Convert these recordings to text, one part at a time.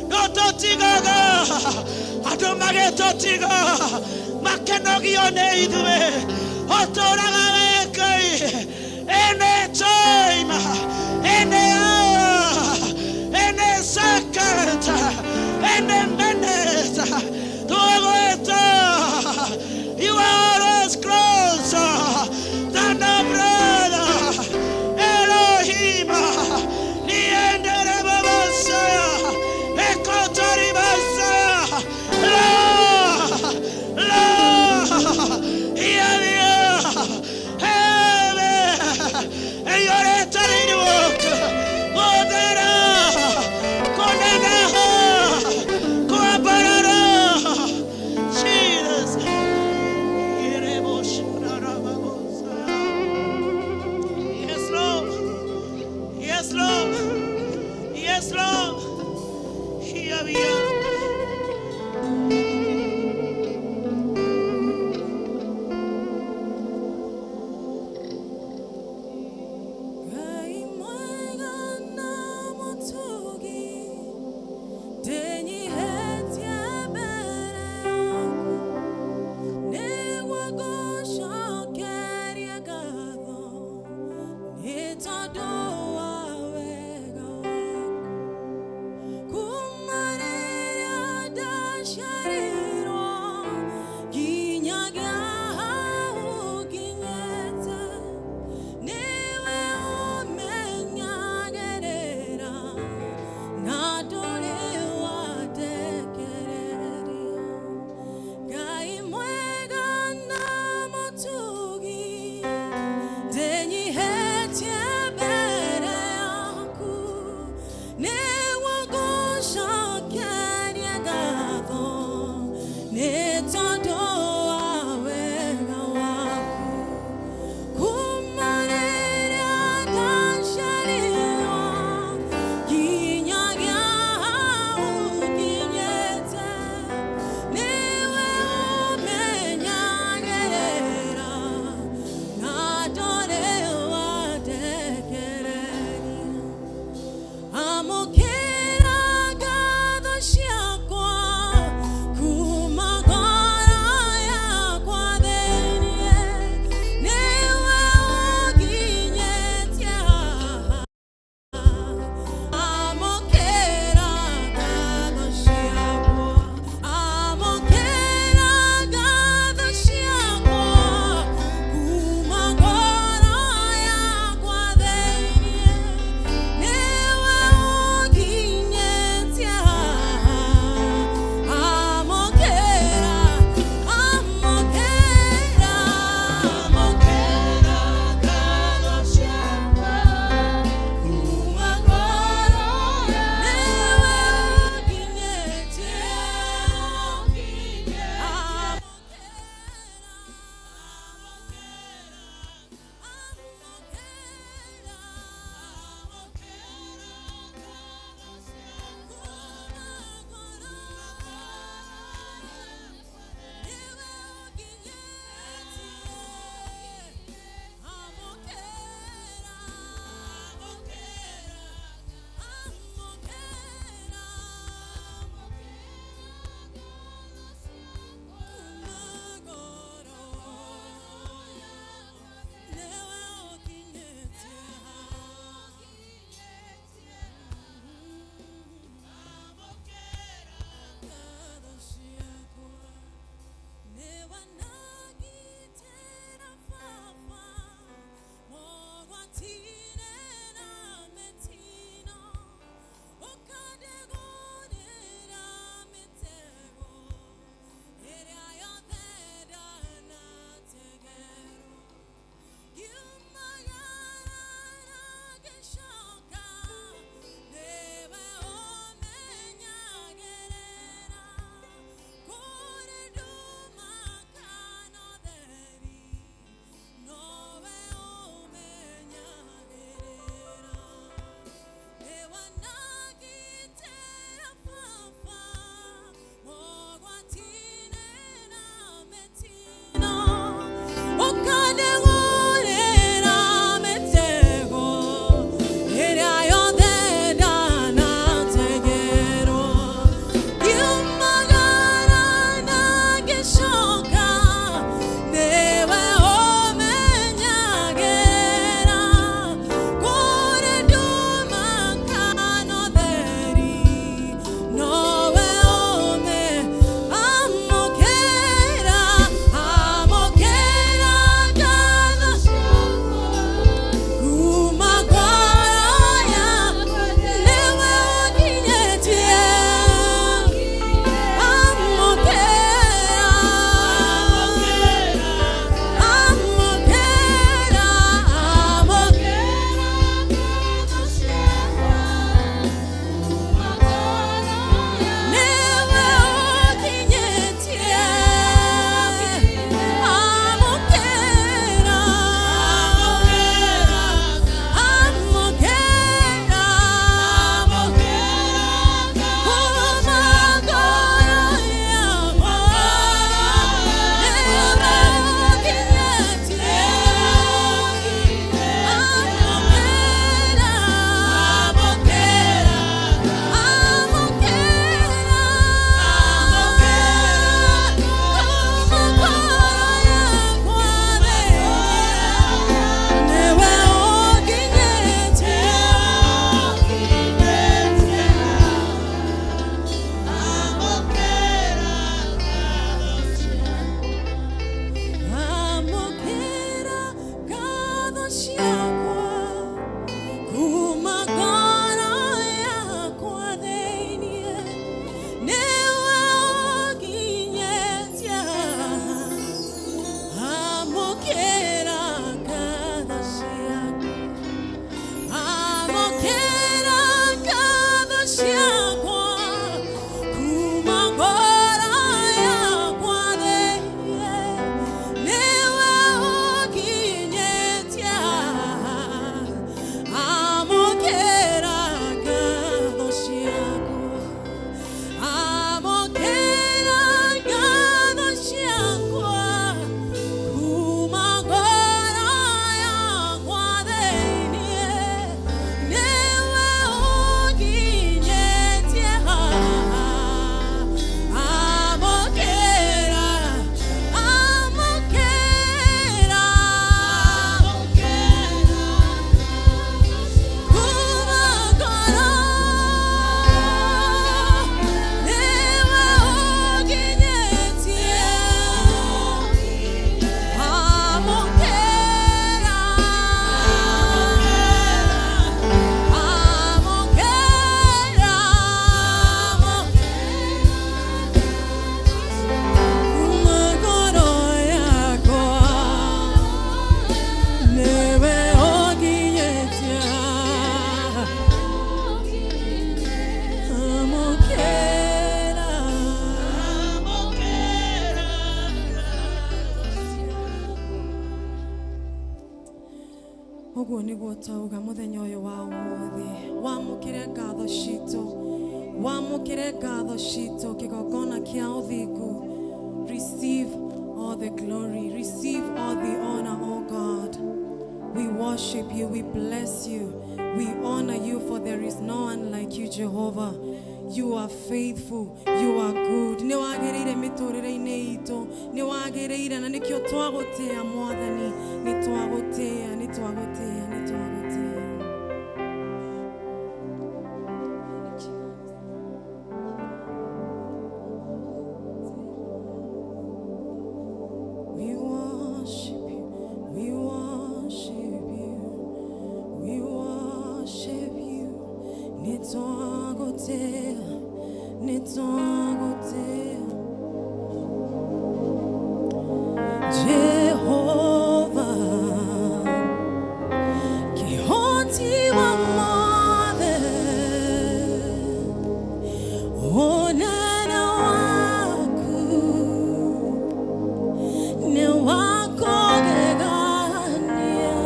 Ndũtũtigaga. Andũ magĩtũtiga makenagio nĩ ithuĩ. Ũtũraga wĩ Ngai. Any time, any hour, any second, any minute. Tũgwĩta. You are always closer than a brother. Elohim. Niendere babasaya. Ekotori basaya. La. La. Hialia. Hebe. Eyoretariruoka. Modera. Koneneha. Kuabarara. Jesus. Yes, Lord. Yes, Lord. Yes, Lord. Here we are. Ngai mwega na mũtugi, ndĩnyiihĩtie mbere yaku, nĩguo ngũcokerie ngatho, nĩ tondũ wa wega waku. Kuma rĩrĩa Ũguo nĩguo twauga mũthenya ũyũ wa ũmũthĩ. Wamũkĩre ngatho citũ, wamũkĩre ngatho citũ, kĩgongona kĩa ũthingu. Receive all the glory, receive all the honor, O God. We worship you, we bless you, we honor you, for there is no one like you, Jehovah. You are faithful, you are good. Nĩ wagĩrĩire mĩtũrĩre-inĩ itũ, nĩ wagĩrĩire na nĩkĩo twagũtĩa Mwathani, nĩ twagũtĩa, nĩ twagũtĩa, nĩ twagũtĩa. We worship you, we worship you, we worship you. Nĩ twagũtĩa, nĩ twagũtĩa. Jehovah, kĩhoti wa mothe, ũnene waku nĩ wa kũgegania.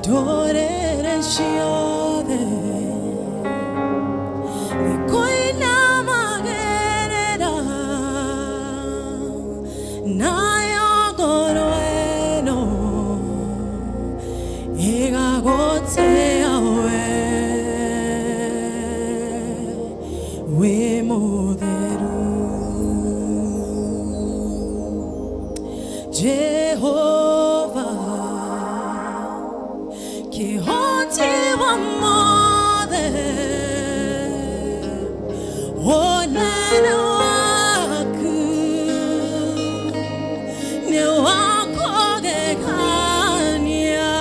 Ndũrĩrĩ ciothe nĩ kũinamagĩrĩra, nayo ngoro ĩno ĩgagũtĩa we, wĩ mũtheru. Jehovah, kĩhoti wa mothe, ũnene waku nĩ wa kũgegania.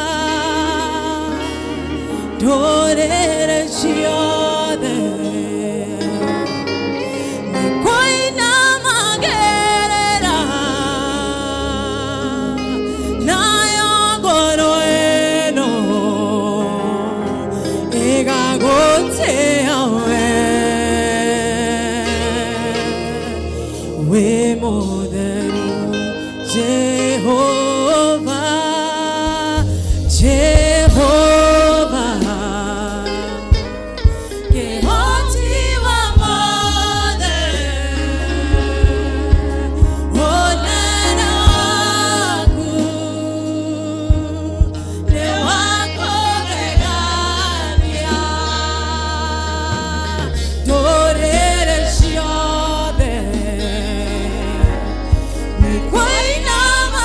Ndũrĩrĩ ciothe nĩ kũinamagĩrĩra, nayo ngoro ĩno ĩgagũtĩa we, wĩ mũtheru. Jehova, Jehova, kĩhoti wa mothe, ũnene waku nĩ wa kũgegania. Ndũrĩrĩ ciothe nĩ kũinamagĩrĩra.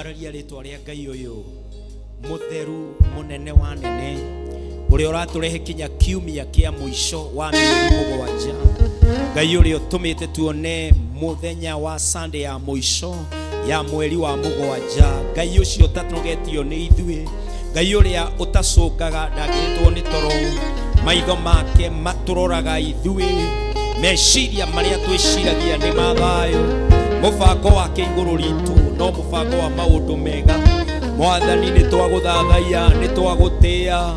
Twambararia rĩtwa rĩa Ngai ũyũ mũtheru, mũnene wa nene, ũrĩa ũratũrehe kinya kiumia kĩa mũico wa mĩeri 7. Ngai ũrĩa ũtũmĩte tuone mũthenya wa Sunday ya mũico ya mweri wa 7. Ngai ũcio ũtanogetio nĩ ithuĩ, Ngai ũrĩa ũtacũngaga ndangĩtwo nĩ toro, maitho make matũroraga ithuĩ, meciria marĩa twĩciragia nĩ ma thayũ, mũbango wake igũrũ ritũ no mũbango wa maũndũ mega. Mwathani, nĩ twagũthathaiya, nĩ twagũtĩĩa.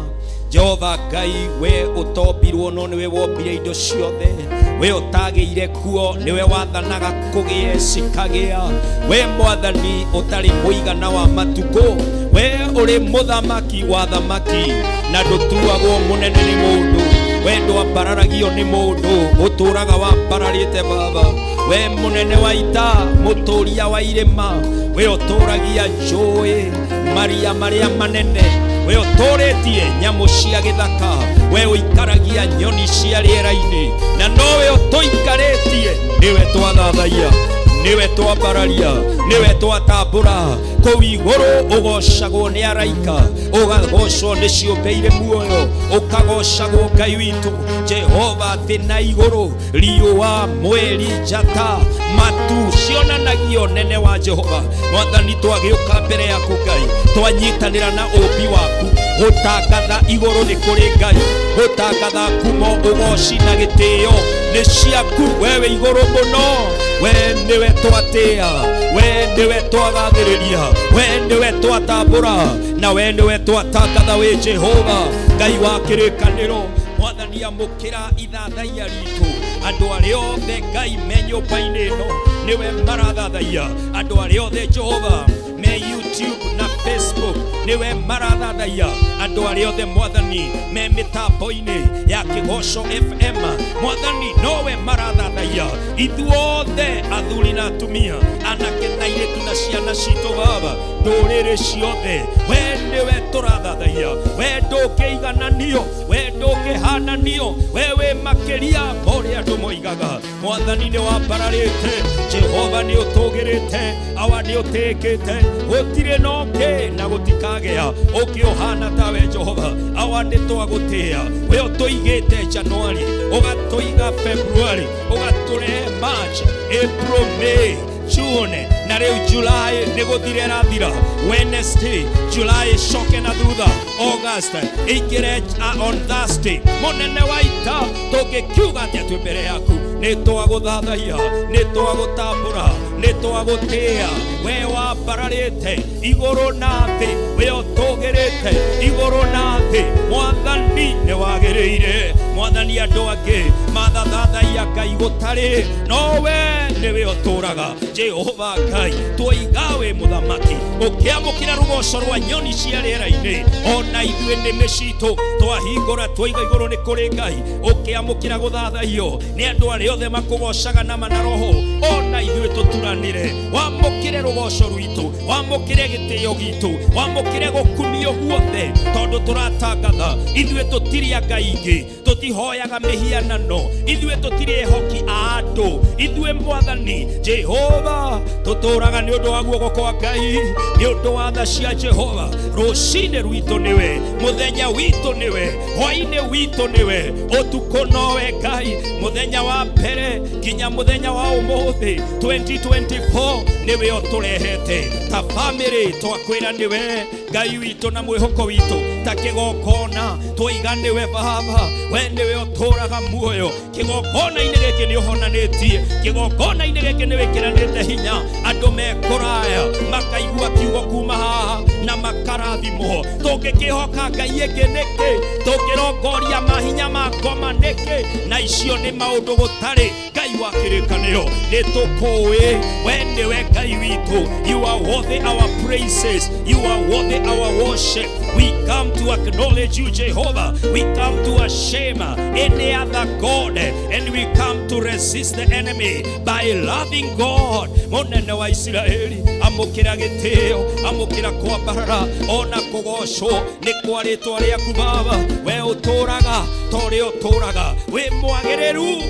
Jehova Ngai, we ũtombirwo no nĩwe wombire indo ciothe, we ũtagĩire kuo nĩwe wathanaga kũgĩe cikagĩa, we Mwathani ũtarĩ mũigana wa matukũ, we ũrĩ mũthamaki wa thamaki na ndũtuagwo mũnene nĩ mũndũ, we ndwambararagio nĩ mũndũ, ũtũraga wambararĩte Baba, we mũnene wa ita, mũtũria wa irĩma, we ũtũragia njũĩ maria marĩa manene, we ũtũrĩtie nyamũ cia gĩthaka, we ũikaragia nyoni cia rĩera-inĩ, na nowe ũtũikarĩtie, nĩwe twathathaiya, nĩwe twambararia, nĩwe twatambũra. Kũu igũrũ ũgocagwo nĩ araika, ũgagocwo nĩ ciũmbe irĩ muoyo, ũkagocagwo Ngai witũ Jehova. Thĩ na igũrũ, riũa, mweri, njata, matu cionanagio nene wa Jehova. Mwathani, twagĩũka mbere yaku Ngai, twanyitanĩra na ũmbi waku gũtangatha igũrũ nĩ kũrĩ Ngai, gũtangatha ngumo, ũgoci na gĩtĩo nĩ ciaku wewe igũrũ mũno. We nĩwe twatĩa, we nĩwe twagathĩrĩria, we nĩwe twatambũra, na we nĩwe twatangatha wĩ Jehova Ngai wa kĩrĩkanĩro. Mwathani, amũkĩra ithathaiya ritũ. Andũ arĩa othe Ngai me nyũmba-inĩ ĩno nĩwe marathathaiya, andũ arĩa othe Jehova me YouTube na Facebook nĩwe marathathaiya, andũ arĩa othe Mwathani me mĩtambo-inĩ ya Kĩgoco FM, Mwathani nowe marathathaiya. Ithuothe athuri na atumia, anake na airĩtu na ciana citũ, Baba, ndũrĩrĩ ciothe, we nĩwe tũrathathaiya. We ndũngĩigananio, we ndũngĩhananio, we wĩ makĩria ma ũrĩa andũ moigaga. Mwathani, nĩ wambararĩte, Jehova nĩ ũtũgĩrĩte, awa nĩ ũtĩkĩte, gũtirĩ na ũngĩ na gũtikagĩa ũngĩ ũhana tawe. Jehova awa, nĩ twagũtĩĩa. We ũtũigĩte January, ũgatũiga February, ũgatũrehe March, April, May, June, na rĩu July nĩ gũthira ĩrathira. Wednesday July coke na thutha, August ĩingĩre on Thursday. Mũnene wa ita, tũngĩkiuga atĩa twĩ mbere yaku? Nĩ twagũthathaiya, nĩ twagũtambũra, nĩ twagũtĩĩa. We wambararĩte igũrũ na thĩ, we ũtũgĩrĩte igũrũ na thĩ. Mwathani, nĩ wagĩrĩire. Mwathani, andũ angĩ mathathathaiya Ngai gũtarĩ, no we nĩwe ũtũraga. Jehova Ngai, twoiga wĩ mũthamaki, ũkĩamũkĩra rũgoco rwa nyoni cia rĩera-inĩ, ona ithuĩ nĩmĩ citũ twahingũra twaiga igũrũ nĩ kũrĩ Ngai, ũkĩamũkĩra gũthathaiyo nĩ andũ arĩa othe makũgocaga nama na roho, ona ithuĩ tũturanĩre. Wamũkĩre rũgoco rwitũ, wamũkĩre gĩtĩo gitũ, wamũkĩre gũkumio guothe, tondũ tũratangatha ithuĩ tũtirĩ a ngai ingĩ, tũtihoyaga mĩhianano, ithuĩ tũtirĩ ehoki a andũ. Ithuĩ Mwathani Jehova tũtũraga nĩ ũndũ wa guoko kwa Ngai, nĩ ũndũ wa tha cia Jehova. Rũcinĩ rwitũ nĩwe, mũthenya witũ nĩwe, hwainĩ witũ nĩwe, ũtukũ nowe Ngai. Mũthenya wa mbere nginya mũthenya wa ũmũthĩ 2024 nĩwe ũtũrehete ta famĩlĩ. Twakwĩra nĩwe Ngai witũ na mwĩhoko witũ, ta kĩgongona twaiga nĩwe Baba, we nĩwe ũtũraga muoyo. Kĩgongona-inĩ gĩkĩ nĩ ũhonanĩtie, kĩgongona-inĩ gĩkĩ nĩ wĩkĩranĩte hinya, andũ me kũraya makaigua kiugo kuma haha na makarathimwo. Tũngĩkĩhoka Ngai ĩngĩ nĩkĩ? Tũngĩrongoria mahinya ma ngoma nĩkĩ? Na icio nĩ maũndũ gũtarĩ. Ngai wa kĩrĩkanĩro, nĩ tũkũĩ we nĩwe Ngai witũ. You are worthy our praises, you are worthy our worship. We come to acknowledge you, Jehovah. We come to shame any other god and we come to resist the enemy by loving God. Mũnene wa Isiraeli, amũkĩra gĩtĩo, amũkĩra kwambarara ona kũgocwo nĩ kwa rĩtwa rĩaku. Baba, we ũtũraga ta ũrĩa ũtũraga, wĩ mwagĩrĩru.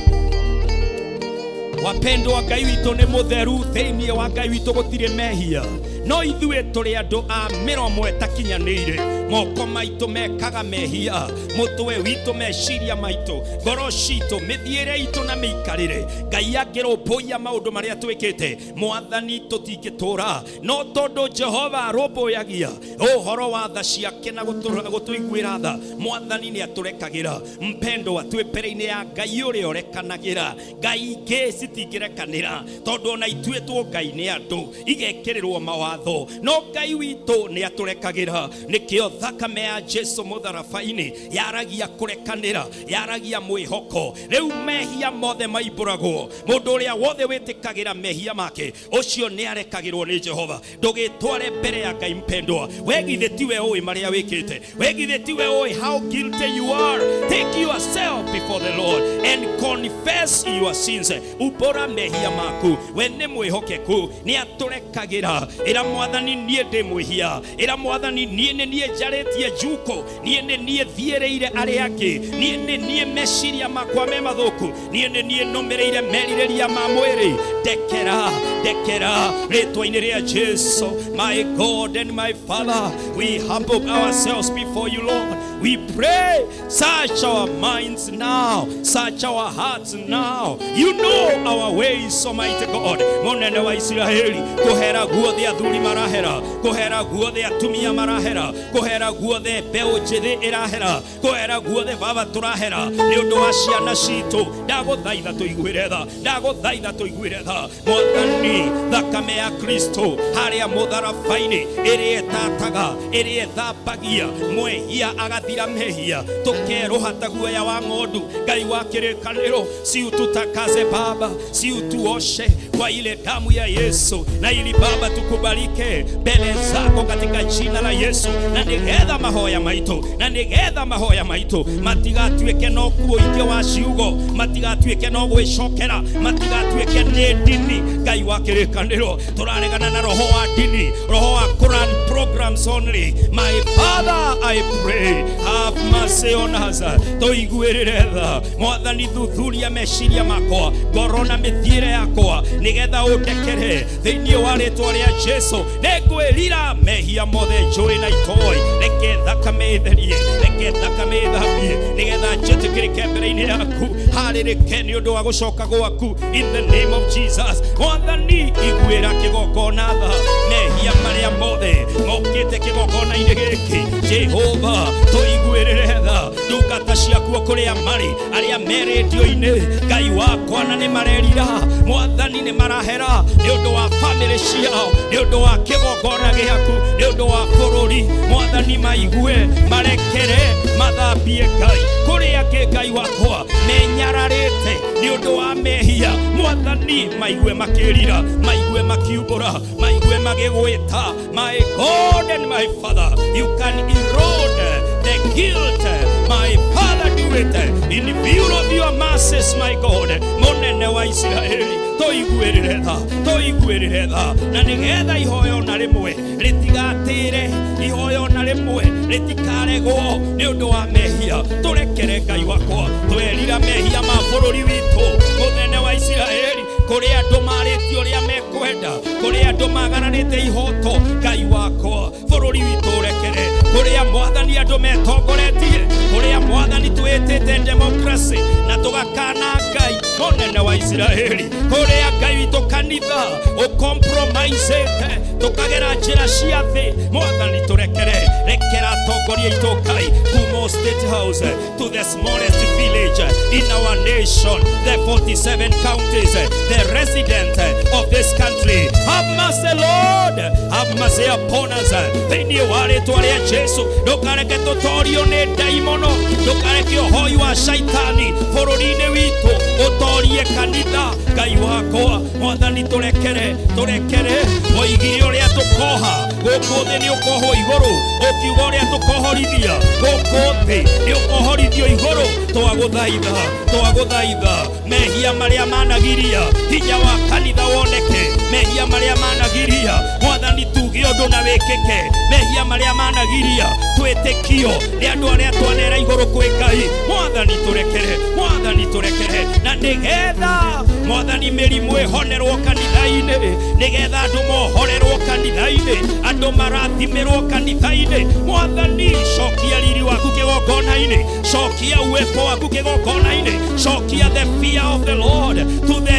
Wapendwa, Ngai witũ nĩ mũtheru. Thĩinĩ wa Ngai witũ gũtirĩ mehia. No ithuĩ tũrĩ andũ a mĩromo ĩtakinyanĩire, moko maitũ mekaga mehia, mũtwe witũ, meciria maitũ, ngoro citũ, mĩthiĩre itũ na mĩikarĩre. Ngai angĩrũmbũiya maũndũ marĩa twĩkĩte, Mwathani, tũtingĩtũra. No tondũ Jehova arũmbũyagia ũhoro wa tha ciake na gũtũiguĩra tha, Mwathani nĩ atũrekagĩra. Mpendwa, twĩ mbere-inĩ ya Ngai ũrĩa ũrekanagĩra. Ngai ingĩ citingĩrekanĩra, tondũ ona ituĩtwo Ngai nĩ andũ, igekĩrĩrwo mawatho, no Ngai witũ nĩ atũrekagĩra. Nĩkĩo thakame ya Jesu mũtharaba-inĩ yaragia kũrekanĩra, yaragia mwĩhoko. Rĩu mehia mothe maimbũragwo. Mũndũ ũrĩa wothe wĩtĩkagĩra mehia make, ũcio nĩ arekagĩrwo nĩ Jehova. Ndũgĩtware mbere ya Ngai, mpendwa. We githĩ tiwe ũĩ marĩa wĩkĩte? We githĩ tiwe ũĩ how guilty you are? Take yourself before the Lord and confess your sins. Umbũra mehia maku. We nĩ mwĩhokeku, nĩ atũrekagĩra. Ĩra Mwathani, niĩ ndĩ mwĩhia. Ĩra Mwathani, niĩ nĩ niĩ njarĩtie njuko, niĩ nĩ niĩ thiĩrĩire arĩa angĩ, niĩ nĩ niĩ meciria makwa me mathũku, niĩ nĩ niĩ nũmĩrĩire merirĩria ma mwĩrĩ. Ndekera, ndekera rĩtwa-inĩ rĩa Jesu. My God and my Father, we humble ourselves before you, Lord. We pray, search our minds now, search our hearts now. You know our ways, Almighty God. Mũnene wa Isiraeli, kũhera guothe athuri marahera, kũhera guothe atumia marahera, kũhera guothe mbeũ njĩthĩ ĩrahera, kũhera guothe baba tũrahera nĩ ũndũ wa ciana citũ. Ndagũthaitha tũiguĩre tha, ndagũthaitha tũiguĩre tha, Mwathani. Thakame ya Kristo harĩa mũtharaba-inĩ, ĩrĩa ĩtataga, ĩrĩa ĩthambagia mwehia agathira mehia, tũkerũha ta guoya wa ng'ondu. Ngai wa kĩrĩkanĩro, si ututakaze Baba, si utuoshe kwa ile damu ya Yesu, na ili Baba tukubalike mbele zako katika jina la Yesu, na nĩgetha mahoya maitũ, na nĩgetha mahoya maitũ matigatuĩke no ũingĩ wa ciugo, matigatuĩke no gwĩcokera, matigatuĩke nĩ ndini. Ngai wa kĩrĩkanĩro, tũraregana na roho wa ndini, roho wa Quran programs only. My Father, I pray, have mercy on us. Tũiguĩrĩre tha, Mwathani. Thuthuria meciria makwa, ngoro na mĩthiĩre yakwa, nĩgetha ũndekere thĩinĩ wa rĩtwa rĩa Jesu. Nĩngwĩrira mehia mothe njũĩ na itoĩ. Reke thakame ĩtherie, reke thakame ĩthambie, nĩgetha njĩtĩkĩrĩke mbere-inĩ yaku, harĩrĩke nĩ ũndũ wa gũcoka gwaku, in the name of Jesus. Mwathani, iguĩra kĩgongona tha, mehia marĩa mothe mokĩte kĩgongona-inĩ gĩkĩ. Jehova, tũiguĩrĩre tha. Ndungata ciakuo kũrĩa marĩ, arĩa me rĩndio-inĩ, Ngai wakwa, na nĩ marerira, Mwathani, nĩ marahera nĩ ũndũ wa bamĩrĩ ciao, nĩ ũndũ wa kĩgongona gĩaku, nĩ ũndũ wa bũrũri. Mwathani, maigue, marekere, mathambie. Ngai, kũrĩa angĩ, Ngai wakwa, menyararĩte nĩ ũndũ wa mehia, Mwathani, maigue makĩrira, maigue makiumbũra, maigue magĩgwĩta. My God and my Father, you can erode the guilt. My Father, do it in view of your mercies, my God. Mũnene wa Isiraeli, tũiguĩrĩre tha, tũiguĩrĩre tha, na nĩgetha ihoya ona rĩmwe rĩtigatĩre, ihoya ona rĩmwe rĩtikaregwo nĩ ũndũ wa mehia. Tũrekere, Ngai wakwa. Twerira mehia ma bũrũri witũ. Mũnene wa Isiraeli, kũrĩ andũ marĩtie ũrĩa mekwenda, kũrĩ andũ magararĩte ihoto. Ngai wakwa, bũrũri witũ ũrekere. Kũrĩa, Mwathani, andũ metongoretie, kũrĩa, Mwathani, twĩtĩte democracy na tũgakana Ngai. Mũnene wa Isiraeli, kũrĩa, Ngai witũ, kanitha ũcompromisĩte, tũkagera njĩra cia thĩ, Mwathani, tũrekere. Rekera atongoria aitũ, Ngai, kuma State House to the smallest village in our nation, the 47 counties, the resident of this country. Have mercy, Lord. Have mercy upon us. Thĩinĩ wa rĩtwa rĩa Jesu, ndũkareke tũtorio nĩ ndaimono, ndũkareke ũhoi wa shaitani bũrũri-inĩ witũ ũtorie kanitha. Ngai wakwa, Mwathani, tũrekere, tũrekere. Woigire ũrĩa tũkoha gũkũ thĩ nĩ ũkohwo igũrũ, ũkiuga ũrĩa tũkohorithia gũkũ thĩ nĩ ũkohorithio igũrũ. Twagũthaitha, twagũthaitha, mehia marĩa managiria hinya wa kanitha woneke, mehia Mehia marĩa managiria Mwathani tuge ũndũ na wĩkĩke, mehia marĩa managiria twĩtĩkio nĩ andũ arĩa twanera igũrũ kwĩ Ngai. Mwathani tũrekere, Mwathani tũrekere, na nĩgetha Mwathani mĩrimũ ĩhonerwo kanitha-inĩ, nĩgetha andũ mohorerwo kanitha-inĩ, andũ marathimĩrwo kanitha-inĩ. Mwathani cokia riri waku kĩgongona-inĩ, cokia uwepo waku kĩgongona-inĩ, cokia the fear of the Lord to the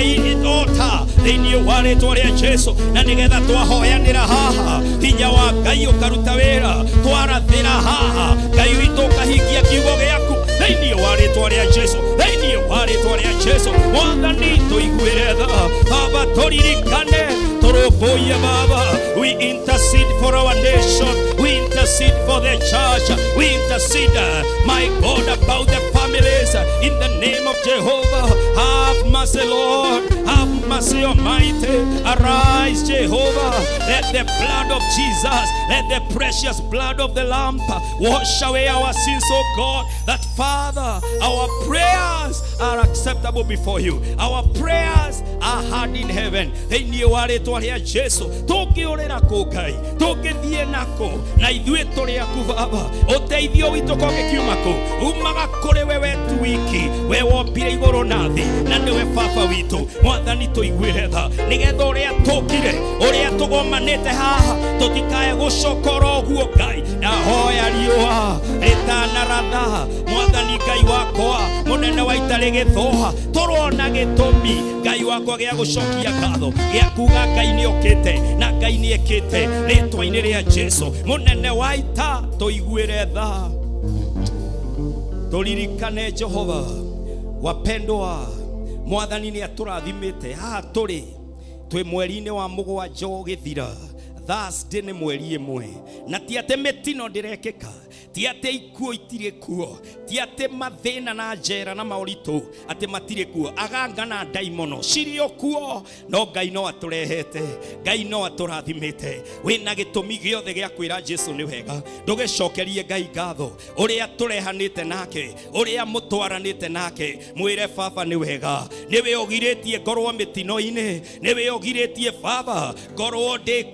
altar thĩinĩ wa rĩtwa rĩa Jesu, na nĩgetha twahoyanĩra haha hinya wa Ngai ũkaruta wĩra, twarathĩra haha Ngai witũ ũkahingia kiugo gĩaku thĩinĩ wa rĩtwa rĩa Jesu, thĩinĩ wa rĩtwa rĩa Jesu. Mwathani tũiguĩre tha Baba, tũririkane, tũrũmbũiye Baba. We intercede for our nation, we intercede for the church, we intercede, my God, about the families in the name of Jehovah. Have mercy, Lord, have mercy, Almighty. Arise, Jehovah. Let the blood of Jesus, let the precious blood of the Lamb wash away our sins, O God, that Father, our prayers are acceptable before you. Our prayers are heard in heaven. Thĩinĩ wa rĩtwa rĩa Jesu, tũngĩũrĩra kũ Ngai, tũngĩthiĩ nakũ, na ithuĩ tũrĩ aku Baba. Ũteithio witũ kũngĩkiuma kũ, umaga kũrĩ we, we tu wiki, we wombire igũrũ na thĩ, na nĩwe Baba witũ. Mwathani tũiguĩre tha, nĩgetha ũrĩa tũkire, ũrĩa tũgomanĩte haha, tũtikae gũcokora ũguo Ngai. Ndahoya riũa rĩtanaratha, Mwathani Ngai wakwa mũnene wa ita rĩgĩthũa, tũrona gĩtũmi Ngai wakwa gĩa gũcokia ngatho, gĩa kuga Ngai nĩ okĩte na Ngai nĩ ekĩte, rĩtwa-inĩ rĩa Jesu. Mũnene wa ita tũiguĩre tha, tũririkane Jehova. Wapendwa, Mwathani nĩ atũrathimĩte haha tũrĩ twĩ mweri-inĩ wa mũgwanja ũgĩthira. Thursday nĩ mweri ĩmwe, na ti atĩ mĩtino ndĩrekĩka, ti atĩ ikuũ itirĩ kuo, ti atĩ mathĩna na njera na maũritũ atĩ matirĩ kuo, aganga na ndaimono cirĩ o kuo, no Ngai no atũrehete, Ngai no atũrathimĩte. Wĩna gĩtũmi gĩothe gĩa kwĩra Jesu nĩ wega. Ndũgĩcokerie Ngai ngatho ũrĩa tũrehanĩte nake, ũrĩa mũtwaranĩte nake. Mwĩre Baba nĩ wega, nĩwe ũgirĩtie ngorwo mĩtino-inĩ, nĩwe ũgirĩtie Baba ngorwo ndĩ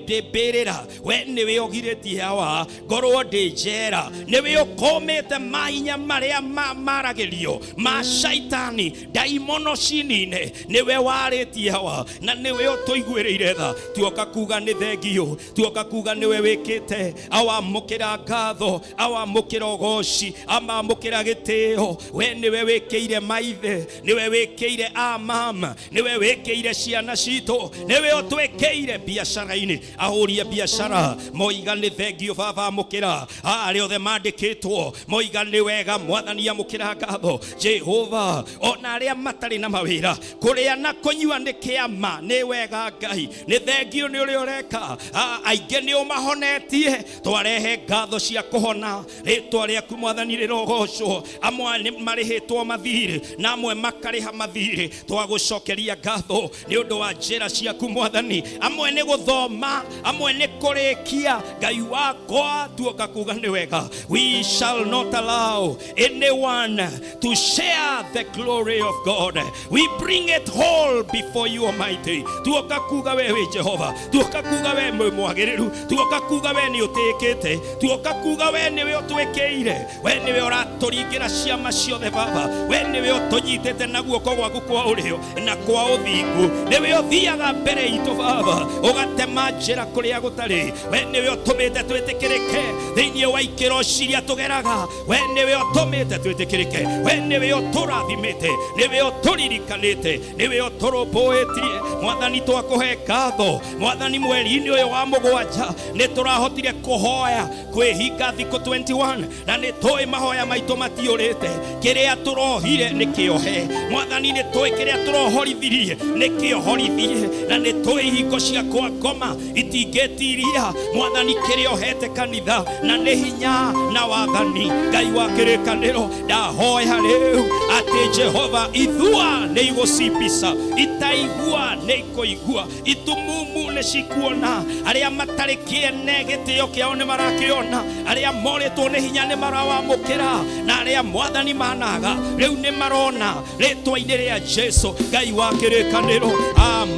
mbĩrĩra, we nĩwe ũgirĩtie Awa ngorwo ndĩ njera, nĩwe ũkũmĩte mahinya marĩa maragĩrio ma shaitani, ndaimono cinine, nĩwe warĩtie Awa, na nĩwe ũtũiguĩrĩire tha. Tuoka kuga nĩ thengio, tuoka kuga nĩwe wĩkĩte. Awamũkĩra ngatho, awamũkĩra ũgoci, amamũkĩra gĩtĩo. We nĩwe wĩkĩire maithe, nĩwe wĩkĩire amama, nĩwe wĩkĩire ciana citũ, nĩwe ũtwĩkĩire biacara-inĩ. Ahũri a biacara moiga nĩ thengio Baba, amũkĩra. Arĩa othe mandĩkĩtwo moiga nĩ wega Mwathani, amũkĩra ngatho Jehova. Ona arĩa matarĩ na mawĩra, kũrĩa na kũnyua nĩ kĩama, nĩ wega Ngai, nĩ thengio nĩ ũrĩa ũreka. Aingĩ nĩ ũmahonetie, twarehe ngatho cia kũhona. Rĩtwa rĩaku Mwathani rĩrogocwo. Amwe nĩ marĩhĩtwo mathirĩ na amwe makarĩha mathirĩ, twagũcokeria ngatho nĩ ũndũ wa njĩra ciaku Mwathani. Amwe nĩ gũthoma, amwe nĩ kũrĩkia. Ngai wakwa, tuoka kuga nĩ wega. We shall not allow anyone to share the glory of God. We bring it all before you, Almighty. Tuoka kuga we wĩ Jehova, tuoka kuga we mwĩ mwagĩrĩru, tuoka kuga we nĩ ũtĩkĩte, tuoka kuga we nĩwe ũtwĩkĩire, we nĩwe ũratũringĩra ciama ciothe Baba, we nĩwe ũtũnyitĩte na guoko gwaku kwa ũrĩo na kwa ũthingu, nĩwe ũthiaga mbere itũ Baba, ũgatema njĩra kũrĩa gũtarĩ, we nĩwe ũtũmĩte twĩtĩkĩrĩke thĩinĩ wa ikĩro ciria tũgeraga, we nĩwe ũtũmĩte twĩtĩkĩrĩke, we nĩwe ũtũrathimĩte, nĩwe ũtũririkanĩte, nĩwe ũtũrũmbũĩtie. Mwathani twakũhe ngatho. Mwathani mweri-inĩ ũyũ wa mũgwanja nĩ tũrahotire kũhoya kwĩhinga thikũ 21, na nĩ tũĩ mahoya maitũ matiũrĩte. Kĩrĩa tũrohire nĩ kĩohe Mwathani, nĩ tũĩ kĩrĩa tũrohorithirie nĩ kĩohorithie, na nĩ tũĩ ihingo cia kwa ngoma itingĩtiria Mwathani kĩrĩa ũhete kanitha, na nĩ hinya na wathani. Ngai wa kĩrĩkanĩro, ndahoya rĩu atĩ Jehova, ithua nĩ igũcimbisa, itaigua nĩ ikũigua, itumumu nĩ cikuona, arĩa matarĩ kĩene gĩtĩo kĩao nĩ marakĩona, arĩa morĩtwo nĩ hinya nĩ marawamũkĩra, na arĩa Mwathani managa rĩu nĩ marona, rĩtwa-inĩ rĩa Jesu. Ngai wa kĩrĩkanĩro,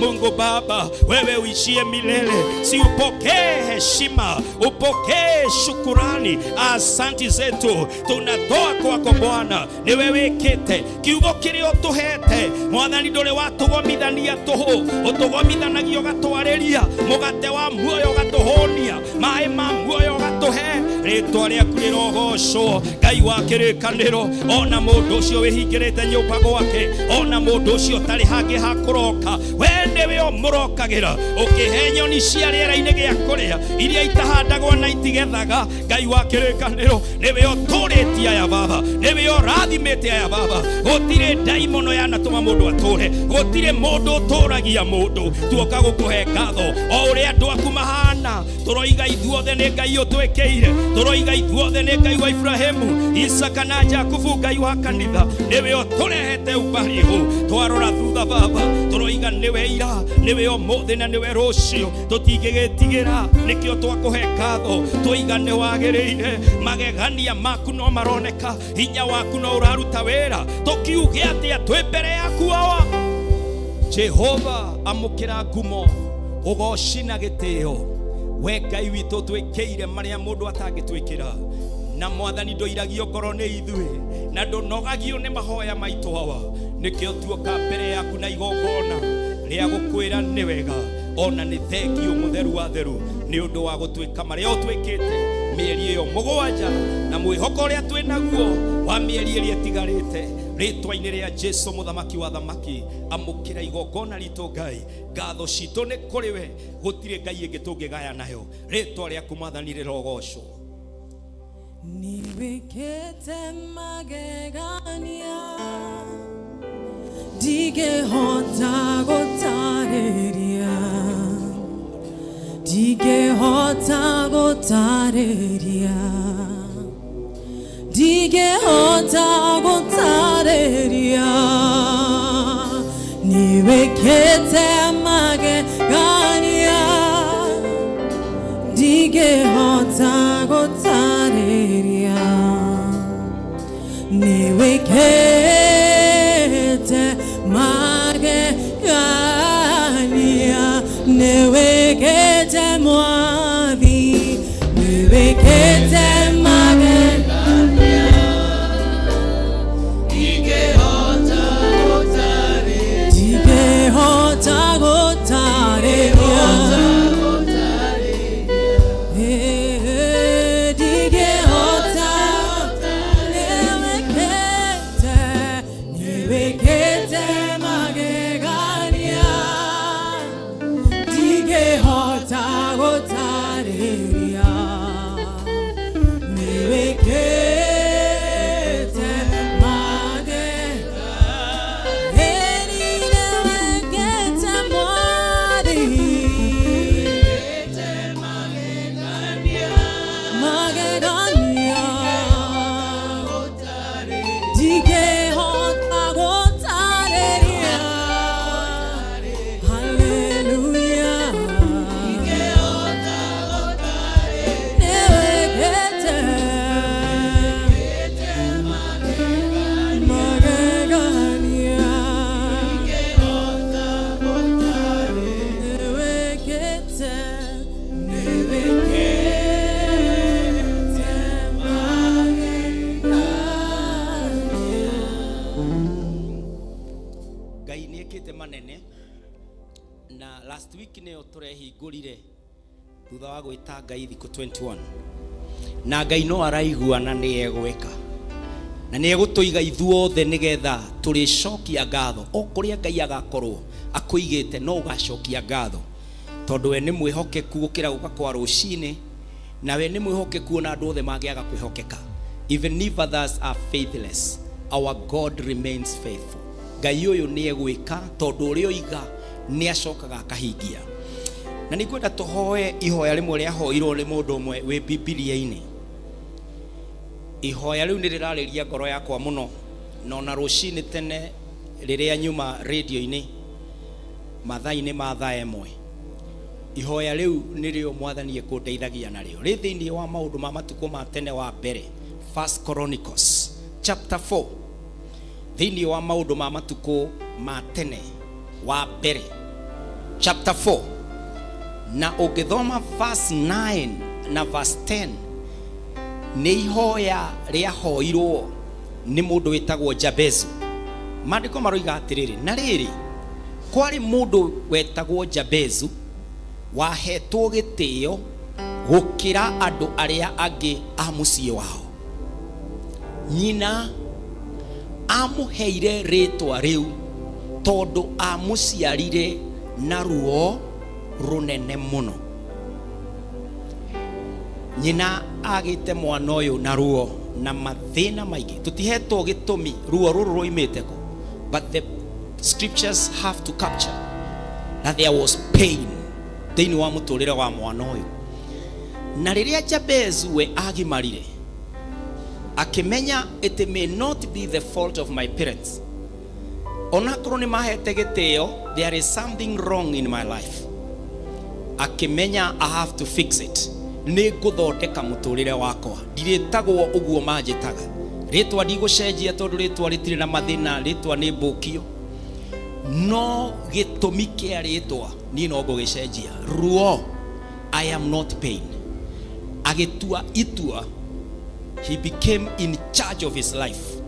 Mungu Baba, wewe uishie milele, si upokee heshima, upokee shukurani, asanti zetu tunatoa kwako Bwana, ni wewe wĩkĩte kiugo kĩrĩa ũtũhete Mwathani, ndũrĩ watũgomithania tũhũ, ũtũgomithanagia ũgatwarĩria mũgate wa muoyo ũgatũhũnia, maĩ ma muoyo ũgatũhe, rĩtwa rĩaku rĩrogocwo Ngai wa kĩrĩkanĩro. Ona mũndũ ũcio wĩhingĩrĩte nyũmba gwake, ona mũndũ ũcio ũtarĩ hangĩ ha kũroka, we nĩwe ũmũrokagĩra ũkĩhe nyoni cia rĩera-inĩ gĩa kũrĩa iria itahandagwo na itigethaga. Ngai wa kĩrĩkanĩro, nĩwe ũtũrĩtie aya Baba, nĩwe ũrathimĩte aya Baba. Gũtirĩ ndaimono yanatũma mũndũ atũre, gũtirĩ mũndũ ũtũragia mũndũ. Tuoka gũkũhe ngatho o ũrĩa andũ aku mahana, tũroiga ithuothe nĩ Ngai ũtwĩkĩire, tũroiga ithuothe nĩ Ngai wa Ibrahimu, Isaka na Jakubu, Ngai wa kanitha, nĩwe ũtũrehete umbari hũ. Twarora thutha Baba, tũroiga nĩwe ira, nĩwe ũmũthĩ na nĩwe rũciũ, tũtingĩgĩtigĩra, nĩkĩo twakũhe ngatho, twoiga nĩ wagĩrĩire. Magegania maku no maroneka, hinya waku no ũraruta wĩra, tũkiuge atĩa twĩ mbere yaku awa Jehova? Amũkĩra ngumo, ũgoci na gĩtĩo. We Ngai witũ, twĩkĩire marĩa mũndũ atangĩtwĩkĩra, na Mwathani ndũiragio ngoro nĩ ithuĩ na ndũnogagio nĩ mahoya maitũ awa. Nĩkĩo tuoka mbere yaku na igongona rĩa gũkwĩra nĩ wega, ona nĩ thengio mũtheru wa theru, nĩ ũndũ wa gũtwĩka marĩa ũtwĩkĩte mĩeri ĩyo 7 na mwĩhoko ũrĩa twĩ naguo wa mĩeri ĩrĩa ĩtigarĩte, rĩtwa-inĩ rĩa Jesu mũthamaki wa thamaki. Amũkĩra igongona ritũ Ngai, ngatho citũ nĩ kũrĩ we, gũtirĩ Ngai ĩngĩ tũngĩgaya nayo. Rĩtwa rĩaku Mwathani rĩrogocwo. Niwĩkĩte magegania ndingĩhota gũtarĩria, ndingĩhota gũtarĩria, ndingĩhota gũtarĩria. Niwĩkĩte magegania ndingĩhota gũtarĩria, niwĩkĩte magegania, niwĩkĩte Mwathi, niwĩkĩte magegania. Ndingĩhota gũtarĩria. Ndingĩhota, niwĩkĩte, niwĩkĩte magegania ndingĩhota gũtarĩria, niwĩkĩte magegania, niwĩkĩte Mwathi magegania ndingĩhota gũtarĩria. Haleluya, niwĩkĩte magegania, niwĩkĩte, niwĩkĩte magegania. Ngai nĩ ĩkĩte manene, na last week nĩyo tũrehingũrire thutha wa gwĩta Ngai thikũ 21, na Ngai no araigua na nĩ egwĩka na nĩ egũtũiga ithuothe nĩgetha tũrĩcokia ngatho o kũrĩa Ngai agakorwo akũigĩte, no ũgacokia ngatho tondũ we nĩ mwĩhokeku gũkĩra gũka kwa rũcinĩ, na we nĩ mwĩhokeku ona andũ othe mangĩaga kwĩhokeka. Even if others are faithless, our God remains faithful. Ngai ũyũ nĩ egwĩka tondũ ũrĩa oiga nĩ acokaga akahingia. Na nĩ ngwenda tũhoe ihoya rĩmwe rĩahoirwo nĩ mũndũ ũmwe wĩ Bibilia-inĩ. Ihoya rĩu nĩ rĩrarĩria ngoro yakwa mũno, na ona rũcinĩ tene rĩrĩa nyuma radio-inĩ mathaa-inĩ ma thaa 1, ihoya rĩu nĩrĩo Mwathani ekũndeithagia narĩo. Rĩ thĩinĩ wa Maũndũ ma Matukũ ma Tene wa Mbere, First Chronicles chapter 4, thĩinĩ wa Maũndũ ma Matukũ ma Tene wa Mbere. Chapter 4, na ũngĩthoma verse 9 na verse 10, nĩ ihoya rĩahoirwo nĩ mũndũ wĩtagwo Jabezu. Maandĩko maroiga atĩrĩrĩ, na rĩrĩ, kwarĩ mũndũ wetagwo Jabezu wahetwo gĩtĩo gũkĩra andũ arĩa angĩ a mũciĩ wao. Nyina amũheire rĩtwa rĩu tondũ amũciarire na ruo rũnene mũno. Nyina agĩte mwana ũyũ na ruo na mathĩna maingĩ. Tũtihetwo gĩtũmi ruo rũrũ ruoimĩte kũ, but the scriptures have to capture that there was pain thĩinĩ wa mũtũrĩre wa mwana ũyũ. Na rĩrĩa Jabezu we agimarire, akĩmenya it may not be the fault of my parents, onakorwo nĩ mahete gĩtĩo, there is something wrong in my life. Akĩmenya I have to fix it, nĩ ngũthondeka mũtũrĩre wakwa, ndirĩtagwo ũguo manjĩtaga, rĩtwa ndigũcenjia tondũ rĩtwa rĩtirĩ na mathĩna, rĩtwa nĩ mbũkio, no gĩtũmi kĩa rĩtwa niĩ no ngũgĩcenjia. Ruo, I am not pain. Agĩtua itua, he became in charge of his life.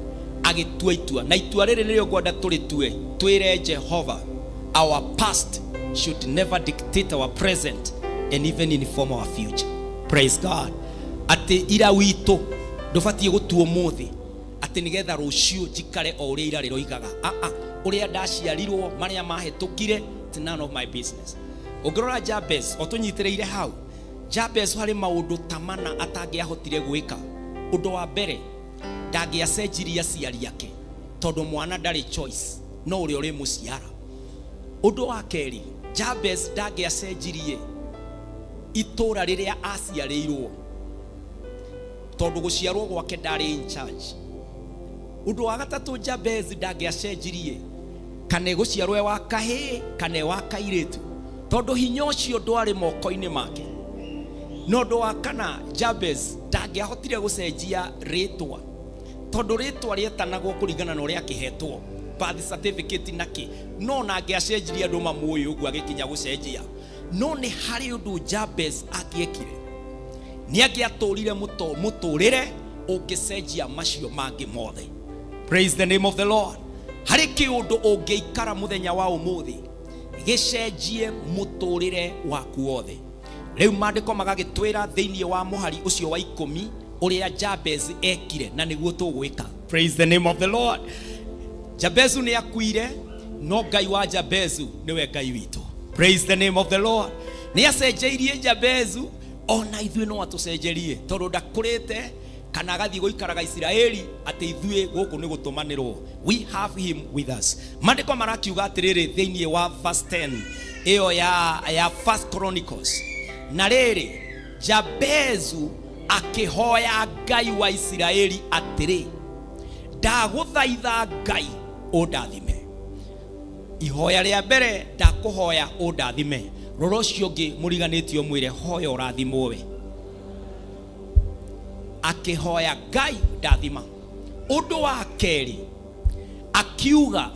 Agĩtua itua, na itua rĩrĩ nĩrĩo ngwenda tũrĩtue, twĩre Jehova our past should never dictate our present and even inform our future. Praise God. Atĩ ira witũ ndũbatiĩ gũtua ũmũthĩ atĩ nĩgetha rũciũ njikare o ũrĩa ira rĩroigaga. Aa, ũrĩa ndaciarirwo, marĩa mahĩtũkire, it's none of my business. Ũngĩrora Jabez, o tũnyitĩrĩire hau, Jabez harĩ maũndũ ta mana atangĩahotire gwĩka. Ũndũ wa mbere, ndangĩacenjirie aciari ake tondũ mwana ndarĩ choice, no ũrĩa ũrĩ mũciara. Ũndũ wa kerĩ, Jabez ndangĩacenjirie itũra rĩrĩa aciarĩirwo tondũ gũciarwo gwake ndarĩ in charge. Ũndũ wa gatatũ, Jabez ndangĩacenjirie kana egũciarwo e wa kahĩĩ kana e wa kairĩtu tondũ hinya ũcio ndwarĩ moko-inĩ make. Na ũndũ wa kana, Jabez ndangĩahotire gũcenjia rĩtwa tondũ rĩtwa rĩetanagwo kũringana na ũrĩa akĩhetwo birth certificate na kĩ, no na angĩacenjirie andũ mamũĩ ũguo agĩkinya gũcenjia. No nĩ harĩ ũndũ Jabez angĩekire, nĩ angĩatũrire mũtũrĩre ũngĩcenjia macio mangĩ mothe. Praise the name of the Lord. Harĩ kĩũndũ ũngĩikara mũthenya wa ũmũthĩ gĩcenjie mũtũrĩre waku wothe. Rĩu maandĩko magagĩtwĩra thĩinĩ wa mũhari ũcio wa 10 ũrĩa Jabez ekire, na nĩguo tũgwĩka. Praise the name of the Lord. Jabezu nĩ akuire, no Ngai wa Jabezu nĩwe Ngai witũ. Praise the name of the Lord. Nĩ acenjeirie Jabezu, ona ithuĩ no atũcenjerie tondũ ndakũrĩte kana agathiĩ gũikaraga Isiraeli atĩ ithuĩ gũkũ nĩ gũtũmanĩrwo. We have him with us. Maandĩko marakiuga atĩrĩrĩ thĩinĩ wa verse 10 ĩyo ya First Chronicles, na rĩrĩ, Jabezu akĩhoya Ngai wa Isiraeli atĩrĩ, ndagũthaitha Ngai ũndathime. Ihoya rĩa mbere, ndakũhoya ũndathime. Rora ũcio ũngĩ mũriganĩtie ũmwĩre, hoya ũrathimwo we. Akĩhoya Ngai ndathima. Ũndũ wa kerĩ akiuga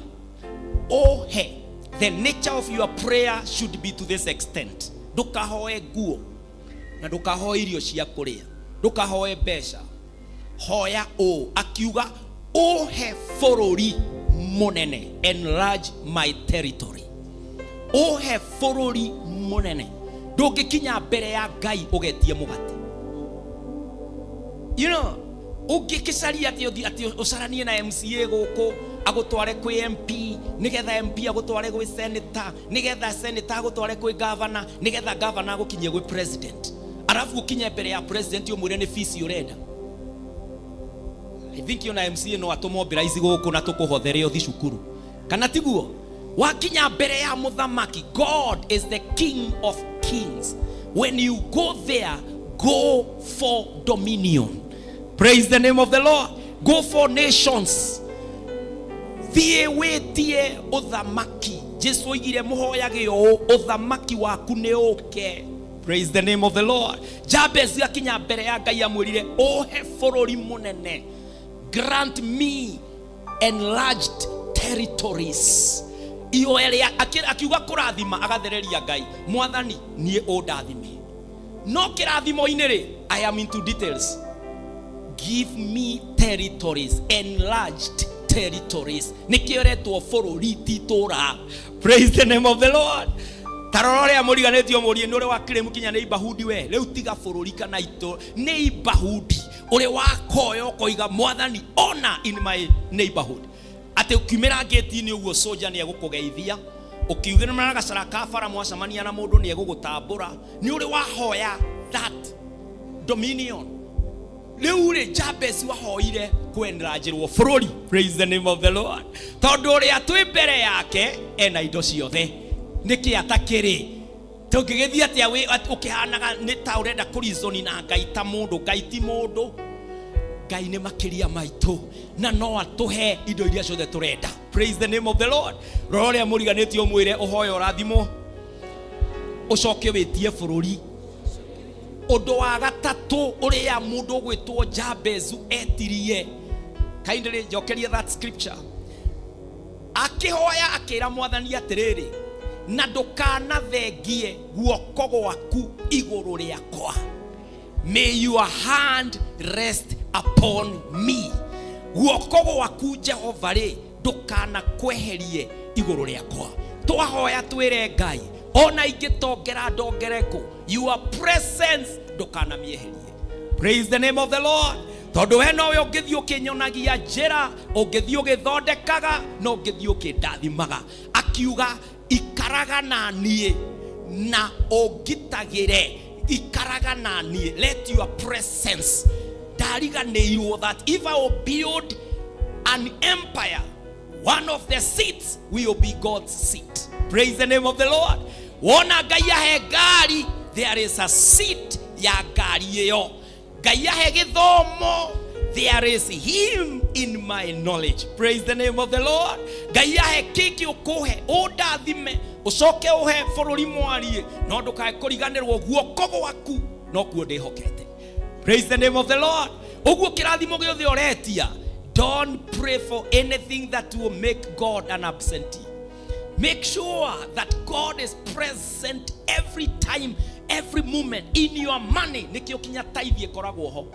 ohe, the nature of your prayer should be to this extent. Ndũkahoe nguo na ndũkahoe irio cia kũrĩa, ndũkahoe mbeca, hoya ũũ. Akiuga ũhe bũrũri mũnene, enlarge my territory. Ũhe bũrũri mũnene. Ndũngĩkinya mbere ya Ngai ũgetie mũgate. Ũngĩkĩcaria atĩ ũthiĩ atĩ ũcaranie na MCA gũkũ agũtware kwĩ MP, nĩgetha MP agũtware gwĩ senator, nĩgetha senator agũtware kwĩ governor, nĩgetha governor agũkinyie gwĩ president, arabu ũkinye mbere ya president ũmwĩre nĩ fees ũrenda. I think ona MCA no atũmobilize gũkũ na tũkũhothere ũthi cukuru, kana tiguo? Wakinya mbere ya mũthamaki, God is the King of kings. When you go there, go for dominion. Praise the name of the Lord. Go for nations. Thiĩ wĩtie ũthamaki. Jesu oigire mũhoyage ũũ, ũthamaki waku nĩ ũke. Praise the name of the Lord. Jabez akinya mbere ya Ngai amwĩrire ũhe bũrũri mũnene, grant me enlarged territories. Ihoya rĩa akiuga kũrathima agathereria Ngai, Mwathani niĩ ũndathime. No kĩrathimo-inĩ rĩ, I am into details. Give me territories, enlarged territories. Nĩkĩo ĩretwo bũrũri ti itũũra. Praise the name of the Lord. Ta rora ũrĩa mũriganĩtio mũrie nĩ ũrĩ wa claim kinya neighborhood we. Rĩu tiga bũrũri kana itũũra, neighborhood. Ũrĩ wakoya ũkoiga Mwathani ona in my neighborhood. Atĩ ũkiumĩra ngĩti-inĩ ũguo soja nĩ egũkũgeithia, ũkiugĩra na gacara ka bara mwacemania na mũndũ nĩ egũgũtambũra. Nĩ ũrĩ wahoya that dominion. Rĩu rĩ Jabez wahoire kwenranjĩrwo bũrũri. Praise the name of the Lord. Tondũ ũrĩa twĩ mbere yake ena indo ciothe. Nĩkĩ atakĩrĩ? Tũngĩgĩthiĩ atĩa wĩ ũkĩhanaga nĩ ta ũrenda kũrizoni na Ngai ta mũndũ. Ngai ti mũndũ. Ngai nĩ makĩria maitũ na no atũhe indo iria ciothe tũrenda. Praise the name of the Lord. Rora ũrĩa mũriganĩtie ũmwĩre ũhoe ũrathimwo, ũcoke wĩtie bũrũri. Ũndũ wa gatatũ ũrĩa mũndũ ũgwĩtwo Jabezu etirie, kindly njokerie that scripture. Akĩhoya akĩra Mwathani atĩrĩrĩ, na ndũkanathengie guoko gwaku igũrũ rĩakwa. May your hand rest upon me. Guoko gwaku Jehova rĩ, ndũkanakweherie igũrũ rĩakwa. Twahoya twĩre Ngai, ona ingĩtongera ndongere kũ, your presence ndũkanamĩeherie. Praise the name of the Lord. Tondũ we nowe ũngĩthiĩ ũkĩnyonagia njĩra, ũngĩthiĩ ũgĩthondekaga, na ũngĩthiĩ ũkĩndathimaga. Akiuga, ikaraga na niĩ na ũngitagĩre, ikaraga na niĩ. Let your presence. Ndariganĩirwo that if I will build an empire, one of the seats will be God's seat. Praise the name of the Lord. Wona Ngai ahe ngari, there is a seat ya ngari ĩyo. Ngai ahe gĩthomo, there is him in my knowledge. Praise the name of the Lord. Ngai ahe kĩngĩ ũkũhe, ũndathime, ũcoke ũhe bũrũri mwarie, no ndũkae kũriganĩrwo guoko gwaku nokuo ndĩhokete. Praise the name of the Lord. Ũguo kĩrathimo gĩothe ũretia, don't pray for anything that will make God an absentee. Make sure that God is present every time, every moment in your money. Nĩkĩo kinya tithe ĩkoragwo ho.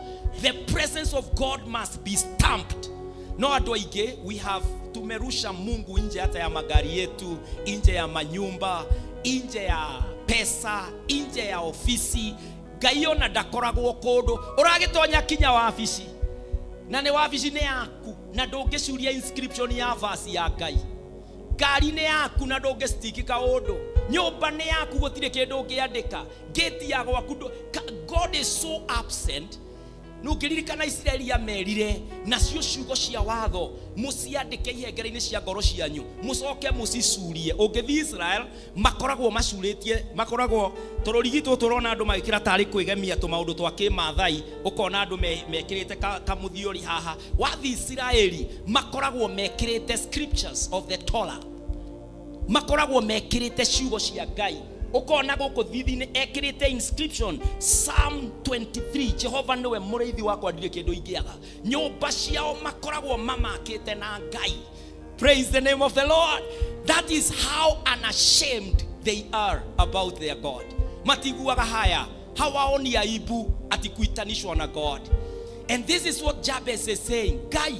The presence of God must be stamped. No andũ aingĩ we have tumerusha Mungu nje hata ya magari yetu, nje ya manyumba, nje ya pesa, nje ya ofisi. Ngai ona ndakoragwo kũndũ. Ũragĩtonya kinya wabici, na nĩ wabici nĩ yaku, na ndũngĩcuria inscription ya verse ya Ngai. Ngari nĩ yaku na ndũngĩstiki kaũndũ. Nyũmba nĩ yaku, gũtirĩ kĩndũ ũngĩandĩka. Gate ya gwaku God is so absent. Nũngĩririkana Isiraeli amerire, nacio ciugo cia watho mũciandĩke ihengere-inĩ cia ngoro cianyu, mũcoke mũcicurie. Ũngĩthiĩ Israel makoragwo macurĩtie, makoragwo tũrũrigi tũtũ ũrona andũ magĩkĩra tarĩ kwĩgemia tũmaũndũ twa kĩmathai, ũkona andũ mekĩrĩte kamũthiori haha. Wathiĩ Isiraeli makoragwo mekĩrĩte scriptures of the Torah, makoragwo mekĩrĩte ciugo cia Ngai. Ũkona gũkũ thithi-inĩ ekĩrĩte inscription Psalm 23, Jehova nĩwe mũrĩithi wakwa, ndirĩ kĩndũ ingĩaga. Nyũmba ciao makoragwo mamakĩte na Ngai. Praise the name of the Lord. That is how unashamed they are about their God. Matiguaga haya, hawaoni aibu ati kuitanishwa na God. And this is what Jabez is saying. Ngai,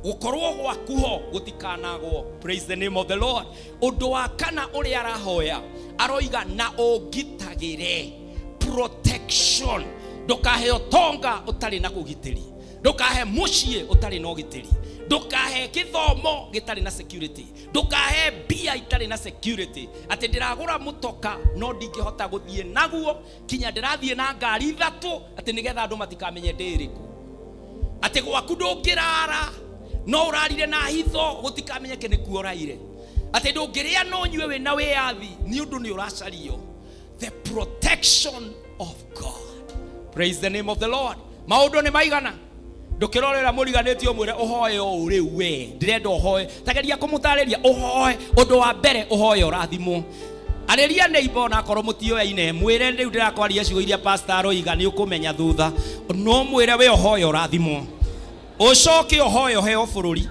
gũkorwo gwaku ho gũtikanagwo. Praise the name of the Lord. Ũndũ wa kana ũrĩa arahoya, aroiga na ũngitagĩre, protection. Ndũkahe ũtonga ũtarĩ na ũgitĩri, ndũkahe mũciĩ ũtarĩ na ũgitĩri, ndũkahe gĩthomo gĩtarĩ na security, ndũkahe mbia itarĩ na security. Atĩ ndĩragũra mũtoka no ndingĩhota gũthiĩ naguo, kinya ndĩrathiĩ na ngari ithatũ atĩ nĩgetha andũ matikamenye ndĩ ĩrĩkũ. Atĩ gwaku ndũngĩrara no ũrarire na hitho gũtikamenyeke nĩkuo ũraire. Atĩ ndũngĩrĩa no ũnyue wĩna wĩyathi nĩ ũndũ nĩ ũracario. The protection of God. Praise the name of the Lord. Maũndũ nĩ maigana. Ndũkĩrorera mũriganĩtie ũmwĩre ũhoe ũũ rĩu we, ndĩrenda ũhoe. Tageria kũmũtarĩria ũhoe. Ũndũ wa mbere ũhoe ũrathimwo. Arĩria neighbor ona akorwo mũtioyaine, mwĩre rĩu ndĩrakwaria ciugo iria pastor aroiga nĩ ũkũmenya thutha. No mwĩre we ũhoe ũrathimwo. Ũcoke ũhoe ũheo bũrũri.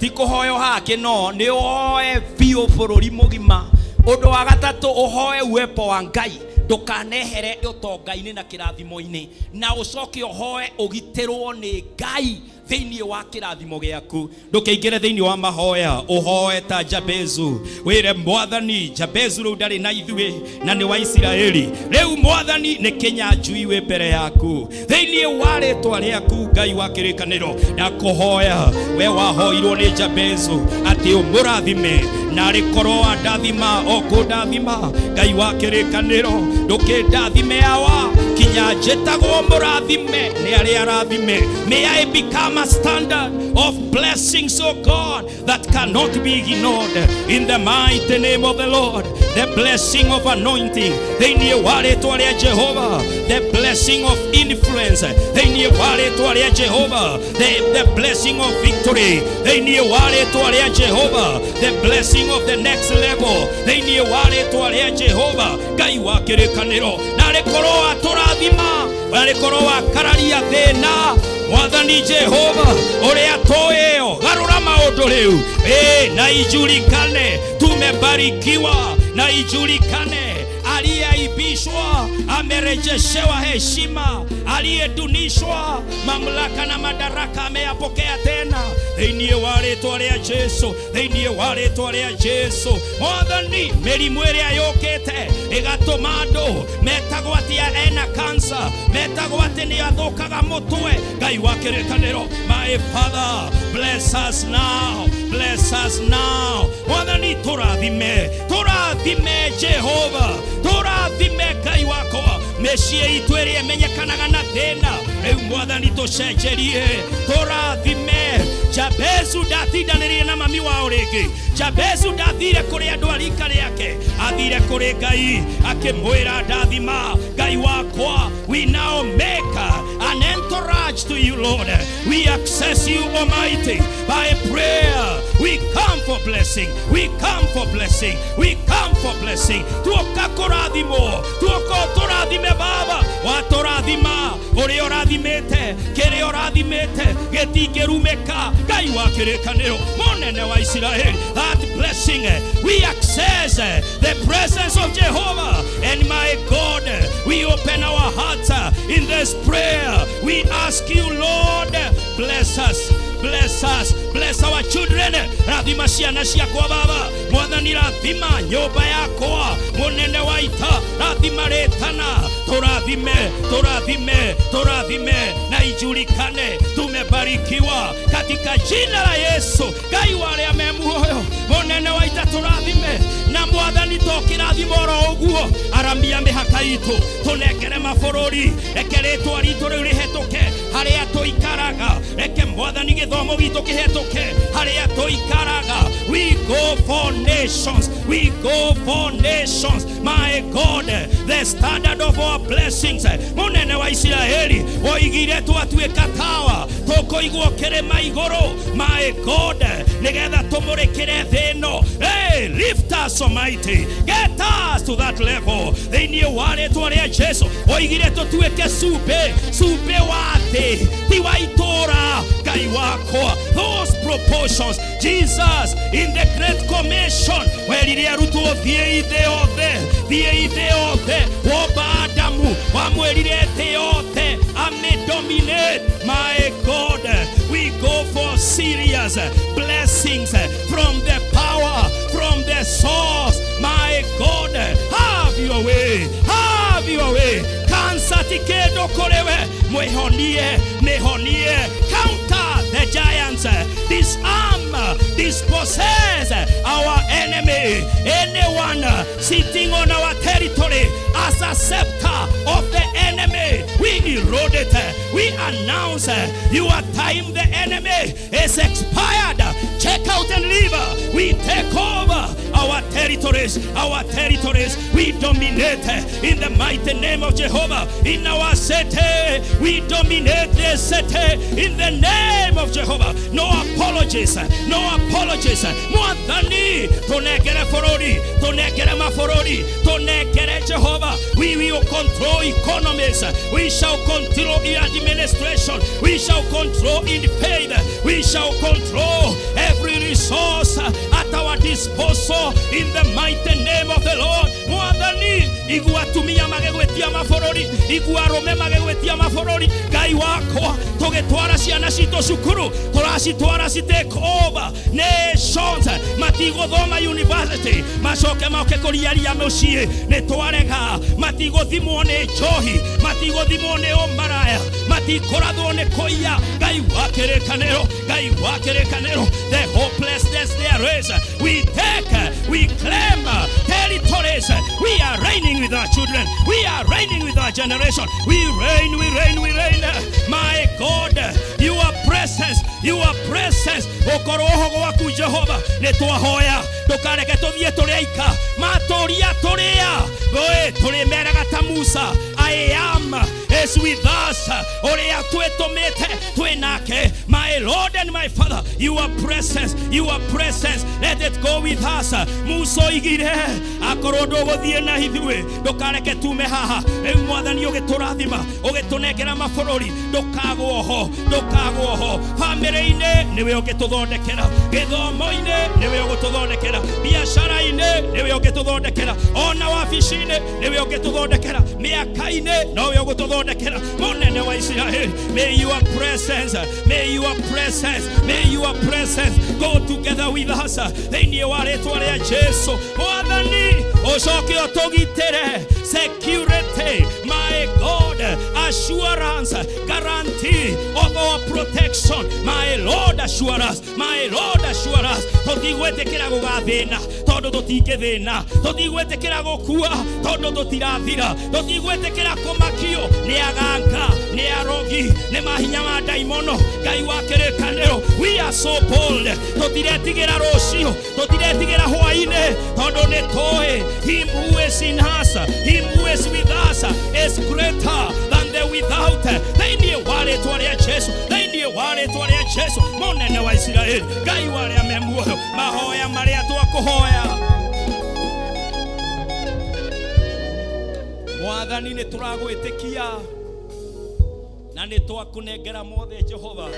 Ti kũhoya hake no nĩ ũhoe biũ bũrũri mũgima. Ũndũ wa gatatũ, ũhoe uwepo wa Ngai, ndũkanehere ũtonga-inĩ na kĩrathimo-inĩ, na ũcoke ũhoe ũgitĩrwo nĩ Ngai thĩinĩ wa kĩrathimo gĩaku. Ndũkĩingĩre thĩinĩ wa mahoya, ũhoe ta Jabezu, wĩre Mwathani, Jabezu rĩu ndarĩ na ithuĩ na nĩ wa Isiraeli, rĩu Mwathani nĩ kĩnyanjui wĩ mbere yaku. Thĩinĩ wa rĩtwa rĩaku Ngai wa kĩrĩkanĩro, ndakũhoya we wahoirwo nĩ Jabezu atĩ ũmũrathime, na rĩkorwo wandathima o kũndathima. Ngai wa kĩrĩkanĩro, ndũkĩndathime awa kinya njĩtagwo mũrathime nĩ arĩa arathime. May I become a standard of blessings, O God, that cannot be ignored, in the mighty name of the Lord. The blessing of anointing thĩinĩ wa rĩtwa rĩa Jehova, the blessing of influence thĩinĩ wa rĩtwa rĩa Jehova, the blessing of victory thĩinĩ wa rĩtwa rĩa Jehova, the blessing of the next level thĩinĩ wa rĩtwa rĩa Jehova. Ngai wa kĩrĩkanĩro, na rĩkorwo atũrathima, na rĩkorwo wakararia thĩna, Mwathani Jehova ũrĩa tũĩo, garũra maũndũ rĩu. Ĩ, na ijulikane tumebarikiwa, na ijulikane aliyeaibishwa amerejeshewa heshima, aliyedunishwa mamlaka na madaraka ameyapokea tena, thĩinĩ wa rĩtwa rĩa Jesu, thĩinĩ wa rĩtwa rĩa Jesu. Mwathani, mĩrimũ ĩrĩa yũkĩte ĩgatũma andũ metagwo atĩ ena kansa, metagwo atĩ nĩ athũkaga mũtwe, Ngai wa kĩrĩkanĩro, my Father, bless us now, bless us now. Mwathani, tũrathime, tũrathime Jehova, tũrathime Ngai wakwa. Mĩciĩ itũ ĩrĩa ĩmenyekanaga na thĩna rĩu, Mwathani, tũcenjerie, tũrathime. Jabezu ndatindanĩrire na mami wao rĩngĩ. Jabezu ndathire kũrĩ andũ a rika rĩake, athire kũrĩ Ngai akĩmwĩra, "Ndathima, Ngai wakwa." We now make an entourage to you, Lord. We access you, Almighty, by prayer. We come for blessing, we come for blessing, we come for blessing. Tuoka kũrathimwo, tuoka tũrathime Baba. Watũrathima, ũrĩa ũrathimĩte, kĩrĩa ũrathimĩte gĩtingĩrumĩka. Ngai wa kĩrĩkanĩro, mũnene wa Isiraeli, that blessing, we access the presence of Jehovah, and my God, we open our hearts in this prayer. We ask you, Lord, bless us, bless us, bless our children. Rathima ciana ciakwa Baba. Mwathani, rathima nyũmba yakwa. Mũnene wa ita, rathima rĩtana. Tũrathime, tũrathime, tũrathime, na ijulikane tumebarikiwa katika jina la Yesu. Ngai wa arĩa me muoyo, mũnene wa ita, tũrathime. Na Mwathani, to kĩrathimo oro ũguo, aramia mĩhaka itũ, tũnengere mabũrũri. Reke rĩtwa ritũ rĩu rĩhetũke harĩa tũikaraga. Reke Mwathani, gĩthomo gitũ kĩhetũke harĩa tũikaraga. We go for nations, we go for nations, my God. The standard of our blessings, mũnene wa Isiraeli, woigire twatuĩka tawa tũkũigwo kĩrĩma igũrũ, my God, nĩgetha tũmũrĩkĩre thĩ ĩno. Hey, lift us, Almighty, get us to that level thĩinĩ wa rĩtwa rĩa Jesu. Oigire tũtuĩke cumbĩ, cumbĩ wa thĩ, ti wa itũũra. Ngai wakwa, those proportions, Jesus, in the Great Commission werire arutwo, "Thiĩi thĩ yothe, thiĩi thĩ yothe." Womba Adamu, wamwĩrire thĩ yothe dominate. My God, we go for serious blessings from the power, from the source. My God, have your way, have your way. Cancer ti kĩndũ kũrĩ we. Mwĩhonie, mĩhonie. Counter the giants, disarm, dispossess our enemy. Anyone sitting on our territory as a scepter of the enemy, we erode it. We announce your time, the enemy, is expired. Check out and leave. We take over our territories, our territories. We dominate in the mighty name of Jehovah. In our city, we dominate the city in the name of Jehovah. No apologies, no apologies. Mwathani, tunengere bũrũri, tunengere mabũrũri, tunengere Jehova. We We will control economies. We shall control in administration. We shall control in faith. We shall control every resource at our disposal in the mighty name of the Lord. Mwathani, igua atumia magĩgwĩtia mabũrũri, igua arũme magĩgwĩtia mabũrũri. Ngai wakwa, tũgĩtwara ciana citũ cukuru, tũracitwara ci take over nations, matigũthoma university, macoke moke kũriaria mũciĩ. Nĩ twarega, matigũthimwo nĩ njohi, matigũthimwo nĩ ũmaraya, matikũrathwo nĩ kũiya. Ngai wa kĩrĩkanĩro, Ngai wa kĩrĩkanĩro, the hopelessness there is, we take, we claim territories. We are reigning with our children, we are reigning with our generation. We reign, we reign, we reign. My God, your presence, your presence, gũkorwo ho gwaku Jehova. Nĩ twahoya ndũkareke tũthiĩ tũrĩ aika, matũria tũrĩa we tũrĩmeraga ta Musa, "I am is with us." Ũrĩa twĩtũmĩte twĩ nake. My Lord and my Father, your presence, your presence, let it go with us. Musa oigire, "Akorwo ndũgũthiĩ na ithuĩ, ndũkareke tume haha." Rĩu Mwathani, ũgĩtũrathima, ũgĩtũnengera mabũrũri, ndũkagwo ho, ndũkagwo ho. Bamĩrĩ-inĩ nĩwe ũngĩtũthondekera, gĩthomo-inĩ nĩwe ũgũtũthondekera, biacara-inĩ nĩwe ũngĩtũthondekera, ona wabici-inĩ nĩwe ũngĩtũthondekera, mĩaka-inĩ nowe ũgũtũthondekera. Mũnene wa Isiraeli, may your presence, may your presence, may your presence go together with us thĩinĩ wa rĩtwa rĩa Jesu. Mwathani, ũcoke ũtũgitĩre. Security, my God, assurance, guarantee of our protection. My Lord, assure us. My Lord, assure us. Tũtigwĩtĩkĩra gũgathĩna tondũ tũtingĩthĩna, tũtigwĩtĩkĩra gũkua tondũ tũtirathira, tũtigwĩtĩkĩra kũmakio nĩ aganga, nĩ arogi, nĩ mahinya ma ndaimono. Ngai wa kĩrĩkanĩro, we are so bold. Tũtiretigĩra rũciũ, tũtiretigĩra hwainĩ, tondũ nĩ tũĩ him who is in us, him who is with us is greater than the without. Thĩinĩ wa rĩtwa rĩa Jesu, thĩinĩ wa rĩtwa rĩa Jesu, mũnene wa Isiraeli, Ngai wa arĩa me muoyo, mahoya marĩa twakũhoya, Mwathani, nĩ tũragwĩtĩkia na nĩ twakũnengera mothe. Jehova,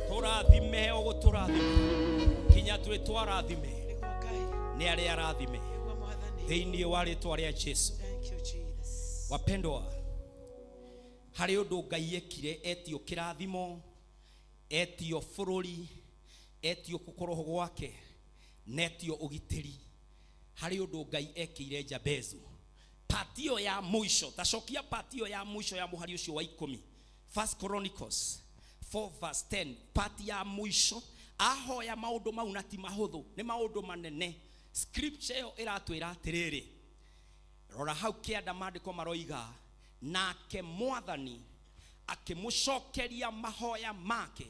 tũrathime o gũtũrathima kinya twĩ twarathime Nĩguo Ngai, nĩ arĩa arathime nĩguo Mwathani. Thĩinĩ wa rĩtwa rĩa Jesu. Thank you, Jesus. Wapendwa, harĩ ũndũ Ngai ekire, etio kĩrathimo, etio bũrũri, etio gũkorwo gwake, na etio ũgitĩri. Harĩ ũndũ Ngai ekĩire Jabezu. Patio ya mũico, tacokia patio ya mũico ya mũhari ũcio wa 10, First Chronicles 4 verse 10. Pati ya mũico, ahoya maũndũ mau na ti mahũthũ, nĩ maũndũ manene. Scripture ĩyo ĩratwĩra atĩrĩrĩ, rora hau kĩanda, maandĩko maroiga, "Nake Mwathani akĩmũcokeria mahoya make,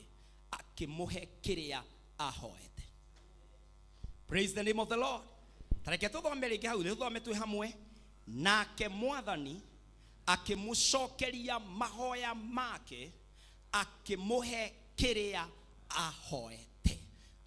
akĩmũhe kĩrĩa ahoete." Praise the name of the Lord. Tareke tũthome rĩngĩ hau, tũthome twĩ hamwe. "Nake Mwathani akĩmũcokeria mahoya make, akĩmũhe kĩrĩa ahoete."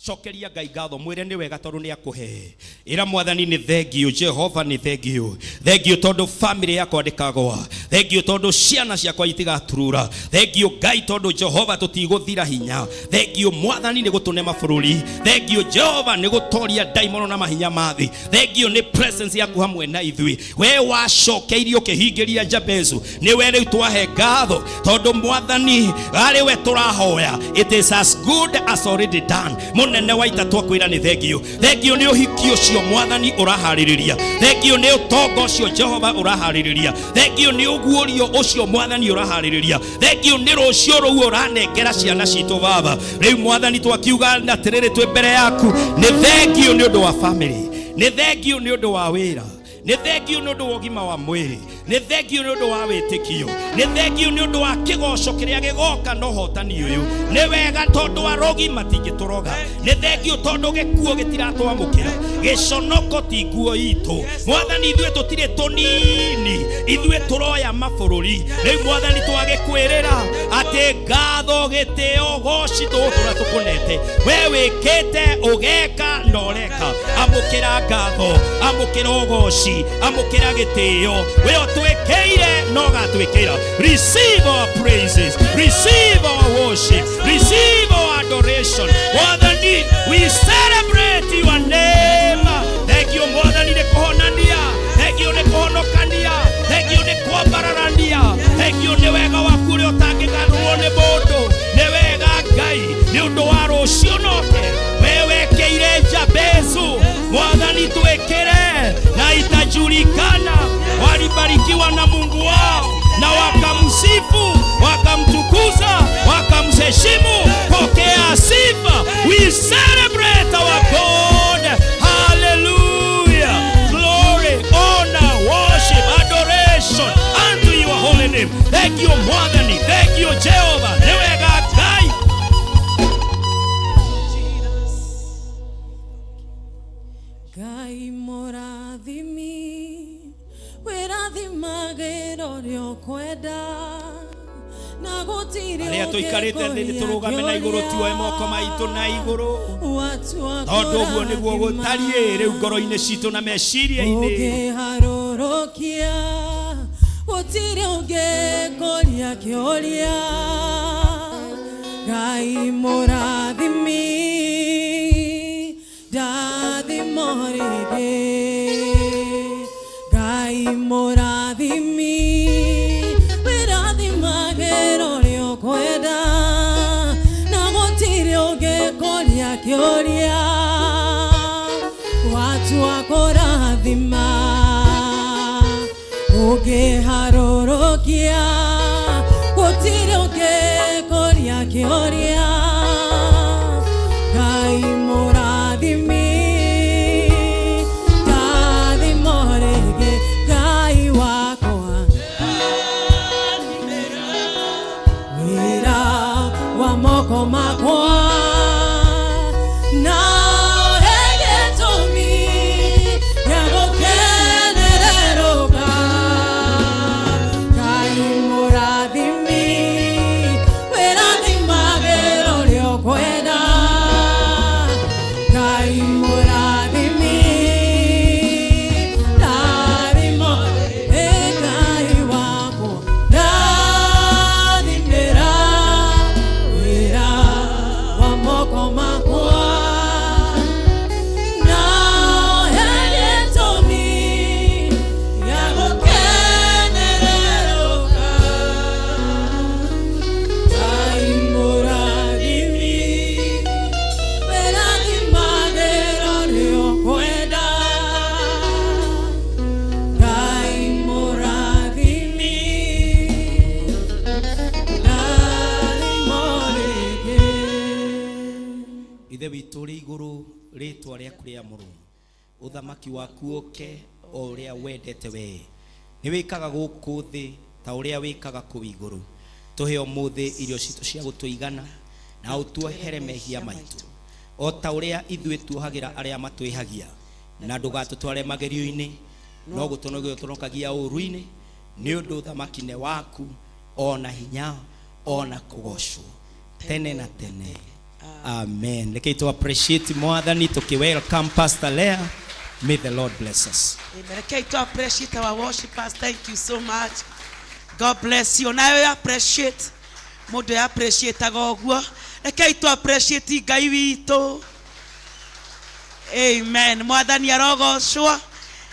Cokeria Ngai ngatho, mwĩre nĩ wega tondũ nĩ akũhe. Ĩra Mwathani nĩ thengiũ. Jehova, nĩ thengiũ, thengiũ tondũ family yakwa ndĩkagwa, thengiũ tondũ ciana ciakwa itigaturura, thengiũ Ngai tondũ Jehova tũtigũthira hinya, thengiũ Mwathani nĩ gũtũne mabũrũri, thengiũ Jehova nĩ gũtoria ndaimono na mahinya ma thĩ, thengiũ nĩ presence yaku hamwe na ithuĩ. We wacokeirie ũkĩhingĩria Jabezu, nĩwe rĩu twahe ngatho tondũ Mwathani arĩ we tũrahoya. It is as good as already done. Mũnene wa ita, twakwĩra nĩ thengiũ, thengiũ nĩ ũhiki ũcio Mwathani ũraharĩrĩria, thengiũ nĩ ũtonga ũcio Jehova ũraharĩrĩria, thengiũ nĩ ũguũrio ũcio Mwathani ũraharĩrĩria, thengiũ nĩ rũciũ rũu ũranengera ciana citũ. Baba, rĩu Mwathani twakiuga atĩrĩrĩ, twĩ mbere yaku, nĩ thengiũ nĩ ũndũ wa family, nĩ thengiũ nĩ ũndũ wa wĩra, nĩ thengiũ nĩ ũndũ wa ũgima wa mwĩrĩ. Nĩ thengio nĩ ũndũ wa wĩtĩkio, nĩ thengio nĩ ũndũ wa kĩgoco kĩrĩa gĩgoka na ũhotani ũyũ. Nĩ wega tondũ arogi matingĩtũroga. Nĩ thengio tondũ gĩkuũ gĩtiratwamũkĩra. Gĩconoko ti nguo itũ. Mwathani, ithuĩ tũtirĩ tũnini, ithuĩ tũroya mabũrũri. Rĩu Mwathani, twagĩkwĩrĩra atĩ ngatho, gĩtĩo, goci tũgũtũra tũkũnete. We wĩkĩte, ũgeka na ũreka. Amũkĩra ngatho, amũkĩra ũgoci, amũkĩra gĩtĩo. We ũtwĩkĩire na ũgatwĩkĩra. Receive our praises, receive our worship, receive our adoration. Mwathani, we celebrate your name. Thank you, Mwathani, nĩ kũhonania. Thank you nĩ kũhonokania. Thank you nĩ kwambararania. Thank you nĩ wega waku ũrĩa ũtangĩgarũrwo nĩ mũndũ. Nĩ wega Ngai nĩ ũndũ wa rũciũ noke. We wekĩire Jabezu. Mwathani, twĩkĩre na itajulikana. Walibarikiwa na Mungu wao na wakamsifu, wakamtukuza, wakamheshimu. Pokea sifa. We celebrate our God. Hallelujah. Glory, honor, worship, adoration unto your holy name. Thank you, Mwathani. Thank you, Jehovah. Nĩ wega Ngai. Jesus. Ngai mũrathimi, wĩrathimagĩra ũrĩa ũkwenda na gũtirĩ Arĩa tũikarĩte thĩ nĩ tũrũgame na igũrũ, tuoe moko maitũ na igũrũ, tondũ ũguo nĩguo gũtariĩ rĩu ngoro-inĩ citũ na meciria-inĩ. Ũngĩharũrũkia gũtirĩ ũngĩkũria kĩũria. Ngai mũrathimi, ndathimo rĩngĩ. Ngai mũrathimi, wĩrathimagĩra ũrĩa ũkwenda na gũtirĩ ũngĩkũria kĩũria. Watua kũrathima, ũngĩharũrũkia gũtirĩ ũngĩkũria kĩũria. Ngai mũrathimi, ndathimo rĩngĩ. Ngai wakwa, wĩra wa moko makwa na ũhe gĩtũmi gĩa gũkenererũka. Ngai mũrathimi, wĩrathimagĩra ũrĩa ũkwenda. Ngai mũrathimi, ndathimo. Ĩ Ngai wakwa, ndathimĩra wĩra wa moko makwa na ũhe gĩtũmi gĩa gũkenererũka. Ngai mũrathimi, wĩrathimagĩra ũrĩa ũkwenda. Ngai mũrathimi, ndathimo rĩngĩ. Ithe witũ ũrĩ igũrũ, rĩtwa rĩaku rĩamũrwo, ũthamaki waku ũke, o ũrĩa wendete wee nĩ wĩkaga gũkũ thĩ ta ũrĩa wĩkaga kũu igũrũ. Tũhe ũmũthĩ irio citũ cia gũtũigana, na ũtuohere mehia maitũ o ta ũrĩa ithuĩ tuohagĩra arĩa matwĩhagia, na ndũgatũtware magerio-inĩ, no gũtũnogia ũtũnokagia ũũru-inĩ, nĩ ũndũ ũthamaki nĩ waku, ona hinya, ona kũgocwo tene na tene. Amen. Reke tu appreciate Mwathani tuki welcome Pastor Lea. May the Lord bless us. Amen. Okay, to appreciate our worshipers. Thank you so much. God bless you. Nawe appreciate. Mũndũ ya appreciate ũguo. Rekei tu appreciate Ngai witũ. Amen. Mwathani arogocwo.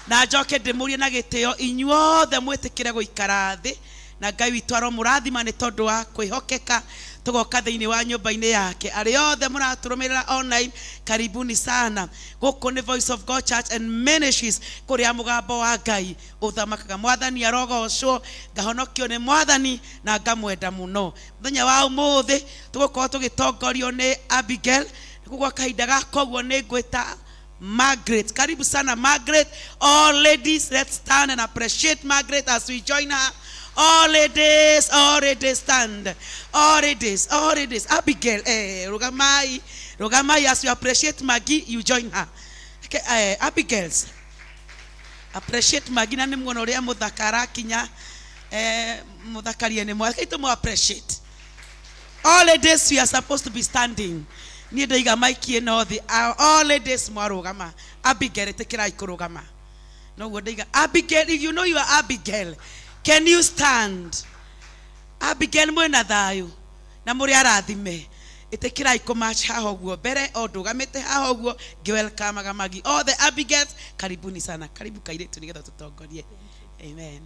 Na njoke ndĩmũrie na gĩtĩo inyuothe mwĩtĩkĩre gũikara thĩ, na Ngai witũ aromũrathima nĩ tondũ wa kwĩhokeka tũgoka thĩinĩ wa nyũmba-inĩ yake. Arĩa othe mũratũrũmĩrĩra online, karibuni sana. Gũkũ nĩ Voice of God Church and Ministries, kũrĩa mũgambo wa Ngai ũthamakaga. Mwathani arogocwo. Ngahonokio nĩ Mwathani na ngamwenda mũno. Mũthenya wa ũmũthĩ tũgũkorwo tũgĩtongorio nĩ Abigail. Nĩguo gwa kahinda gaka ũguo nĩ ngwĩta Margaret. Karibu sana Margaret. All ladies, let's stand and appreciate Margaret as we join her. All ladies, all ladies stand. All ladies, all ladies. Abigail, Rugamai, Rugamai, as you appreciate Maggie, you join her. Okay, Abigail's. Appreciate Maggie na nĩ muona ũrĩa mũthaka arakinya mũthakarie nĩ mwaka itũ appreciate. All ladies, we are supposed to be standing. Niĩ ndaiga maiki ĩno thĩ. All ladies mwarũgama. Abigail, ĩtĩkĩrai kũrũgama. Noguo ndaiga. Abigail, if you know you are Abigail, can you stand? Abigail mwĩna thayũ na mũrĩ arathime. Ĩtĩkĩrai kũmatch haha ũguo mbere o ndũgamĩte haha ũguo ngĩwelcome Maggie. All the Abigails, karibuni sana. Karibu kairĩtu nĩgetha tũtongorie. Amen.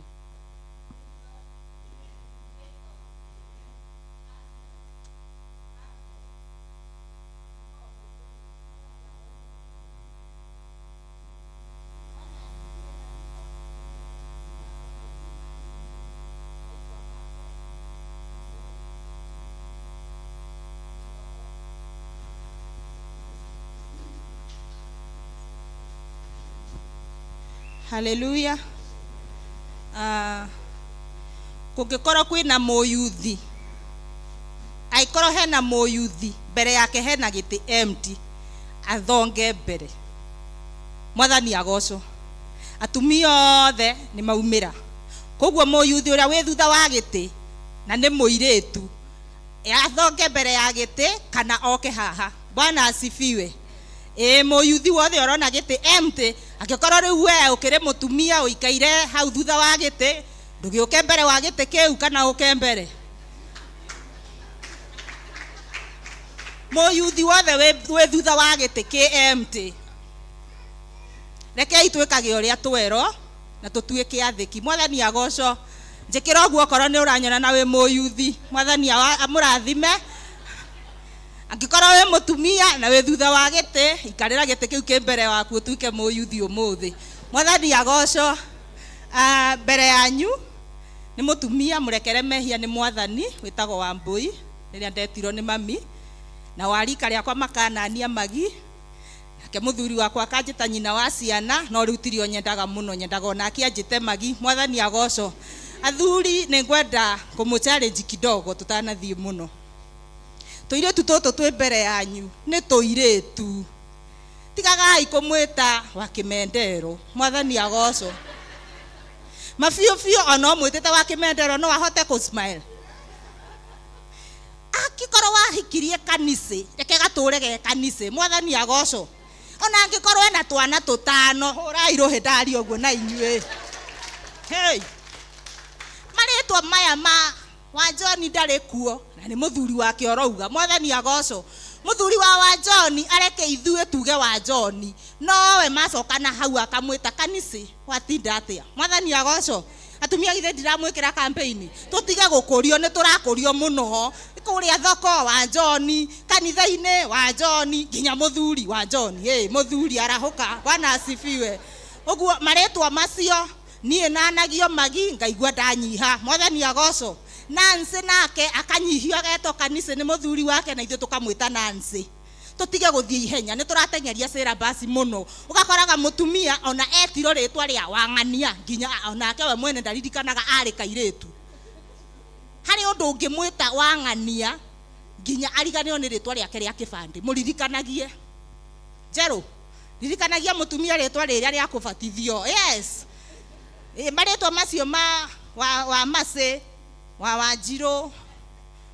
Haleluya. Kũngĩkorwo kwĩna mũyuthi, angĩkorwo hena mũyuthi mbere yake hena gĩtĩ empty, athonge mbere. Mwathani agocwo. Atumia othe nĩ maumĩra, koguo mũyuthi ũrĩa wĩ thutha wa gĩtĩ na nĩ mũirĩtu athonge mbere ya gĩtĩ kana oke haha. Bwana asifiwe. Ĩ mũyuthi wothe ũrona gĩtĩ empty, angĩkorwo rĩu we ũkĩrĩ mũtumia ũikaire hau thutha wa gĩtĩ, ndũgĩũke mbere wa gĩtĩ kĩu kana ũke mbere. Mũyuthi wothe wĩ thutha wa gĩtĩ kĩ empty, rekei twĩkage ũrĩa twerwo na tũtuĩke athĩki. Mwathani agocwo. Njĩkĩra ũguo okorwo nĩ ũranyona na wĩ mũyuthi. Mwathani amũrathime. Angĩkorwo wĩ mũtumia na wĩ thutha wa gĩtĩ, ikarĩra gĩtĩ kĩu kĩ mbere waku ũtuĩke mũyuthi ũmũthĩ. Mwathani agocwo. Mbere yanyu nĩ mũtumia mũrekere mehia nĩ mwathani wĩtagwo Wambũi, rĩrĩa ndetirwo nĩ mami, na wa rika rĩakwa makanania Magi, nake mũthuri wakwa akanjĩta nyina wa ciana, no rĩu tirio nyendaga mũno, nyendaga onake anjĩte Magi. Mwathani agocwo. Athuri nĩ ngwenda kũmũ challenge kidogo tũtanathiĩ mũno. Tũirĩtu tũtũ twĩ mbere yanyu nĩ tũirĩtu, tigagai kũmwĩta wa kĩmendero. Mwathani agocwo. Mabiũ biũ ona ũmwĩtĩte wa kĩmendero no ahote kũ smile. Angĩkorwo wahikirie kanitha, reke gatũre ge kanitha. Mwathani agocwo. Ona angĩkorwo ena twana tũtano, hũrai rũhĩ ndaria ũguo na inyuĩ. Hey. Marĩtwa maya ma wa John ndarĩ kuo na nĩ mũthuri wake ũrauga. Mwathani agocwo. Mũthuri wa John areke ithuĩ tuge wa John, nowe macoka na hau akamwĩta kanitha watinda atĩa. Mwathani agocwo. Atumia githĩ ndiramwĩkĩra campaign, tũtige gũkũrio, nĩ tũrakũrio mũno kũrĩa thoko wa John, kanitha-inĩ wa John, nginya mũthuri wa John. Hey, mũthuri arahũka. Bwana asifiwe. Ũguo marĩtwa macio niĩ nanagio Magi ngaigua ndanyiha. Mwathani agocwo. Nancy nake akanyihio agetwo kanitha nĩ mũthuri wake na ithuĩ tũkamwĩta Nancy. Tũtige gũthiĩ ihenya, nĩ tũrateng'eria syllabus mũno. Ũgakoraga mũtumia ona etirwo rĩtwa rĩa Wang'ania nginya onake we mwene ndaririkanaga arĩ kairĩtu. Harĩ ũndũ ũngĩmwĩta Wang'ania nginya ariganĩrwo nĩ rĩtwa rĩake rĩa kĩbandĩ. Mũririkanagie Njerũ, ririkanagia mũtumia rĩtwa rĩrĩa rĩa kũbatithio. Yes. Marĩtwa macio ma wa Macĩ, wa Wanjirũ,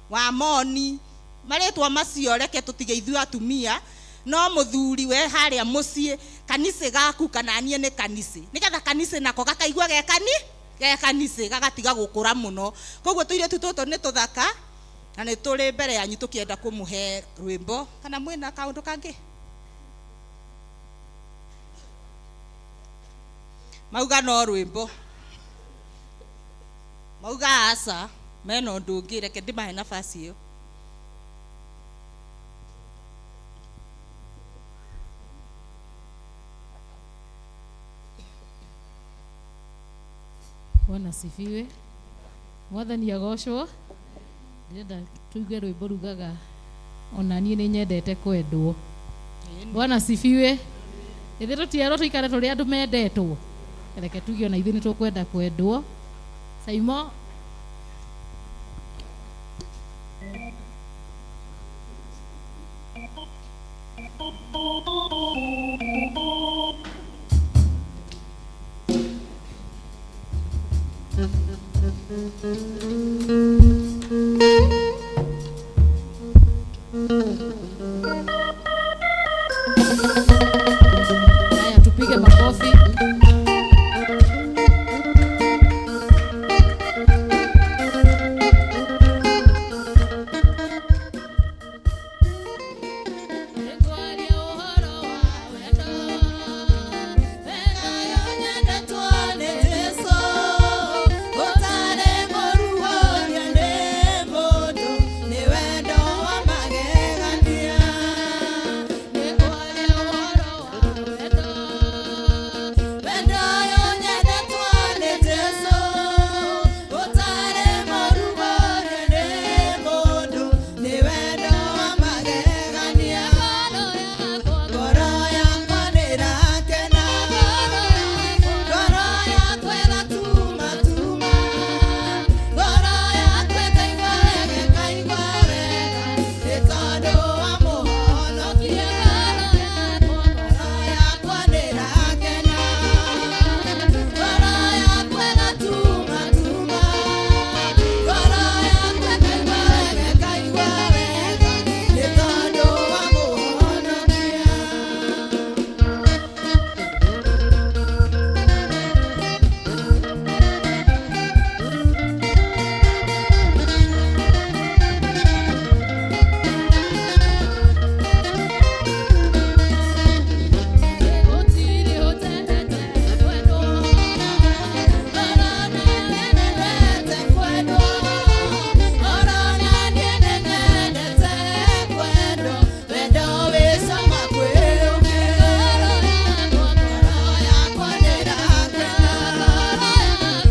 wa Moni, marĩtwa macio reke tũtige ithuĩ atumia, no mũthuri we harĩa mũciĩ kanitha gaku kana niĩ nĩ kanitha, nĩgetha kanitha nako gakaigua ge kanitha gagatiga gũkũra mũno. Koguo tũirĩtu tũtũ nĩ tũthaka na nĩ tũrĩ mbere yanyu tũkĩenda kũmũhe rwĩmbo kana mwĩna kaũndũ kangĩ. Mauga no rwĩmbo, mauga aca mena ũndũ ũngĩ, reke ndĩmahe nafasi ĩyo. Bwana asifiwe. Mwathani agocwo. Ndĩrenda tũigue rwĩmbo rugaga ona niĩ nĩ nyendete kwendwo. Bwana asifiwe. Ithuĩ tũtierwo tũikare tũrĩ andũ mendetwo. Reke tuge ona ithuĩ nĩ tũkwenda kwendwo. Saimo. Haya, tupige makofi. Nĩngwaria ũhoro wa wendo, wendo ũyũ nyendetwo nĩ Jesũ, ũtarĩ mũruhũrie nĩ mũndũ, nĩ wendo wa magegania. Nĩngwaria ũhoro wa wendo, wendo ũyũ nyendetwo nĩ Jesũ, ũtarĩ mũruhũrie nĩ mũndũ, nĩ wendo wa magegania. Ngoro yakwa nĩĩrakena, ngoro yakwa ĩratumatuma, ngoro yakwa ĩkaigua wega, ĩkaigua wega, nĩ tondũ wa Mũhonokia. Ngoro yakwa nĩĩrakena, ngoro yakwa ĩratumatuma, ngoro yakwa ĩkaigua wega, ĩkaigua wega, nĩ tondũ wa Mũhonokia. Gũtirĩ ũtendete kwendwo, ngoro nĩnyendete kwendwo, ngoro nĩnyendete kwendwo, wendo wĩ cama kwĩ ũngĩ. Ngoro yakwa nĩĩrakena,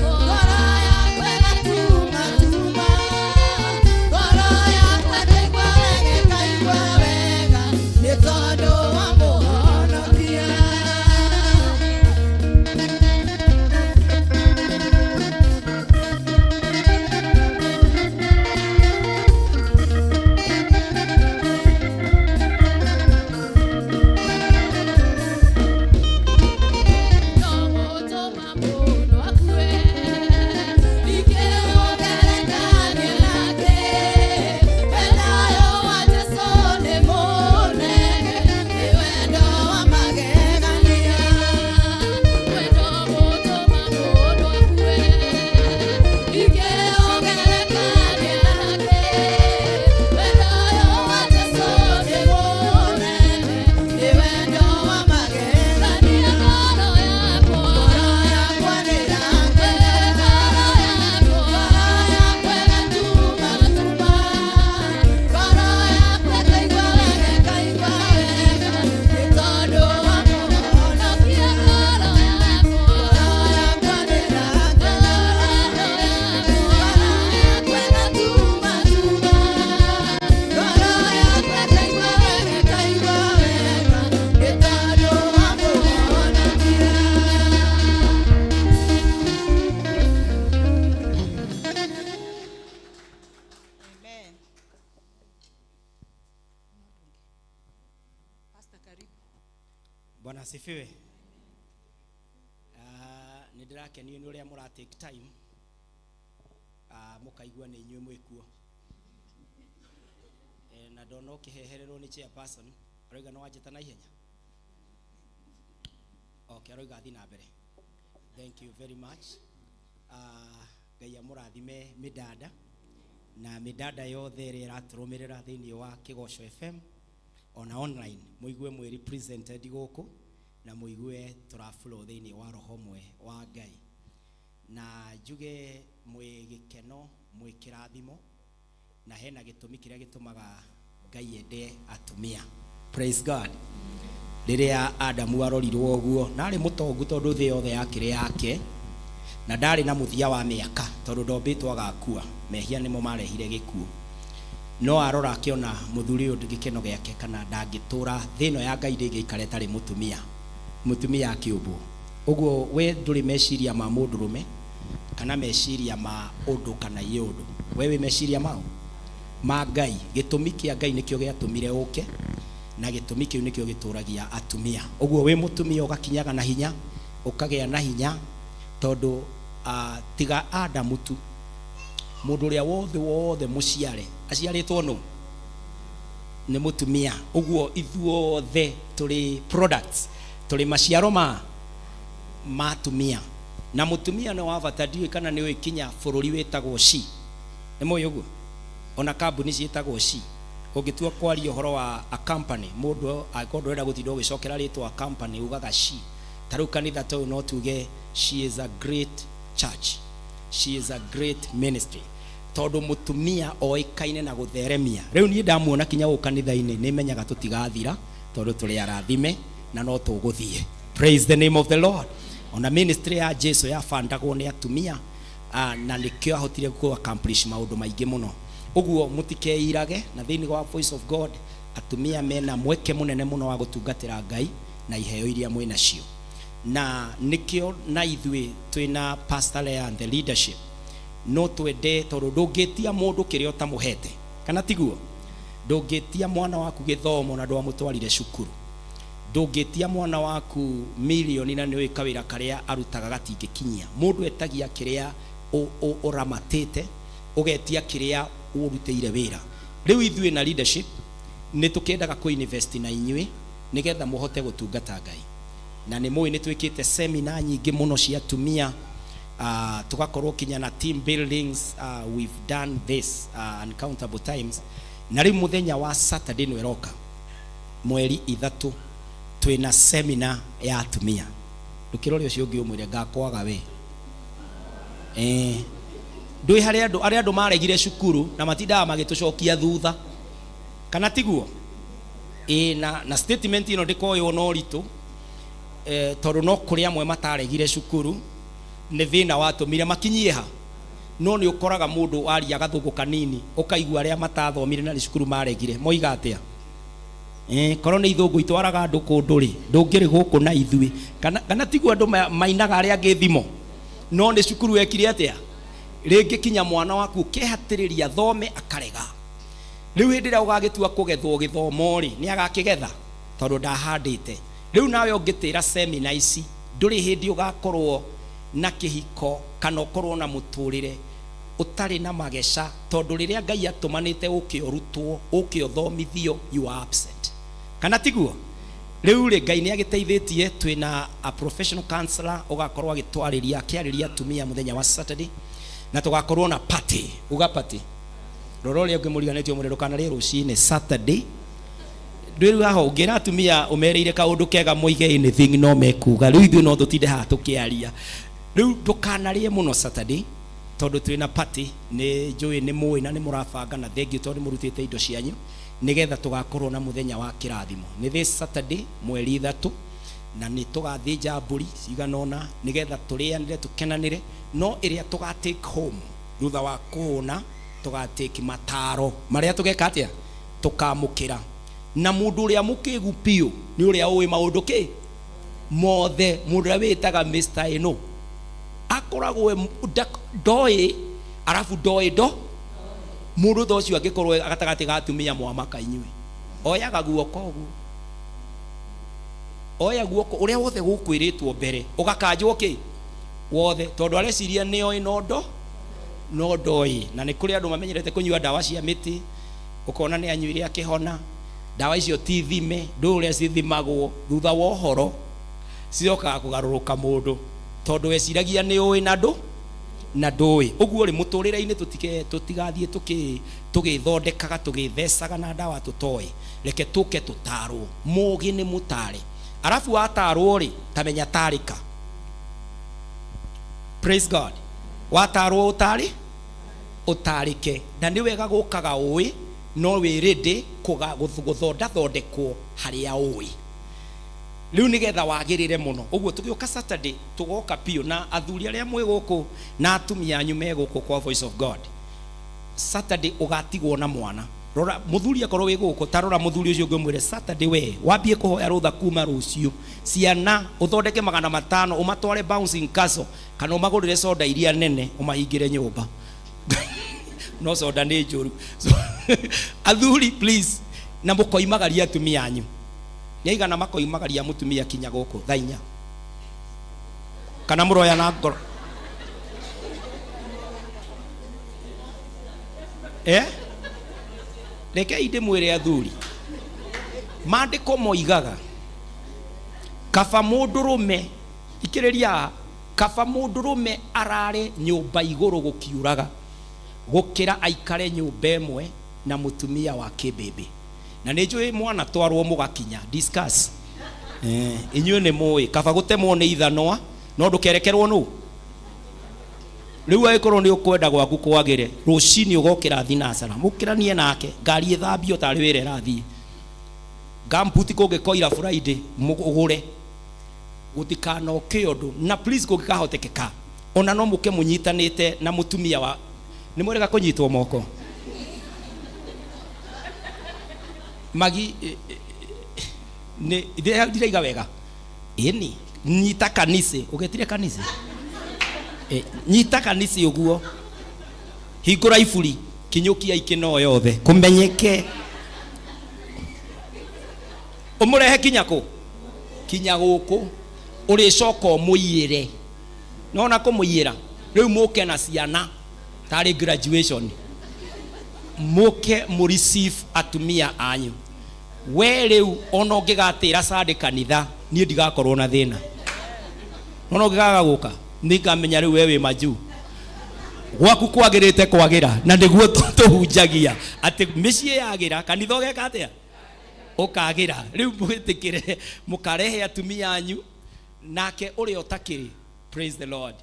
ngoro yakwa ĩgatumatuma, ngoro yakwa ĩkaigua wega, ĩkaigua wega, nĩ tondũ wa Mũhonokia. No gũtũma mũndũ akue, ingĩũgerekania nake, wendo ũyũ wa Jesũ nĩ mũnene, nĩ wendo wa magegania. Wendo gũtũma mũndũ akue, ingĩũgerekania nake, wendo ũyũ wa Jesũ nĩ mũnene, nĩ wendo wa magegania. Ngoro yakwa, ngoro yakwa nĩĩrakena, ngoro yakwa ĩgatumatuma, ngoro yakwa ĩkaigua wega, ĩkaigua wega, nĩ tondũ wa Mũhonokia. Ngoro yakwa, ngoro yakwa nĩĩrakena, ngoro yakwa ĩgatumatuma, ngoro yakwa ĩkaigua wega, ĩkaigua wega, nĩ tondũ wa Mũhonokia. Amen. Pastor, karibu. Bwana asifiwe. Nä ndä rakenio nä å rä a må ra take time må kaigua nä inyuä mwä kuo. Na ndona å kä hehererwo nä chairperson aroiga nä wanjä ta na ihenya. Okay, aroiga thiĩ na mbere. Thank you very much. Ngai amũrathime mĩdada na mĩdada yothe ĩrĩa ĩratũrũmĩrĩra thĩinĩ wa Kĩgoco FM ona online, mũigue mwĩ represented gũkũ na mũigue tũra flow thĩinĩ wa roho ũmwe wa Ngai, na njuge mwĩ gĩkeno, mwĩ kĩrathimo, na hena gĩtũmi kĩrĩa gĩtũmaga Ngai ende atumia. Praise God. Rĩrĩa Adamu arorirwo ũguo na arĩ mũtongu, tondũ thĩ yothe yakĩrĩ yake, na ndarĩ na mũthia wa mĩaka, tondũ ndombĩtwo agakua, mehia nĩmo marehire gĩkuũ, no arora akĩona mũthuri ũyũ gĩkeno gĩake kana ndangĩtũra thĩ ĩno ya Ngai ndĩngĩikara ĩtarĩ mũtumia. Mũtumia akĩũmbwo ũguo, we ndũrĩ meciria ma mũndũrũme kana meciria ma ũndũ kana iĩ ũndũ, we wĩ meciria mao ma Ngai. Gĩtũmi kĩa Ngai nĩkĩo gĩatũmire ũke, na gĩtũmi kĩu nĩkĩo gĩtũragia atumia. Ũguo wĩ mũtumia ũgakinyaga na hinya, ũkagĩa na hinya, tondũ tiga Adamu tu, mũndũ ũrĩa wothe wothe mũciare aciarĩtwo nũ nĩ mũtumia. Ũguo ithuothe tũrĩ products, tũrĩ maciaro ma atumia, na mũtumia nĩ wa bata. Ndiũĩ kana nĩ ũĩ kinya bũrũri wĩtagwo she, nĩ mũĩ ũguo? Ona kambuni ciĩtagwo she. Ũngĩtua kwaria ũhoro wa a company, mũndũ angĩkorwo ndũrenda gũtinda ũgĩcokera rĩtwa company, ugaga she. Ta rĩu kanitha ta ũyũ no tuge she is a great church, she is a great ministry, tondũ mũtumia oĩkaine na gũtheremia. Rĩu niĩ ndamuona kinya gũkũ kanitha-inĩ, nĩ menyaga tũtigathira, tondũ tũrĩ arathime na no tũgũthiĩ. Praise the name of the Lord. Ona ministry ya Jesu yabandagwo nĩ atumia, na nĩkĩo ahotire ku accomplish maũndũ maingĩ mũno. Ũguo mũtikeirage, na thĩinĩ wa Voice of God atumia mena mweke mũnene mũno wa gũtungatĩra Ngai na iheo iria mwĩ nacio, na nĩkĩo na ithuĩ twĩna Pastor Lea and the leadership no twende, tondũ ndũngĩtia mũndũ kĩrĩa ũtamũhete, kana tiguo? Ndũngĩtia mwana waku gĩthomo na ndwamũtwarire cukuru. Ndũngĩtia mwana waku milioni na nĩũĩ kawĩra karĩa arutaga gatingĩkinyia. Mũndũ etagia kĩrĩa ũramatĩte, ũgetia kĩrĩa ũrutĩire wĩra. Rĩu ithuĩ na leadership nĩ tũkĩendaga kũ invest na inyuĩ nĩgetha mũhote gũtungata Ngai. Na nĩ mũĩ nĩ twĩkĩte seminar nyingĩ mũno cia atumia, tũgakorwo kinya na team buildings. We've done this uncountable times. Na rĩu mũthenya wa Saturday nĩ ĩroka, mweri 3, twĩna seminar ya atumia. Ndũkĩrore ũcio ũngĩ ũmwĩre ngakwaga we. Ndũĩ harĩa andũ arĩa andũ maregire cukuru na matindaga magĩtũcokia thutha, kana tiguo? Ĩ na statement ĩno ndĩkoywo na ũritũ, tondũ no kũrĩ amwe mataregire cukuru, nĩ thĩna watũmire makinyie ha. No nĩ ũkoraga mũndũ waria gathũngũ kanini, ũkaigua arĩa matathomire na nĩ cukuru maregire moiga atĩa. Korwo nĩ ithũngũ itwaraga andũ kũndũ rĩ, ndũngĩrĩ gũkũ na ithuĩ, kana tiguo? Andũ mainaga arĩa angĩ thimo, no nĩ cukuru ekire atĩa? Rĩngĩ kinya mwana waku ũkehatĩrĩria thome akarega. Rĩu hĩndĩ ĩrĩa ũgagĩtua kũgethwo gĩthomo rĩ, nĩ agakĩgetha tondũ ndahandĩte. Rĩu nawe ũngĩtĩra semina ici, ndũrĩ hĩndĩ ũgakorwo na kĩhiko kana ũkorwo na mũtũrĩre ũtarĩ na mageca, tondũ rĩrĩa Ngai atũmanĩte ũke ũrutwo, ũke ũthomithio, you are absent, kana tiguo? Rĩu rĩ, Ngai nĩ agĩteithĩtie, twĩna a professional counselor ũgakorwo agĩtwarĩria, akĩarĩria atumia mũthenya wa Saturday, na tũgakorwo na party. Uga party. Rora ũrĩa ũngĩ mũriganĩtie, ũmwĩre ndũkanarĩe rũcinĩ Saturday. Ndwĩrĩ haha ũngĩra atumia ũmerĩire kaũndũ kega moige anything no mekuga. Rĩu ithuĩ no tũtinde haha tũkĩaria. Rĩu ndũkanarĩe mũno Saturday, tondũ twĩna party. Nĩ njũĩ nĩ mũĩ na nĩ mũrabanga, na thengiũ tondũ nĩ mũrutĩte indo cianyu nĩgetha tũgakorwo na mũthenya wa kĩrathimo. Nĩ this Saturday, mweri 3, na nĩ tũgathĩnja mbũri cigana ũna nĩgetha tũrĩanĩre, tũkenanĩre. No ĩrĩa tũga take home thutha wa kũhũna, tũgatake mataro marĩa tũgeka atĩa, tũkamũkĩra. Na mũndũ ũrĩa mũkĩgu biũ nĩ ũrĩa ũĩ maũndũ kĩ mothe. Mũndũ ũrĩa wĩtaga Mr. Ĩno akoragwo ndoĩ, arabu ndoĩ ndo mũndũ ta ũcio angĩkorwo gatagatĩ ga atumia mwamaka inyuĩ, oyaga guoko ũguo, oya guoko ũrĩa wothe gũkwĩrĩtwo mbere, ũgakanjwo kĩ wothe, tondũ areciria nĩ oĩ no ndo no ndoĩ. Na nĩ kũrĩ andũ mamenyerete kũnyua ndawa cia mĩtĩ, ũkona nĩ anyuire akĩhona. Ndawa icio ti thime, ndũĩ ũrĩa cithimagwo. Thutha wa ũhoro cicokaga kũgarũrũka mũndũ, tondũ weciragia nĩ ũĩ na ndũ na ndũĩ. Ũguo rĩ, mũtũrĩre-inĩ tũtigathiĩ tũgĩthondekaga, tũgĩthecaga na ndawa tũtoĩ. Reke tũke tũtarwo. Mũgĩ nĩ mũtare, arabu watarwo rĩ, tamenya tarĩka. Praise God. Watarwo ũtarĩ ũtarĩke, na nĩ wega gũkaga ũĩ no wĩ ready gũthondathondekwo harĩa ũĩ rĩu nĩgetha wagĩrĩre mũno. Ũguo tũgĩũka Saturday, tũgoka biũ na athuri arĩa mwĩ gũkũ na atumia anyu me gũkũ kwa Voice of God. Saturday ũgatigwo na mwana. Rora muthuri akorwo wĩ gũkũ, ta rora muthuri ũcio ũngĩ, Saturday we wambie kũhoya rũtha kuma rũciũ, ciana ũthondeke 500 ũmatware bouncing castle kana ũmagũrĩre soda iria nene ũmahingĩre nyũmba. No soda nĩ njũru. So, athuri, please, na mũkoimagaria atumia anyu. Nĩ aigana makoimagaria mũtumia kinya gũkũ thaa 4 kana mũroya na ngoro? Eh, rekei ndĩmwĩre athuri, maandĩko moigaga kaba mũndũrũme, ikĩrĩria, kaba mũndũrũme arare nyũmba igũrũ gũkiuraga gũkĩra aikare nyũmba ĩmwe na mũtumia wa kĩmbĩmbĩ. Na nĩ njũĩ mwana twarwo mũgakinya discuss. Eh, inyuĩ nĩ mũĩ kaba gũtemwo nĩ ithanwa no ndũkerekerwo nũ. Rĩu angĩkorwo nĩ ũkwenda gwaku kwagĩre, rũcinĩ ũgokĩra thinacara, mũkĩranie nake, ngari ĩthambio tarĩ wĩra ĩrathiĩ, gambuti kũngĩkoira Friday ũgũre, gũtikanoke ũndũ. Na please, kũngĩkahotekeka, ona no mũke mũnyitanĩte na mũtumia wa nĩ mwĩrĩga kũnyitwo moko magi nĩ ndiraiga wega. Ĩni nyita kanisi, ũgetire kanisi. Eh, nyita kanisi ũguo, hingũra iburi, kinyũkia ikĩno yothe kũmenyeke, ũmũrehe kinya kũ, kinya gũkũ, ũrĩcoka ũmũiyĩre. Nona kũmũiyĩra rĩu, mũke na ciana tarĩ graduation, mũke mũ receive atumia anyu. We rĩu ona ũngĩgatĩra Sunday kanitha, niĩ ndigakorwo na thĩna. Nona ũngĩgaga gũka, nĩngamenya rĩu we wĩ majuu, gwaku kwagĩrĩte kwagĩra. Na nĩguo tũhunjagia atĩ mĩciĩ yagĩra, kanitha ũgeka atĩa? Ũkagĩra. Rĩu mwĩtĩkĩre mũkarehe atumia anyu, nake ũrĩa ũtakĩrĩ, praise the Lord,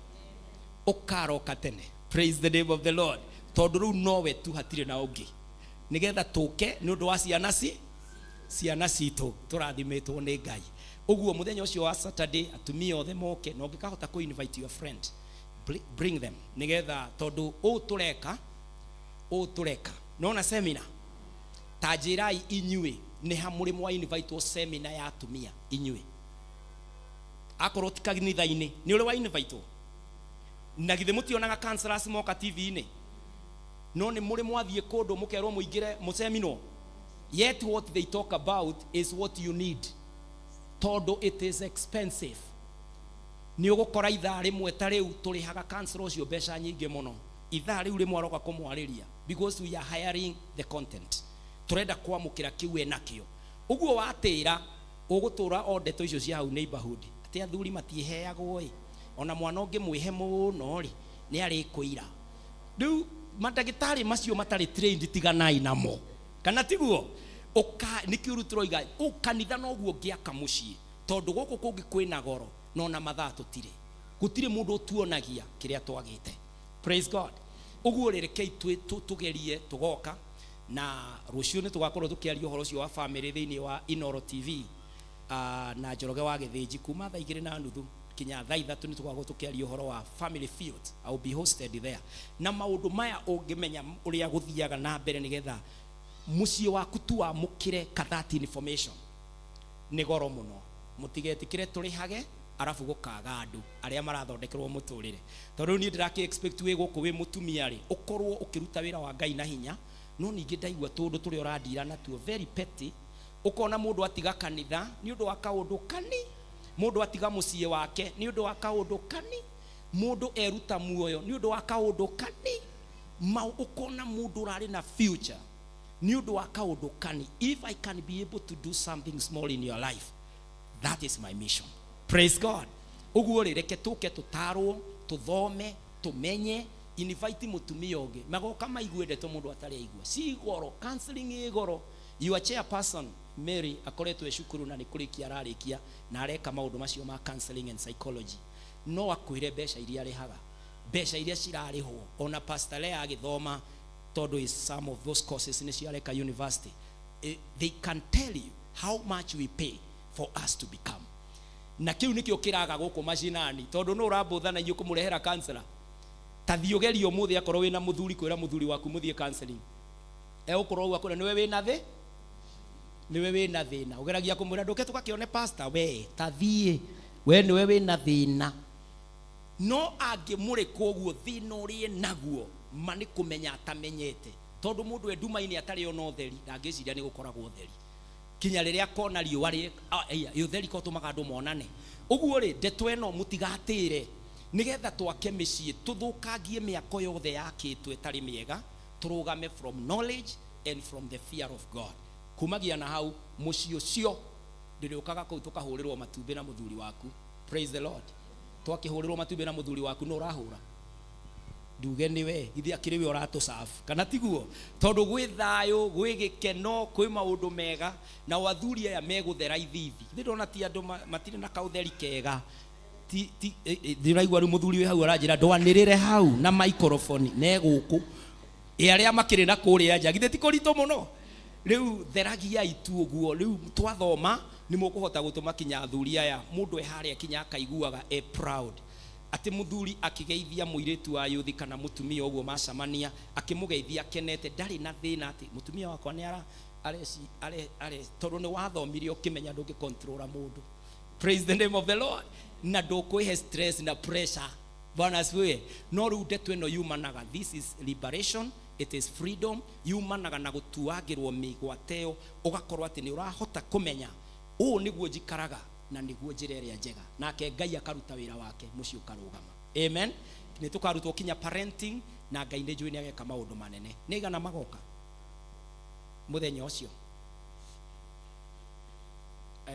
ũkaroka tene. Praise the name of the Lord. Tondũ rĩu nowe tu, hatirĩ na ũngĩ, nĩgetha tũke nĩ ũndũ wa ciana citũ tũrathimĩtwo nĩ Ngai. Ũguo mũthenya ũcio wa Saturday, atumia othe moke, na ũngĩkahota kũ invite your friend, bring them, nĩgetha tondũ ũũ tũreka, ũũ tũreka nona seminar. Ta njĩrai inyuĩ, nĩ ha mũrĩ mwa invitewo seminar ya atumia? Inyuĩ akorwo ti kanitha-inĩ, nĩ ũrĩ wa invitewo? Na githĩ mũtionaga counselors moka TV-inĩ? No nĩ mũrĩ mwathiĩ kũndũ mũkerwo mũingĩre mũseminwo? Yet what they talk about is what you need, tondũ it is expensive. Nĩ ũgũkora ithaa rĩmwe ta rĩu tũrĩhaga counselor ũcio mbeca nyingĩ mũno, ithaa rĩu rĩmwe aroka kũmwarĩria, because we are hiring the content. Tũrenda kwamũkĩra kĩu enakĩo. Ũguo watĩra ũgũtũra o ndeto icio cia hau neighborhood, atĩ athuri matiheagwo ĩ, ona mwana ũngĩmwĩhe mũno rĩ, nĩ arĩkũira. Rĩu mandagĩtarĩ macio matarĩ trained, tiganai namo, kana tiguo? Ũka nĩkĩo rĩu tũroiga kanitha noguo ũngĩaka mũciĩ, tondũ gũkũ kũngĩ kwĩna goro, no na mathaa tũtirĩ, gũtirĩ mũndũ ũtuonagia kĩrĩa twagĩte. Praise God. Ũguo rĩ, rekei tũgerie tũgoka na rũciũ nĩ tũgakorwo tũkĩaria ũhoro ũcio wa family thĩinĩ wa Inoro TV na Njoroge wa Gĩthĩnji kuma thaa 2:30 kinya thaa 3. Nĩ tũgakorwo tũkĩaria ũhoro wa family field. I will be hosted there. Na maũndũ maya ũngĩmenya ũrĩa gũthiaga na mbere, nĩgetha mũciĩ waku tu wamũkĩre ka that information, nĩ goro mũno. Mũtigetĩkĩre tũrĩhage arabu gũkaga andũ arĩa marathondekerwo mũtũrĩre, tondũ rĩu niĩ ndĩrakĩ expect wĩ gũkũ wĩ mũtumia rĩ, ũkorwo ũkĩruta wĩra wa Ngai na hinya. No ningĩ ndaigua tũndũ tũrĩa ũrandira natuo very petty, ũkona mũndũ atiga kanitha nĩ ũndũ wa kaũndũ kani, mũndũ atiga mũciĩ wake nĩ ũndũ wa kaũndũ kani, mũndũ eruta muoyo nĩ ũndũ wa kaũndũ kani, mau ũkona mũndũ ũrarĩ na future nĩ ũndũ wa kaũndũ kani. If I can be able to do something small in your life, that is my mission. Praise God. Ũguo rĩ, reke tũke tũtarwo, tũthome, tũmenye. Invite mũtumia ũngĩ, magoka maigue ndeto mũndũ atarĩ aigua. Ci goro, counseling ĩ goro. Your chairperson Mary akoretwo e cukuru na nĩ kũrĩkia ararĩkia, na areka maũndũ macio ma counseling and psychology. No akwĩre mbeca iria arĩhaga, mbeca iria cirarĩhwo. Ona Pastor Lea agĩthoma, tondũ is some of those courses nĩ ciareka university. Eh, they can tell you how much we pay for us to become. Na kĩu nĩkĩo kĩraga gũkũ macinani, tondũ no ũrambũtha na inyuĩ kũmũrehera counselor. Ta thiĩ ũgerie ũmũthĩ, akorwo wĩna mũthuri, kwĩra mũthuri waku mũthiĩ counseling. Egũkũrora ũguo akwĩre nĩwe wĩna thĩ, nĩwe wĩna thĩna. Ũgeragia kũmwĩra ndũke tũgakĩone pastor, we ta thiĩ, we nĩwe wĩna thĩna. No angĩmũrĩka ũguo thĩna ũrĩa enaguo ma nĩ kũmenya atamenyete, tondũ mũndũ e nduma-inĩ atarĩ ona ũtheri ndangĩciria nĩ gũkoragwo ũtheri kinya rĩrĩa akona riũa rĩ, ĩya, ũtheri ko ũtũmaga andũ monane. Ũguo rĩ, ndeto ĩno mũtigatĩre, nĩgetha twake mĩciĩ tũthũkangie mĩako yothe yakĩtwo ĩtarĩ mĩega, tũrũgame from knowledge and from the fear of God. Kumagia na hau mũciĩ ũcio ndĩrĩũkaga kũu tũkahũrĩrwo matumbĩ na mũthuri waku. Praise the Lord. Twakĩhũrĩrwo matumbĩ na mũthuri waku nũ ũrahũra? Nduge nĩwe, githĩ akĩrĩ we ũratũcabu kana tiguo? Tondũ gwĩ thayũ, gwĩ gĩkeno, kwĩ maũndũ mega, nao athuri aya megũthera ithithi. Githĩ ndona ti andũ matirĩ na kaũtheri kega? Ti, ti, ndĩraigua rĩu mũthuri wĩ hau aranjĩra ndwanĩrĩre hau na maikoroboni ne gũkũ. Ĩ arĩa makĩrĩ na kũrĩa nja, githĩ ti kũritũ mũno? Rĩu theragiai tu ũguo. Rĩu twathoma nĩ mũkũhota gũtũma kinya athuri aya mũndũ e harĩa kinya akaiguaga e proud atĩ mũthuri akĩgeithia mũirĩtu wa yuthi kana mũtumia ũguo macamania, akĩmũgeithia akenete, ndarĩ na thĩna atĩ mũtumia wakwa nĩ ara, areci, are, are, tondũ nĩ wathomire ũkĩmenya ndũngĩ control mũndũ. Praise the name of the Lord. Na ndũkwĩhe stress na pressure. Bwana asifiwe. No rĩu ndeto ĩno yumanaga, this is liberation, it is freedom, yumanaga na gũtuangĩrwo mĩgwate ĩyo, ũgakorwo atĩ nĩ ũrahota kũmenya ũũ nĩguo njikaraga na nĩguo njĩra ĩrĩa njega, nake Ngai akaruta wĩra wake, mũciĩ ũkarũgama. Amen. Nĩ tũkarutwo kinya parenting, na Ngai nĩ njũĩ nĩ ageka maũndũ manene. Nĩ aigana magoka mũthenya ũcio?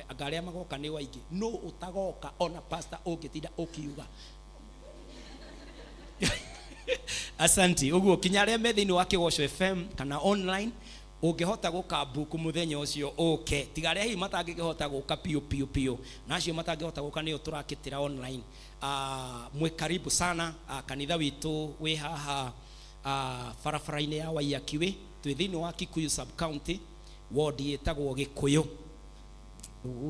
Anga arĩa magoka nĩ aingĩ. Nũ ũtagoka ona pastor ũngĩtinda ũkiuga? Asanti. Ũguo kinya arĩa me thĩinĩ wa Kĩgoco FM kana online, ũngĩhota gũka book mũthenya ũcio ũke. Tiga arĩa hihi matangĩkĩhota gũka piũ piũ piũ, na acio matangĩhota gũka nĩo tũrakĩtĩra online. Mwĩ karibu sana. Kanitha witũ wĩ haha, barabara-inĩ ya Waiyaki Way, twĩ thĩinĩ wa Kikuyu sub county, ward ĩtagwo Gĩkũyũ.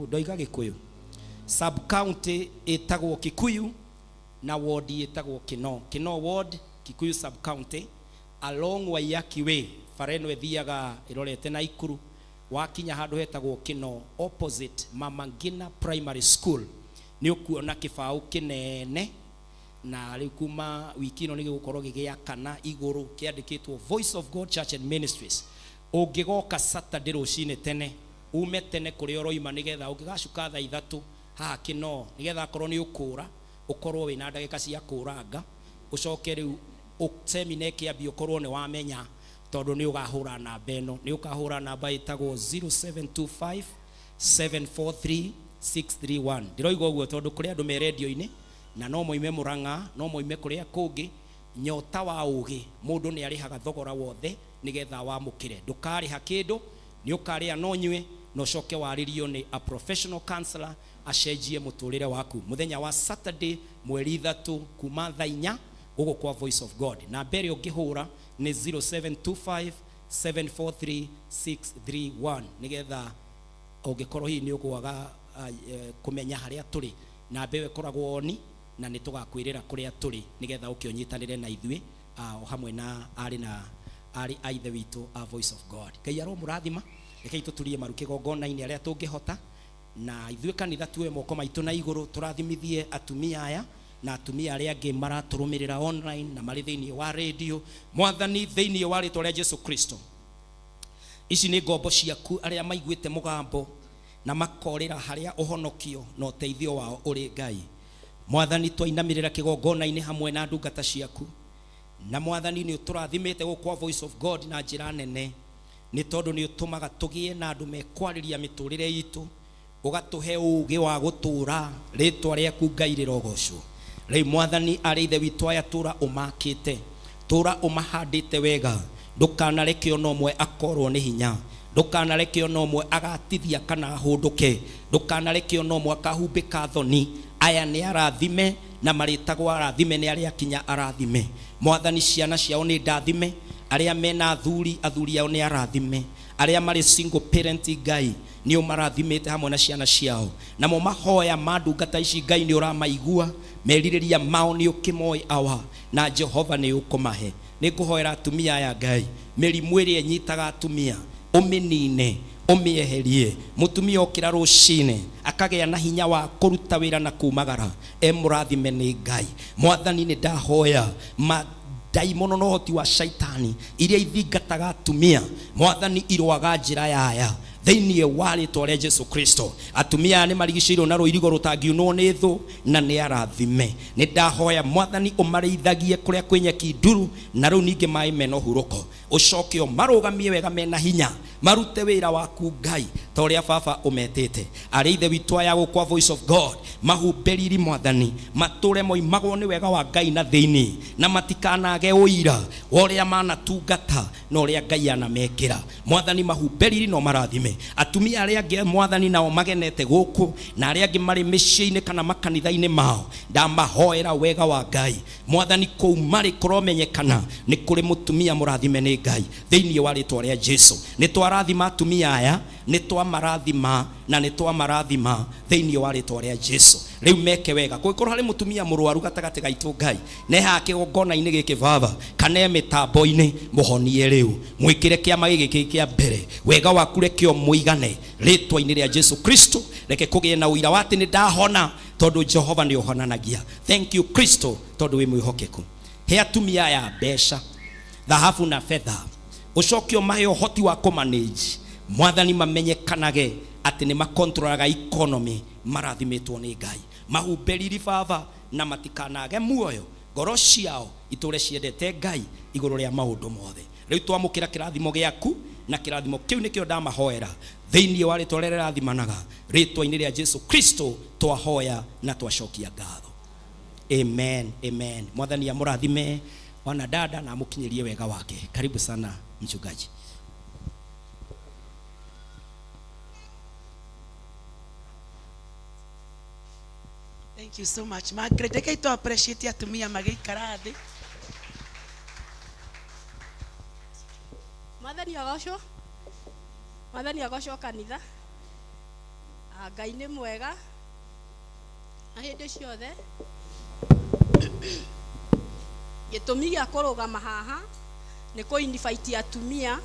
Ndoiga Gĩkũyũ. Sub county ĩtagwo Kikuyu na ward ĩtagwo Kino. Kino ward, Kikuyu sub county, along Waiyaki Way, bara ĩno ĩthiaga ĩrorete Naikuru, wakinya handũ hetagwo Kino, opposite Mama Ngina Primary School, nĩ ũkuona kĩbaũ kĩnene, na rĩu kuma wiki ĩno nĩ gĩgũkorwo gĩgĩakana igũrũ kĩandĩkĩtwo Voice of God Church and Ministries. Ũngĩgoka Saturday rũcinĩ tene, ume tene kũrĩa ũroima, nĩgetha ũngĩgacuka thaa 3 haha Kino, nĩgetha akorwo nĩ ũkũra ũkorwo wĩna ndagĩka cia kũranga, ũcoke rĩu semina ĩkĩambia ũkorwo nĩ wamenya, tondũ nĩ ũkahũra namba ĩno, nĩ ũkahũra namba ĩtagwo 0725 743 631. Ndĩroiga ũguo tondũ kũrĩ andũ me redio-inĩ na no moime Murang'a, no moime kũrĩa kũngĩ. Nyota wa ũgĩ, mũndũ nĩ arĩhaga thogora wothe nĩgetha wamũkĩre. Ndũkarĩha kĩndũ, nĩ ũkarĩa no nyue, na ũcoke warĩrio nĩ a professional counselor acenjie mũtũrĩre waku. Mũthenya wa Saturday mweri 3 kuma thaa 4 gũkũ kwa Voice of God. Namba ĩrĩa ũngĩhũra nĩ 0725 743 631, nĩgetha ũngĩkorwo hihi nĩ ũgwaga kũmenya harĩa tũrĩ, namba ĩyo ĩkoragwo oni, na nĩ tũgakwĩrĩra kũrĩa tũrĩ nĩgetha ũke ũnyitanĩre na ithuĩ, o hamwe na arĩ na arĩ a ithe witũ a Voice of God. Ngai aromũrathima. Rekei tũturie maru kĩgongona-inĩ arĩa tũngĩhota, na ithuĩ kanitha tuoe moko maitũ na igũrũ tũrathimithie atumia aya na atumia arĩa angĩ maratũrũmĩrĩra online na marĩ thĩinĩ wa radio. Mwathani, thĩinĩ wa rĩtwa rĩa Jesu Kristo, ici nĩ ngombo ciaku arĩa maiguĩte mũgambo na makorĩra harĩa ũhonokio na ũteithio wao ũrĩ. Ngai Mwathani, twainamĩrĩra kĩgongona-inĩ hamwe na ndungata ciaku, na Mwathani nĩ ũtũrathimĩte gũkũ kwa Voice of God na njĩra nene, nĩ tondũ nĩ ũtũmaga tũgĩe na andũ mekwarĩria mĩtũrĩre itũ, ũgatũhe ũũgĩ wa gũtũũra. Rĩtwa rĩaku Ngai rĩrogocwo. Rĩu Mwathani, arĩ ithe witũ aya, tũra ũmakĩte, tũra ũmahandĩte wega, ndũkanareke ona ũmwe akorwo nĩ hinya, ndũkanareke ona ũmwe agatithia kana ahũndũke, ndũkanareke ona ũmwe akahumbĩka thoni. Aya nĩ arathime na marĩtagwo arathime nĩ arĩa kinya arathime. Mwathani, ciana ciao nĩ ndathime, arĩa mena athuri, athuri ao nĩ arathime, arĩa marĩ single parent, Ngai nĩ ũmarathimĩte hamwe na ciana ciao. Namo mahoya ma ndungata ici, Ngai nĩ ũramaigua. Merirĩria mao nĩ ũkĩmoĩ awa, na Jehova nĩ ũkũmahe. Nĩ ngũhoera atumia aya Ngai, mĩrimũ ĩrĩa ĩnyitaga atumia ũmĩnine, ũmĩeherie. Mũtumia okĩra rũcinĩ akagĩa na hinya wa kũruta wĩra na kumagara, e mũrathime nĩ Ngai. Mwathani, nĩ ndahoya ma ndaimono na ũhoti wa shaitani iria ithingataga atumia, Mwathani, irwaga njĩra yaya thĩinĩ wa rĩtwa rĩa Jesu Kristo. Atumia aya nĩ marigicĩirwo na rũirigo rũtangiunwo nĩ thũ, na nĩ arathime. Nĩ ndahoya Mwathani ũmarĩithagie kũrĩa kwĩ nyeki nduru, na rĩu ningĩ maĩ mena ũhurũko, ũcoke ũmarũgamie wega mena hinya, marute wĩra waku Ngai ta ũrĩa baba ũmetĩte. Arĩ ithe witũ aya gũkwa Voice of God, mahumbe riri Mwathani, matũre moimagwo nĩ wega wa Ngai na thĩinĩ, na matikanage ũira wa ũrĩa manatungata na ũrĩa Ngai anamekĩra. Mwathani, mahumbe riri no marathime. Atumia arĩa angĩ Mwathani nao magenete gũkũ, na arĩa angĩ marĩ mĩciĩ-inĩ kana makanitha-inĩ mao, ndamahoera wega wa Ngai Mwathani kũu marĩ, kũromenyekana nĩ kũrĩ mũtumia mũrathime nĩ Ngai thĩinĩ wa rĩtwa rĩa Jesu. Nĩ twarathima atumia aya, nĩ twamarathima na nĩ twamarathima thĩinĩ wa rĩtwa rĩa Jesu. Rĩu meke wega. Kũngĩkorwo harĩ mũtumia mũrwaru gatagatĩ gaitũ Ngai, ne haha kĩgongona-inĩ gĩkĩ baba, kana e mĩtambo-inĩ, mũhonie rĩu, mwĩkĩre kĩama gĩkĩ kĩa mbere, wega waku reke ũmũigane rĩtwa-inĩ rĩa Jesu Kristo. Reke kũgĩe na ũira wa atĩ nĩ ndahona, tondũ Jehova nĩ ũhonanagia. Thank you Kristo, tondũ wĩ mwĩhokeku. He atumia aya mbeca, thahabu na betha, ũcoke ũmahe ũhoti wa kũmanage Mwathani, mamenyekanage atĩ nĩ makontrolaga economy, marathimĩtwo nĩ Ngai. Mahumbe riri baba, na matikanage muoyo, ngoro ciao itũre ciendete Ngai igũrũ rĩa maũndũ mothe. Rĩu twamũkĩra kĩrathimo gĩaku, na kĩrathimo kĩu nĩkĩo ndamahoera thĩinĩ wa rĩtwa rĩrĩa rĩrathimanaga, rĩtwa-inĩ rĩa Jesu Kristo twahoya na twacokia ngatho. Amen, amen. Mwathani amũrathime wana dada na amũkinyĩrie wega wake. Karibu sana mchungaji. Thank you so much, Margaret. Reke to appreciate atumia magĩikara thĩ. Mwathani agocwo, Mwathani agocwo kanitha. Ah, Ngai nĩ mwega na hĩndĩ ciothe. Gĩtũmi gĩa kũrũgama haha nĩ kũ invite atumia,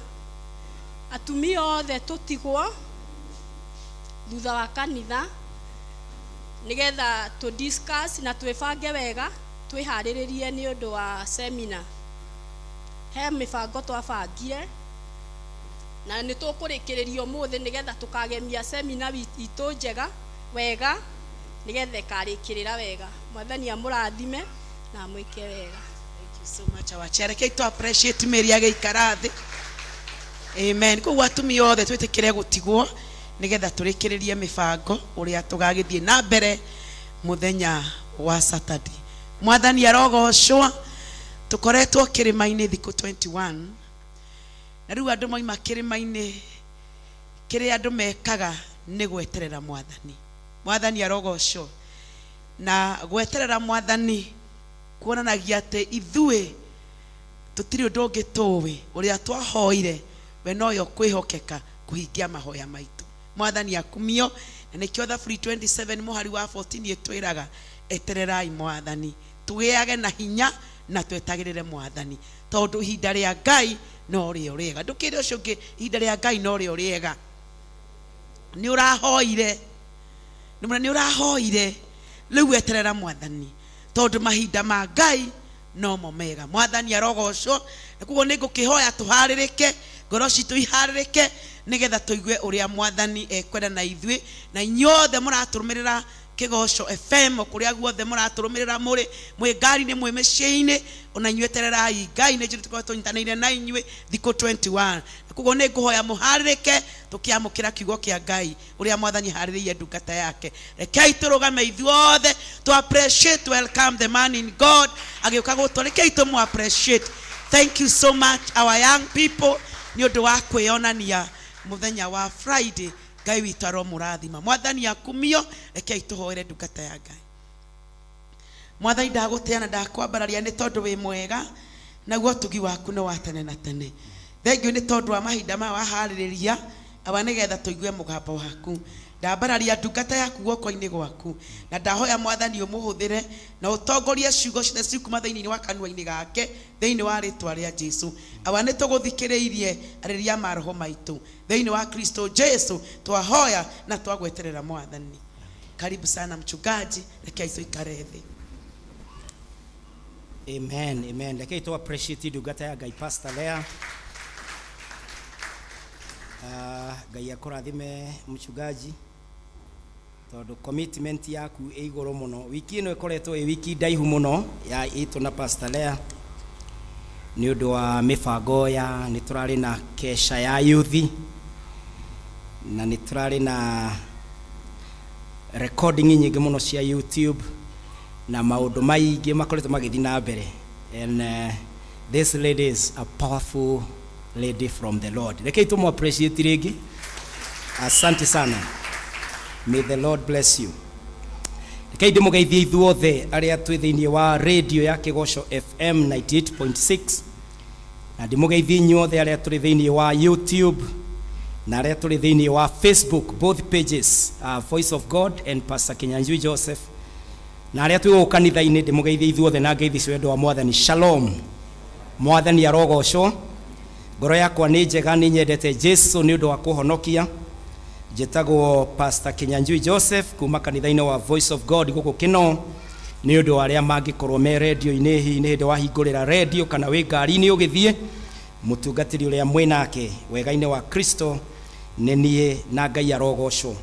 atumia othe tũtigwo thutha wa kanitha nĩgetha tũ discuss na twĩbange wega, twĩharĩrĩrie nĩ ũndũ wa seminar. He mĩbango twabangire na nĩ tũkũrĩkĩrĩria ũmũthĩ nĩgetha tũkagemia seminar itũ njega wega, nĩgetha ĩkarĩkĩrĩra wega. Mwathani amũrathime na amwĩke wega. Thank you so much, our chair. Reke to appreciate Mary agĩikara thĩ. Amen. Koguo atumia othe twĩtĩkĩre gũtigwo nĩgetha tũrĩkĩrĩrie mĩbango ũrĩa tũgagĩthiĩ na mbere mũthenya wa Saturday. Mwathani arogocwo. Tũkoretwo kĩrĩma-inĩ thikũ 21, na rĩu andũ moima kĩrĩma-inĩ, kĩrĩa andũ mekaga nĩ gweterera Mwathani. Mwathani arogocwo. Na gweterera Mwathani kuonanagia atĩ ithuĩ tũtirĩ ũndũ ũngĩ tũĩ, ũrĩa twahoire we noyo kwĩhokeka kũhingia mahoya maitũ. Mwathani akumio. Na nĩkĩo Thaburi 27 mũhari wa 14 ĩtwĩraga, etererai Mwathani, tũgĩage na hinya na twetagĩrĩre Mwathani, tondũ ihinda rĩa Ngai no rĩo rĩega. Ndũkĩre ũcio ũngĩ, ihinda rĩa Ngai no rĩo rĩega. Nĩ ũrahoire, nĩ ũrahoire, rĩu eterera Mwathani, tondũ mahinda ma Ngai nomo mega. Mwathani arogocwo. Na koguo nĩ ngũkĩhoya tũharĩrĩke, ngoro citũ iharĩrĩke, nĩgetha tũigue ũrĩa Mwathani ekwenda na ithuĩ. Na inyuothe mũratũrũmĩrĩra Kĩgoco FM, kũrĩa guothe mũratũrũmĩrĩra, mũrĩ mwĩ ngari-inĩ, mwĩ mĩciĩ-inĩ, ona inyuĩ etererai Ngai. Nĩ njũĩ tũkoretwo tũnyitanĩire na inyuĩ thikũ 21, na koguo nĩ ngũhoya mũharĩrĩke tũkĩamũkĩra kiugo kĩa Ngai ũrĩa Mwathani aharĩrĩirie ndungata yake. Rekei tũrũgame ithuothe to appreciate, welcome the man in God agĩũka gũtũ. Rekei tũmũ appreciate. Thank you so much, our young people, nĩ ũndũ wa kwĩyonania mũthenya wa Friday. Ngai witũ aromũrathima. Mwathani akumio. Rekei tũhoere ndungata ya Ngai. Mwathani, ndagũtĩa na ndakwambararia nĩ tondũ wĩ mwega, naguo ũtugi waku nĩ wa tene na tene. Thengiũ nĩ tondũ wa mahinda maya waharĩrĩria awa nĩgetha tũigue mũgambo waku. Ndambararia ndungata yaku guoko-inĩ gwaku, na ndahoya Mwathani ũmũhũthĩre na ũtongorie ciugo ciothe cikuma thĩinĩ wa kanua-inĩ gake, thĩinĩ wa rĩtwa rĩa Jesu. Awa, nĩ tũgũthikĩrĩirie, arĩria maroho maitũ thĩinĩ wa Kristo Jesu twahoya na twagweterera. Mwathani, karibu sana mchungaji, rekei tuikare thĩ. Amen, amen. Rekei tu appreciate ndungata ya Ngai, Pastor Lea. Ngai akũrathime, mchungaji, tondũ commitment yaku ĩ igũrũ mũno. Wiki ĩno ĩkoretwo ĩ wiki ndaihu mũno ya itũ na Pastor Lea nĩ ũndũ wa mĩbango ya nĩ tũrarĩ na kesha ya youth na nĩ tũrarĩ na recording nyingĩ mũno cia YouTube na maũndũ maingĩ makoretwo magĩthiĩ na mbere, and this lady is a powerful lady from the Lord. Rekei tũmũ appreciate rĩngĩ. Asante sana, may the Lord bless you. Rekei ndĩmũgeithie ithuothe arĩa twĩ thĩinĩ wa radio ya Kĩgoco FM 98.6, na ndĩmũgeithie inyuothe arĩa tũrĩ thĩinĩ wa YouTube na arĩa tũrĩ thĩinĩ wa Facebook, both pages, Voice of God and Pastor Kinyanjui Joseph, na arĩa twĩ gũkũ kanitha-inĩ. Ndĩmũgeithie ithuothe na ngeithi cia wendo wa Mwathani. Shalom, Mwathani arogocwo. Ngoro yakwa nĩ njega, nĩ nyendete Jesu nĩ ũndũ wa kũhonokia. Njĩtagwo Pastor Kinyanjui Joseph kuma kanitha-inĩ wa Voice of God gũkũ Kĩno. Nĩ ũndũ wa arĩa mangĩkorwo me redio-inĩ, hihi nĩ hĩndĩ wahingũrĩra redio kana wĩ ngari-inĩ ũgĩthiĩ, mũtungatĩri ũrĩa mwĩ nake wega-inĩ wa Kristo nĩ niĩ, na Ngai arogocwo.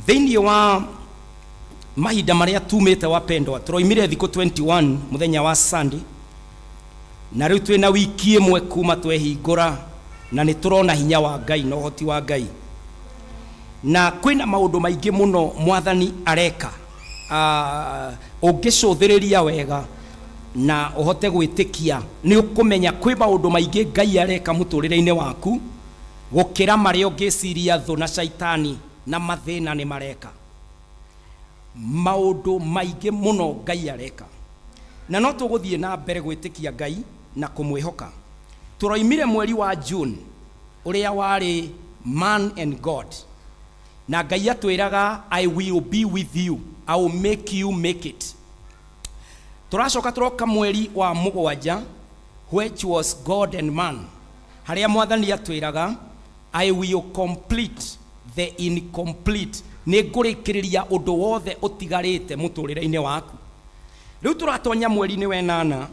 Thĩinĩ wa mahinda marĩa tumĩte, wapendwa, tũroimire thikũ 21 mũthenya wa Sunday, na rĩu twĩna wiki ĩmwe kuma twehingũra, na nĩ tũrona hinya wa Ngai na ũhoti wa Ngai, na kwĩna maũndũ maingĩ mũno Mwathani areka. Ũngĩcũthĩrĩria wega na ũhote gwĩtĩkia, nĩ ũkũmenya kwĩ maũndũ maingĩ Ngai areka mũtũrĩre-inĩ waku gũkĩra marĩa ũngĩciria thũ na Shaitani na mathĩna nĩ mareka. Maũndũ maingĩ mũno Ngai areka, na no tũgũthiĩ na mbere gwĩtĩkia Ngai na kũmwĩhoka. Tũroimire mweri wa June ũrĩa warĩ Man and God, na Ngai atwĩraga, "I will be with you, I will make you make it." Tũracoka tũroka mweri wa mũgwanja, which was God and Man, harĩa Mwathani atwĩraga, "I will complete the incomplete," nĩ ngũrĩkĩrĩria ũndũ wothe ũtigarĩte mũtũrĩre-inĩ waku. Rĩu tũratonya mweri-inĩ wa ĩnana,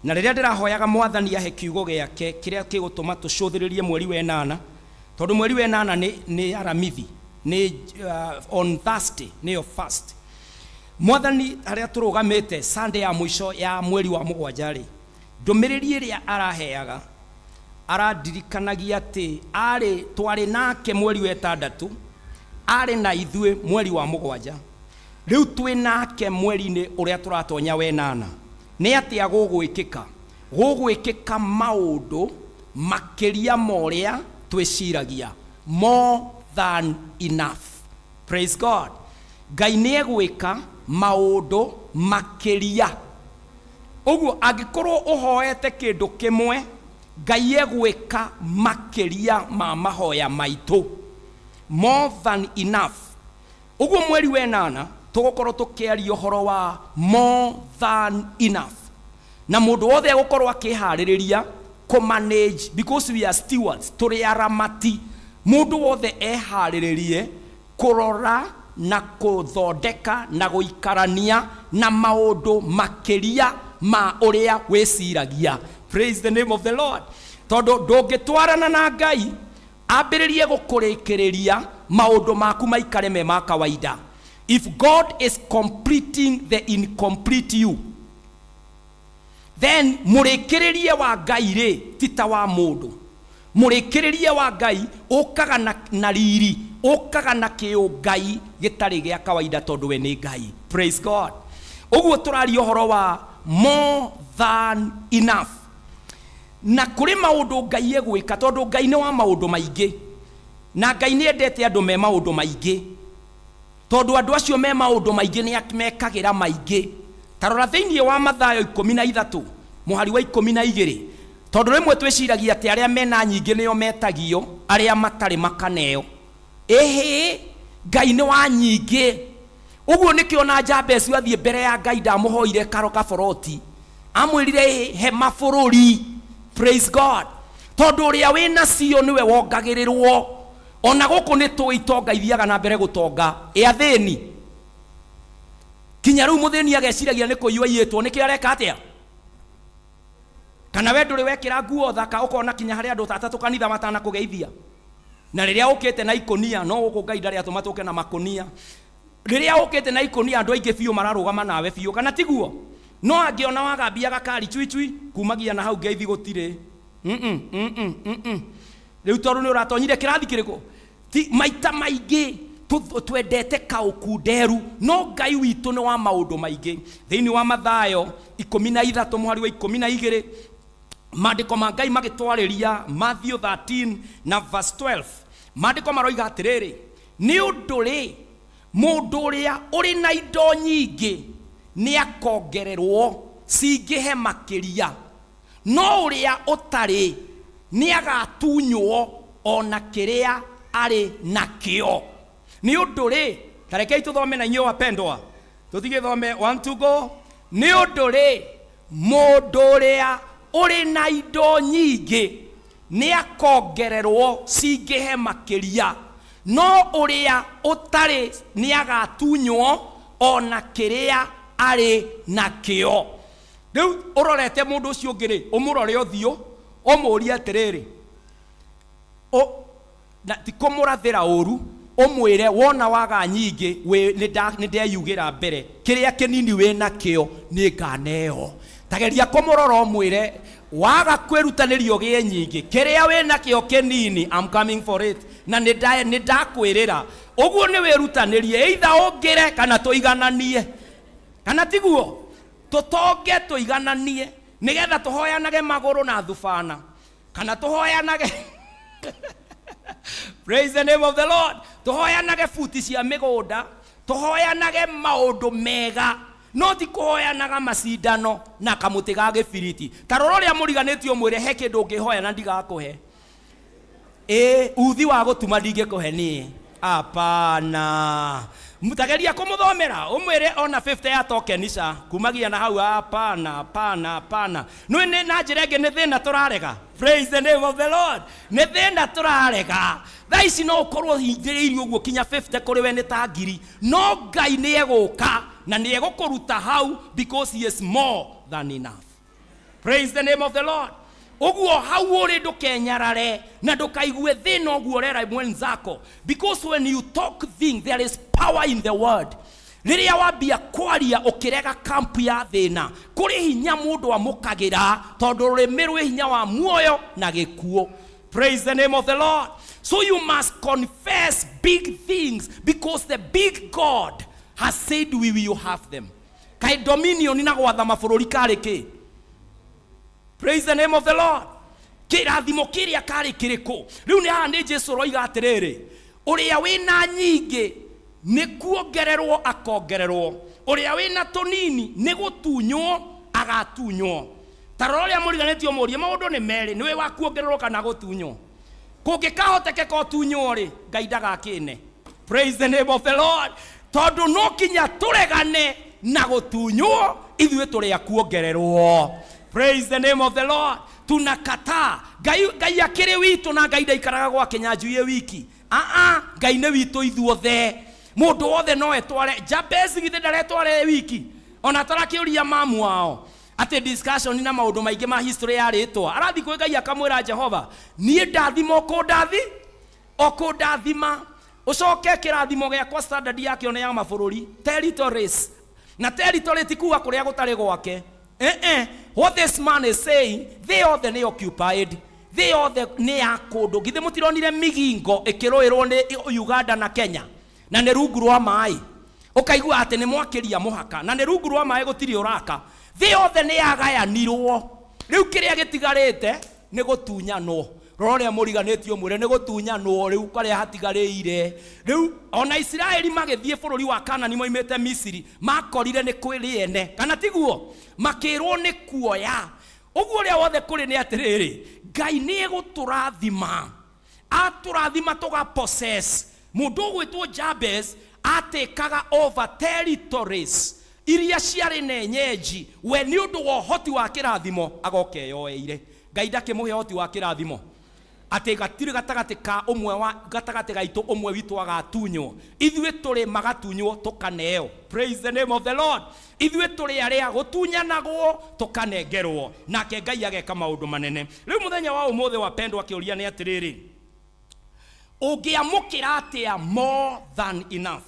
na rĩrĩa ndĩrahoyaga Mwathani ahe kiugo gĩake kĩrĩa gĩgũtũma tũcũthĩrĩrie mweri wa ĩnana, tondũ mweri wa ĩnana nĩ Aramithi, nĩ on Thursday nĩyo first. Mwathani harĩa tũrũgamĩte Sunday ya mũico ya mweri wa mũgwanja rĩ, ndũmĩrĩri ĩrĩa araheaga arandirikanagia atĩ arĩ twarĩ nake mweri wa ĩtandatũ, arĩ na ithuĩ mweri wa mũgwanja, rĩu twĩ nake mweri-inĩ ũrĩa tũratonya wa ĩnana. Nĩ atĩa gũgwĩkĩka? Gũgwĩkĩka maũndũ makĩria ma ũrĩa twĩciragia, more than enough. Praise God. Ngai nĩ egwĩka maũndũ makĩria. Ũguo angĩkorwo ũhoete kĩndũ kĩmwe, Ngai egwĩka makĩria ma mahoya maitũ, more than enough. Ũguo mweri wa ĩnana tũgũkorwo tũkĩaria ũhoro wa more than enough, na mũndũ wothe egũkorwo akĩharĩrĩria kũ manage, because we are stewards, tũrĩ aramati. Mũndũ wothe eharĩrĩrie kũrora na kũthondeka na gũikarania na maũndũ makĩria ma ũrĩa wĩciragia. Praise the name of the Lord. Tondũ ndũngĩtwarana na Ngai ambĩrĩrie gũkũrĩkĩrĩria maũndũ maku maikare me ma kawaida. If God is completing the incomplete you, then mũrĩkĩrĩrie wa Ngai rĩ ti ta wa mũndũ. Mũrĩkĩrĩrie wa Ngai ũkaga na riri, ũkaga na kĩũngai gĩtarĩ gĩa kawaida, tondũ we nĩ Ngai. Praise God. Ũguo tũraria ũhoro wa more than enough, na kũrĩ maũndũ Ngai egwĩka, tondũ Ngai nĩ wa maũndũ maingĩ, na Ngai nĩ endete andũ me maũndũ maingĩ, tondũ andũ acio me maũndũ maingĩ nĩ mekagĩra maingĩ. Ta rora thĩinĩ wa Mathayo 13 mũhari wa 12, tondũ rĩmwe twĩciragia atĩ arĩa mena nyingĩ nĩo metagio, arĩa matarĩ makaneo. Ĩhĩ, Ngai nĩ wa nyingĩ. Ũguo nĩkĩo na Jabezu athiĩ mbere ya Ngai ndamũhoire karo kaboroti, amwĩrire ĩ he mabũrũri. Praise God. Tondũ ũrĩa wĩ nacio nĩwe wongagĩrĩrwo. Ona gũkũ nĩ tũĩ itonga ithiaga na mbere gũtonga. Ĩ athĩni? Kinya rĩu mũthĩni ageciragia nĩ kũiywo aiyĩtwo, nĩkĩo areka atĩa? Kana we ndũrĩ wekĩra nguo thaka ũkona kinya harĩ andũ ta atatũ kanitha matanakũgeithia? Na rĩrĩa ũkĩte na ikũnia, no gũkũ Ngai ndarĩ atũma tũke na makũnia. Rĩrĩa ũkĩte na ikũnia andũ aingĩ biũ mararũgama nawe biũ, kana tiguo? No angĩona wagambia gakari cui cui, kumagia na hau ngeithi gũtirĩ. Mm-mm, mm-mm, mm-mm. Rĩu tondũ nĩ ũratonyire kĩrathi kĩrĩkũ? Ti, maita maingĩ twendete kaũkunderu, no Ngai witũ nĩ wa maũndũ maingĩ. Thĩinĩ wa Mathayo 13 mũhari wa 12, maandĩko ma Ngai magĩtwarĩria, Matthew 13 na verse 12, maandĩko maroiga atĩrĩrĩ, nĩ ũndũ rĩ, mũndũ ũrĩa ũrĩ na indo nyingĩ nĩ akongererwo cingĩhe makĩria, no ũrĩa ũtarĩ nĩ agatunywo o na kĩrĩa arĩ nakĩo. Nĩ ũndũ rĩ, ta rekei tũthome na inyuĩ wapendwa, tũtigĩthome 1 2 go. Nĩ ũndũ rĩ, mũndũ ũrĩa ũrĩ na indo nyingĩ nĩ akongererwo cingĩhe makĩria, no ũrĩa ũtarĩ nĩ agatunywo o na kĩrĩa arĩ nakĩo. Rĩu ũrorete mũndũ ũcio ũngĩ rĩ, ũmũrore ũthiũ, ũmũrie atĩrĩrĩ, na ti kũmũrathĩra ũru, ũmwĩre wona waga nyingĩ, nĩ ndeyugĩra mbere, kĩrĩa kĩnini wĩ nakĩo nĩ nganeo. Tageria kũmũrora ũmwĩre, waga kwĩrutanĩria ũgĩe nyingĩ, kĩrĩa wĩ nakĩo kĩnini, I'm coming for it. Na nĩ ndakwĩrĩra. Ũguo nĩ wĩrutanĩrie, either ũngĩre kana tũigananie. Kana tiguo? Tũtonge tũigananie, nĩgetha tũhoyanage magũrũ na thubana. Kana tũhoyanage Praise the name of the Lord. Tũhoyanage buti cia mĩgũnda, tũhoyanage maũndũ mega, no ti kũhoyanaga macindano na kamũtĩ ga gĩbiriti. Ta rora ũrĩa mũriganĩtie ũmwĩre he kĩndũ ũngĩhoya na ndigakũhe. Ĩ, uthi wa gũtuma ndingĩkũhe niĩ. Hapana. Tageria kũmũthomera, ũmwĩre ona 50 ya token ca, kumagia na hau hapana, hapana, hapana. Nĩ nĩ na njĩra ĩngĩ nĩ thĩna tũrarega. Praise the name of the Lord. Nĩ thĩna tũrarega. Thaa ici no ũkorwo hingĩrĩirio ũguo kinya 50 kũrĩ we nĩ ta ngiri. No Ngai nĩ egũka na nĩ egũkũruta hau because he is more than enough. Praise the name of the Lord. Ũguo hau ũrĩ ndũkenyarare na ndũkaigue thĩna ũguo ũrera mwenzako, because when you talk thing there is power in the word. Rĩrĩa wambia kwaria ũkĩrega kampu ya thĩna, kũrĩ hinya mũndũ amũkagĩra, tondũ rũrĩmĩ rwĩ hinya wa muoyo na gĩkuũ. Praise the name of the Lord. So you must confess big things because the big God has said we will have them. Kaĩ dominion na gwatha mabũrũri karĩ kĩ? Praise the name of the Lord. Kĩrathimo kĩrĩa karĩ kĩrĩkũ? Rĩu nĩ haha nĩ Jesu ũroiga atĩrĩrĩ, ũrĩa wĩna nyingĩ nĩ kuongererwo akongererwo, ũrĩa wĩna tũnini nĩ gũtunywo agatunywo. Ta rora ũrĩa mũriganĩtie ũmũrie, maũndũ nĩ merĩ, nĩ wĩ wa kuongererwo kana gũtunywo. Kũngĩkahotekeka ũtunywo rĩ, Ngai ndagakĩne. Praise the name of the Lord. Tondũ no kinya tũregane na gũtunywo, ithuĩ tũrĩ a kuongererwo. Praise the name of the Lord. Tunakataa. Ngai, Ngai akĩrĩ witũ na Ngai ndaikaraga gwa Kĩnyanjui wiki. Aa, Ngai nĩ witũ ithuothe. Mũndũ wothe no etware. Jabez githĩ ndaretware wiki? Ona atarakĩũria mamu wao. Atĩ discussion na maũndũ maingĩ ma history ya rĩtwa. Arathiĩ kwĩ Ngai akamwĩra Jehova, niĩ ndathima ũkũndathi? Ũkũndathima. Ũcoke kĩrathimo gĩakwa standard yakĩo nĩ ya mabũrũri, territories. Na territory ti kuga kũrĩa gũtarĩ gwake. What this man is saying, thĩ yothe nĩ occupied. Thĩ yothe nĩ ya kũndũ. Githĩ mũtironire Migingo ĩkĩrũĩrwo nĩ Uganda na Kenya? Na nĩ rungu rwa maĩ. Ũkaigua atĩ nĩ mwakĩria mũhaka. Na nĩ rungu rwa maĩ gũtirĩ ũraka. Thĩ yothe nĩ yagayanirwo. Rĩu kĩrĩa gĩtigarĩte nĩ gũtunyanwo. Rora ũrĩa mũriganĩtie ũmwĩre nĩ gũtunyanwo rĩu karĩa hatigarĩire. Rĩu ona Isiraeli magĩthiĩ bũrũri wa Kanani moimĩte Misiri, makorire nĩ kwĩ rĩene. Kana tiguo? Makĩrwo nĩ kuoya. Ũguo ũrĩa wothe kũrĩ nĩ atĩrĩrĩ, Ngai nĩ egũtũrathima. Atũrathima tũga possess. Mũndũ ũgwĩtwo Jabez atĩkaga over territories iria ciarĩ na enyenji, we nĩ ũndũ wa ũhoti wa kĩrathimo agoka eyoeire. Ngai ndakĩmũhe ũhoti wa kĩrathimo atĩ gatirĩ gatagatĩ ka ũmwe wa gatagatĩ gaitũ ũmwe witũ agatunywo. Ithuĩ tũrĩ magatunywo tũkaneo. Praise the name of the Lord. Ithuĩ tũrĩ arĩa gũtunyanagwo tũkanengerwo, nake Ngai ageka maũndũ manene. Rĩu mũthenya wa ũmũthĩ, wapendwa, kĩũria nĩ atĩrĩrĩ, ũngĩamũkĩra atĩa more than enough?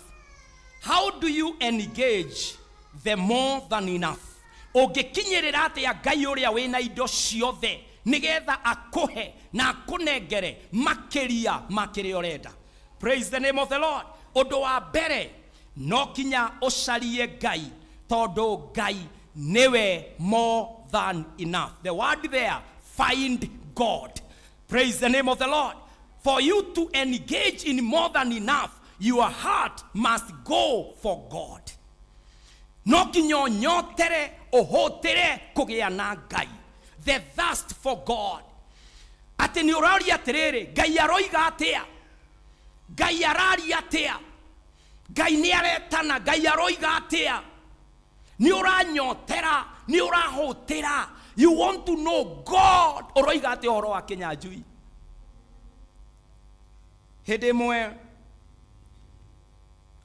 How do you engage the more than enough? Ũngĩkinyĩrĩra atĩa Ngai ũrĩa wĩna indo ciothe nĩgetha akũhe na akũnengere makĩria ma kĩrĩa ũrenda? Praise the name of the Lord. Ũndũ wa mbere, no kinya ũcarie Ngai, tondũ Ngai nĩwe more than enough. The word there, find God. Praise the name of the Lord. For you to engage in more than enough, your heart must go for God. No kinya ũnyotere, ũhũtĩre kũgĩa na Ngai, the thirst for God, atĩ nĩ ũroria atĩrĩrĩ, Ngai aroiga atĩa? Ngai araria atĩa? Ngai nĩ aretana. Ngai aroiga atĩa? Nĩ ũranyotera, nĩ ũrahũtĩra. You want to know God ũroiga atĩa ũhoro wa Kĩnyanjui. Hĩndĩ ĩmwe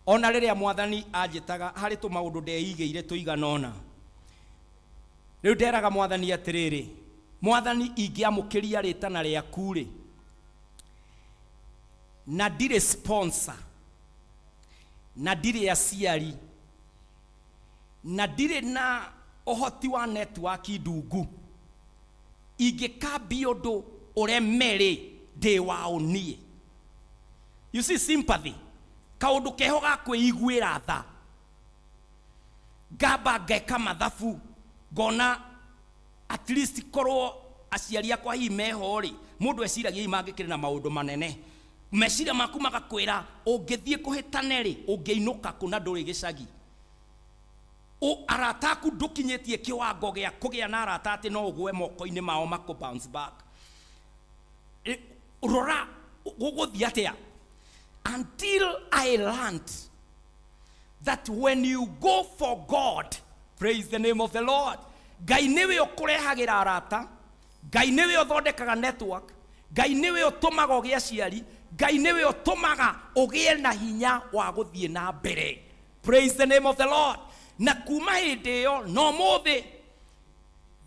ona rĩrĩa Mwathani anjĩtaga, harĩ tũmaũndũ ndeigĩire tũigana ũna. Rĩu nderaga Mwathani atĩrĩrĩ, Mwathani, ingĩamũkĩria rĩtana rĩaku rĩ, na ndirĩ sponsor, na ndirĩ aciari, na ndirĩ na ũhoti wa network ndungu, ingĩkambia ũndũ ũreme rĩ, ndĩ waũ niĩ? You see, sympathy, kaũndũ keho ga kwĩiguĩra tha. Ngamba ngeka mathabu, ngona at least korwo aciari akwa hihi meho rĩ, mũndũ eciragia hihi mangĩkĩrĩ na maũndũ manene. Meciria maku magakwĩra ũngĩthiĩ kũhĩtane rĩ, ũngĩinũka kũ na ndũrĩ gĩcagi? Arata aku ndũkinyĩtie kĩwango gĩa kũgĩa na arata atĩ no ũgwe moko-inĩ mao makũ bounce back. Rora gũgũthiĩ atĩa. Until I learned that when you go for God, praise the name of the Lord, Ngai nĩwe ũkũrehagĩra arata, Ngai nĩwe ũthondekaga network, Ngai nĩwe ũtũmaga ũgĩe aciari, Ngai nĩwe ũtũmaga ũgĩe na hinya wa gũthiĩ na mbere. Praise the name of the Lord. Na kuma hĩndĩ ĩyo no mũthĩ,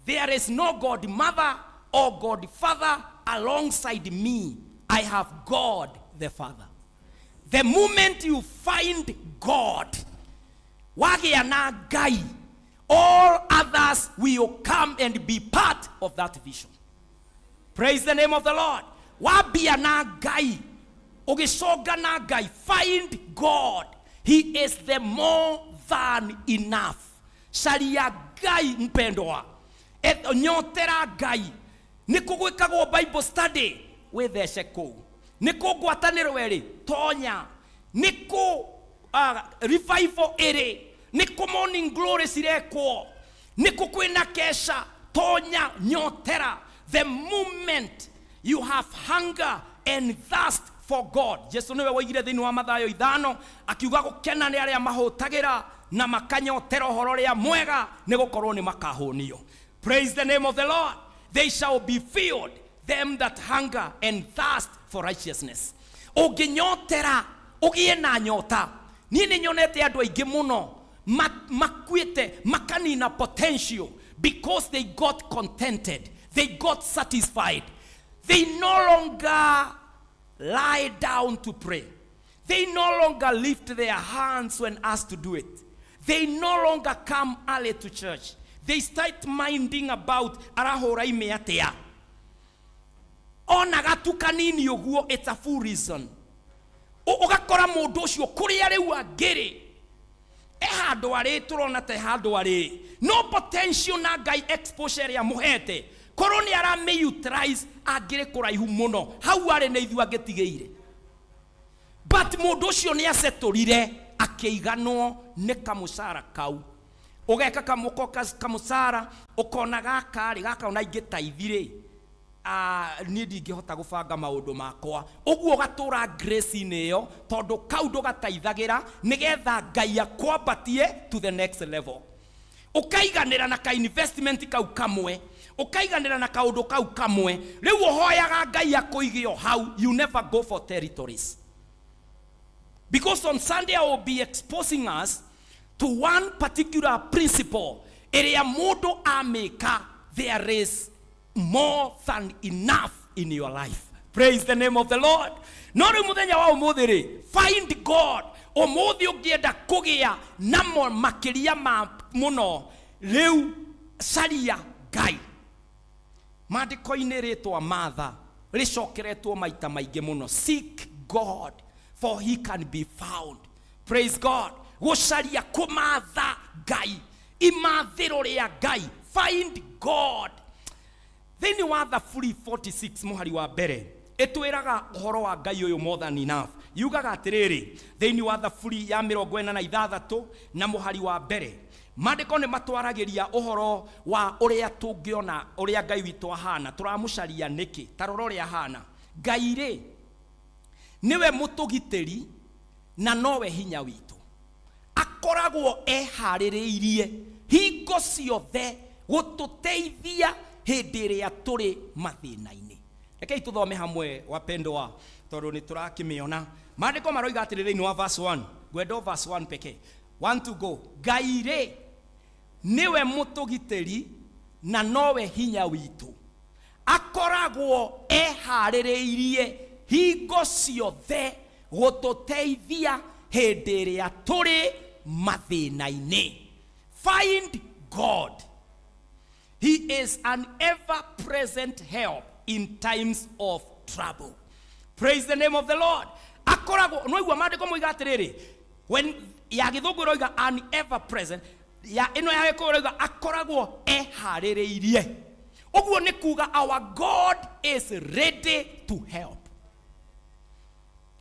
there is no godmother or godfather alongside me. I have God the Father. The moment you find God, wagĩa na Ngai, all others will come and be part of that vision. Praise the name of the Lord. Wambia na Ngai, ũgĩconga na Ngai, find God. He is the more than enough. Caria Ngai, mpendwa. Nyotera Ngai. Nĩ kũ gwĩkagwo Bible study? Wĩthece kũu. Nĩ kũ ngwatanĩro ĩrĩ? Tonya. Nĩ kũ revival ĩrĩ? Nĩ kũ morning glory cirekwo? Nĩ kũ kwĩna kesha? Tonya, nyotera. The moment you have hunger and thirst for God, Jesu nĩwe woigire thĩinĩ wa Mathayo 5, akiuga gũkena nĩ arĩa mahũtagĩra na makanyotera ũhoro ũrĩa mwega, nĩ gũkorwo nĩ makahũnio. Praise the name of the Lord. They shall be filled, them that hunger and thirst for righteousness. Ũngĩnyotera, ũgĩe na nyota. Niĩ nĩ nyonete andũ aingĩ mũno makuĩte makanina potential because they got contented, they got satisfied. They no longer lie down to pray. They no longer lift their hands when asked to do it. They no longer come early to church. They start minding about arahũra ime atĩa. Ona gatu kanini ũguo, it's a full reason. Ũgakora mũndũ ũcio kũrĩa rĩu angĩrĩ e handũ arĩ, tũrona ta e handũ arĩ no potential na Ngai exposure ĩrĩa mũhete, korwo nĩ aramĩ utilize angĩrĩ kũraihu mũno. Hau arĩ nĩ ithuĩ angĩtigĩire, but mũndũ ũcio nĩ acetũrire akĩiganwo nĩ kamũcara kau. Ũgeka kamũko kamũcara, ũkona gaka rĩ, gaka ona ingĩtaithi rĩ. Niĩ ndingĩhota gũbanga maũndũ makwa ũguo, ũgatũra grace-inĩ ĩyo tondũ kau ndũgataithagĩra nĩgetha Ngai akwambatie to the next level. Ũkaiganĩra na ka investment kau kamwe, ũkaiganĩra na kaũndũ kau kamwe. Rĩu ũhoyaga Ngai akũige o hau. You never go for territories, because on Sunday I will be exposing us to one particular principle ĩrĩa mũndũ amĩka, there is more than enough in your life. Praise the name of the Lord. No rĩu mũthenya wa ũmũthĩ rĩ, find God. Ũmũthĩ ũngĩenda kũgĩa namo makĩria ma mũno, rĩu caria Ngai. Maandĩko-inĩ rĩtwa Martha rĩcokeretwo maita maingĩ mũno. Seek God, for he can be found. Praise God. Gũcaria, kũmatha Ngai, imathĩro rĩa Ngai, find God. Thĩinĩ wa Thaburi 46 mũhari wa mbere ĩtwĩraga ũhoro wa Ngai ũyũ more than enough. Yugaga atĩrĩrĩ, thĩinĩ wa Thaburi ya 46 na mũhari wa mbere, maandĩko nĩ matwaragĩria ũhoro wa ũrĩa tũngĩona ũrĩa Ngai witũ ahana. Tũramũcaria nĩkĩ? Ta rora ũrĩa ahana. Ngai rĩ, nĩwe mũtũgitĩri na nowe hinya witũ, akoragwo eharĩrĩirie hingo ciothe gũtũteithia hĩndĩ ĩrĩa tũrĩ mathĩna-inĩ. Rekei tũthome hamwe, wapendwa, tondũ nĩ tũrakĩmĩona. Maandĩko maroiga atĩrĩ thĩinĩ wa verse 1, ngwenda o verse 1 pekee. One to go. Ngai rĩ, nĩwe mũtũgitĩri na nowe hinya witũ, akoragwo eharĩrĩirie hingo ciothe gũtũteithia hĩndĩ ĩrĩa tũrĩ mathĩna-inĩ. Find God. He is an ever present help in times of trouble. Praise the name of the Lord. Akoragwo no igua maandĩko moiga atĩrĩrĩ, when ya Gĩthũngũ ĩroiga an ever present, ya ĩno ya Gĩkũyũ ĩroiga akoragwo eharĩrĩirie. Ũguo nĩ kuga our God is ready to help.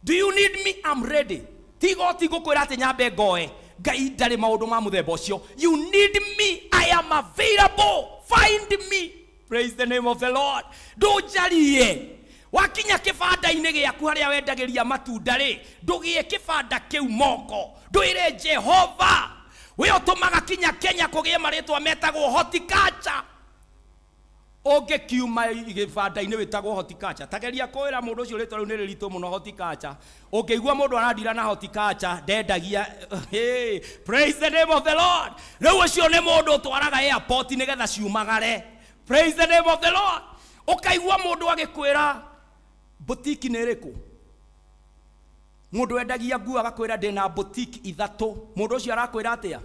Do you need me? I'm ready. Ti igoti ngũkwĩra atĩ nyambe ngoe. Ngai ndarĩ maũndũ ma mũthemba ũcio. You need me, I am available. Find me. Praise the name of the Lord. Ndũnjarie. Wakinya kĩbanda-inĩ gĩaku harĩa wendagĩria matunda rĩ, ndũgĩe kĩbanda kĩu moko, ndwĩre Jehova we ũtũmaga kinya Kenya kũgĩe marĩtwa metagwo horticulture. Ũngĩkiuma gĩbanda-inĩ wĩtagwo horticulture, tageria kwĩra mũndũ ũcio rĩtwa rĩu nĩ rĩritũ mũno, horticulture. Ũngĩigua mũndũ arandira na horticulture, ndendagia. Hey, praise the name of the Lord. Rĩu ũcio nĩ mũndũ ũtwaraga airport nĩgetha ciumagare. Praise the name of the Lord. Ũkaigua mũndũ agĩkwĩra boutique nĩ ĩrĩkũ, mũndũ wendagia nguo agakwĩra ndĩna boutique ithatũ. Mũndũ ũcio arakwĩra atĩa?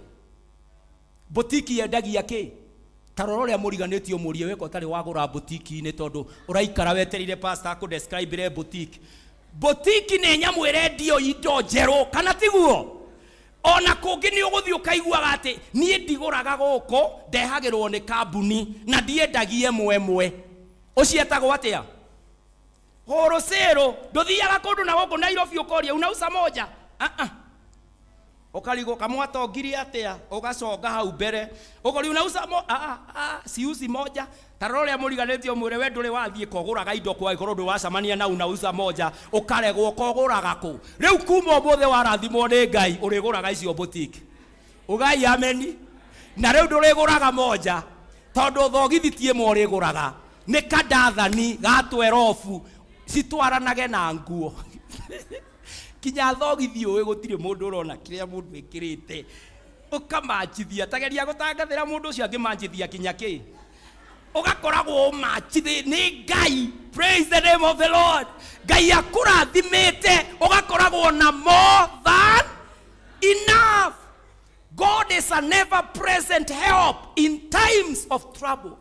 Boutique yendagia kĩ? Ta rora ũrĩa mũriganĩtie, ũmũrie weka ũtarĩ wagũra boutique-inĩ, tondũ ũraikara wetereire pastor akũdescribe boutique. Boutique nĩ nyamũ ĩrendio indo njerũ, kana tiguo? Ona kũngĩ nĩ ũgũthiĩ ũkaiguaga atĩ niĩ ndigũraga gũkũ, ndehagĩrwo nĩ kambuni na ndiendagia ĩmwe ĩmwe. Ũcietagwo atĩa? Wholesale. Ndũthiaga kũndũ na gũkũ Nairobi ũkoria, "Unauza moja?" Ah ah, ũkarigwo kamwatongirie atĩa, ũgaconga hau mbere ũkoria, "Unauza mo?" "Ah ah, siuzi moja." Ta rora ũrĩa mũriganĩtie, ũmwĩre we ndũrĩ wathiĩ kogũraga indo kwa ĩkorwo ndũrĩ wacemania na unauza moja, ũkaregwo kogũraga kũ. Rĩu kuma ũmũthĩ warathimwo nĩ Ngai, ũrĩgũraga icio boutique. Ugai ameni. Na rĩu ndũrĩgũraga moja, tondũ thogithi ti ĩmwe ũrĩgũraga, nĩ kandathani ga twerobu citwaranage na nguo. Kinya thogithi ũĩ gũtirĩ mũndũ ũrona kĩrĩa mũndũ ĩkĩrĩte, ũkamanjithia. Tageria gũtangathĩra mũndũ ũcio angĩmanjithia kinya kĩ, ũgakoragwo ũmanjithĩ nĩ Ngai. Praise the name of the Lord. Ngai akũrathimĩte, ũgakoragwo na more than enough. God is an ever present help in times of trouble.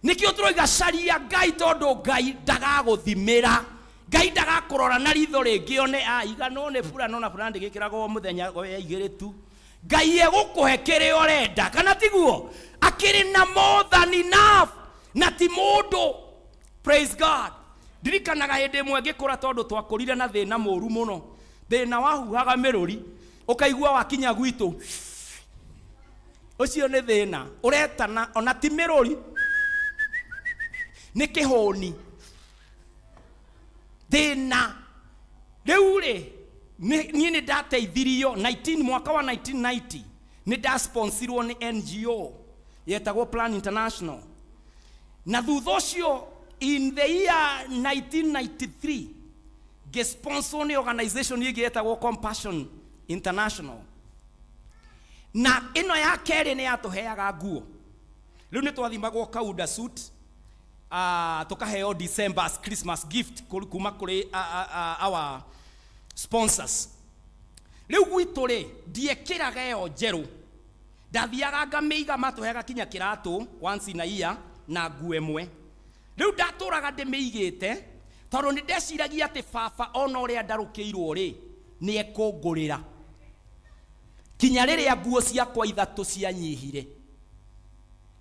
Nĩkĩo tũroiga caria Ngai, tondũ Ngai ndagagũthimĩra, Ngai ndagakũrora na ritho rĩngĩ one iganwo nĩ burano na burana ndĩgĩkĩragwo mũthenya ya igĩrĩ tu. Ngai egũkũhe kĩrĩa ũrenda, kana tiguo? Akĩrĩ na more than enough na ti mũndũ. Praise God. Ndirikanaga hĩndĩ ĩmwe ngĩkũra, tondũ twakũrire na thĩna mũru mũno, thĩna wahuhaga mĩrũri, ũkaigua wakinya gwitũ ũcio nĩ thĩna ũretana, ona ti mĩrũri. Nĩ kĩhũni thĩna. Rĩu rĩ, niĩ nĩ ndateithirio 19 mwaka wa 1990, nĩ ndasponsirwo nĩ NGO yetagwo Plan International, na thutha ũcio in the year 1993 ngĩsponsor nĩ organization ĩngĩ yetagwo Compassion International. Na ĩno ya kerĩ nĩ yatũheaga nguo. Rĩu nĩ twathimagwo kaunda suit, tukaheo December as Christmas gift kuma kũrĩ our sponsors. Rĩu gwitũ rĩ, ndiekĩraga ĩyo njerũ, ndathiaga ngamĩiga. Matũheaga kinya kĩratũ once in a year na nguo ĩmwe. Rĩu ndatũraga ndĩmĩigĩte tondũ nĩ ndeciragia atĩ baba ona ũrĩa ndarũkĩirwo rĩ, nĩ ekũngũrĩra, kinya rĩrĩa nguo ciakwa ithatũ cianyihire,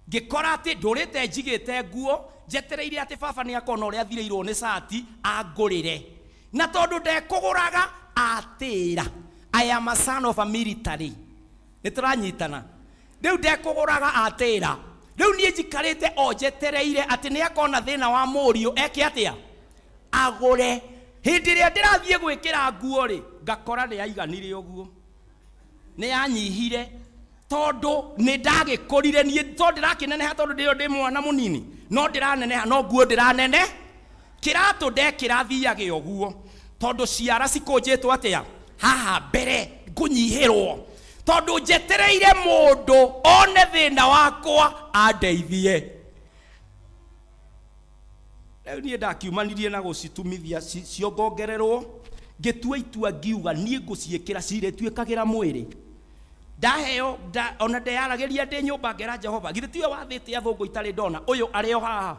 ngĩkora atĩ ndũrĩte njigĩte nguo njetereire atĩ baba nĩ akona ũrĩa athirĩirwo nĩ cati angũrĩre. Na tondũ ndekũgũraga, atĩra I am a son of a military, nĩ tũranyitana. Rĩu ndekũgũraga, atĩra rĩu niĩ njikarĩte o njetereire atĩ nĩ akona thĩna wa mũriũ eke atĩa, agũre. Hĩndĩ ĩrĩa ndĩrathiĩ gwĩkĩra nguo rĩ, ngakora nĩ yaiganire ũguo, nĩ yanyihire, tondũ nĩ ndagĩkũrire niĩ, tondũ ndĩrakĩneneha, tondũ ndĩyo ndĩ mwana mũnini, no ndĩraneneha, no nguo ndĩranene. Kĩratũ ndekĩra thiage ũguo, tondũ ciara cikũnjĩtwo atĩa haha mbere, ngũnyihĩrwo, tondũ njetereire mũndũ one thĩna wakwa andeithie. Rĩu niĩ ndakiumanirie na gũcitumithia ciongongererwo, ngĩtua itua ngiuga niĩ ngũciĩkĩra cirĩtuĩkagĩra mwĩrĩ ndaheo ona ndeyaragĩria ndĩ nyũmba, ngera Jehova, githĩ tiwe wathĩte athũngũ itarĩ ndona ũyũ arĩ o haha,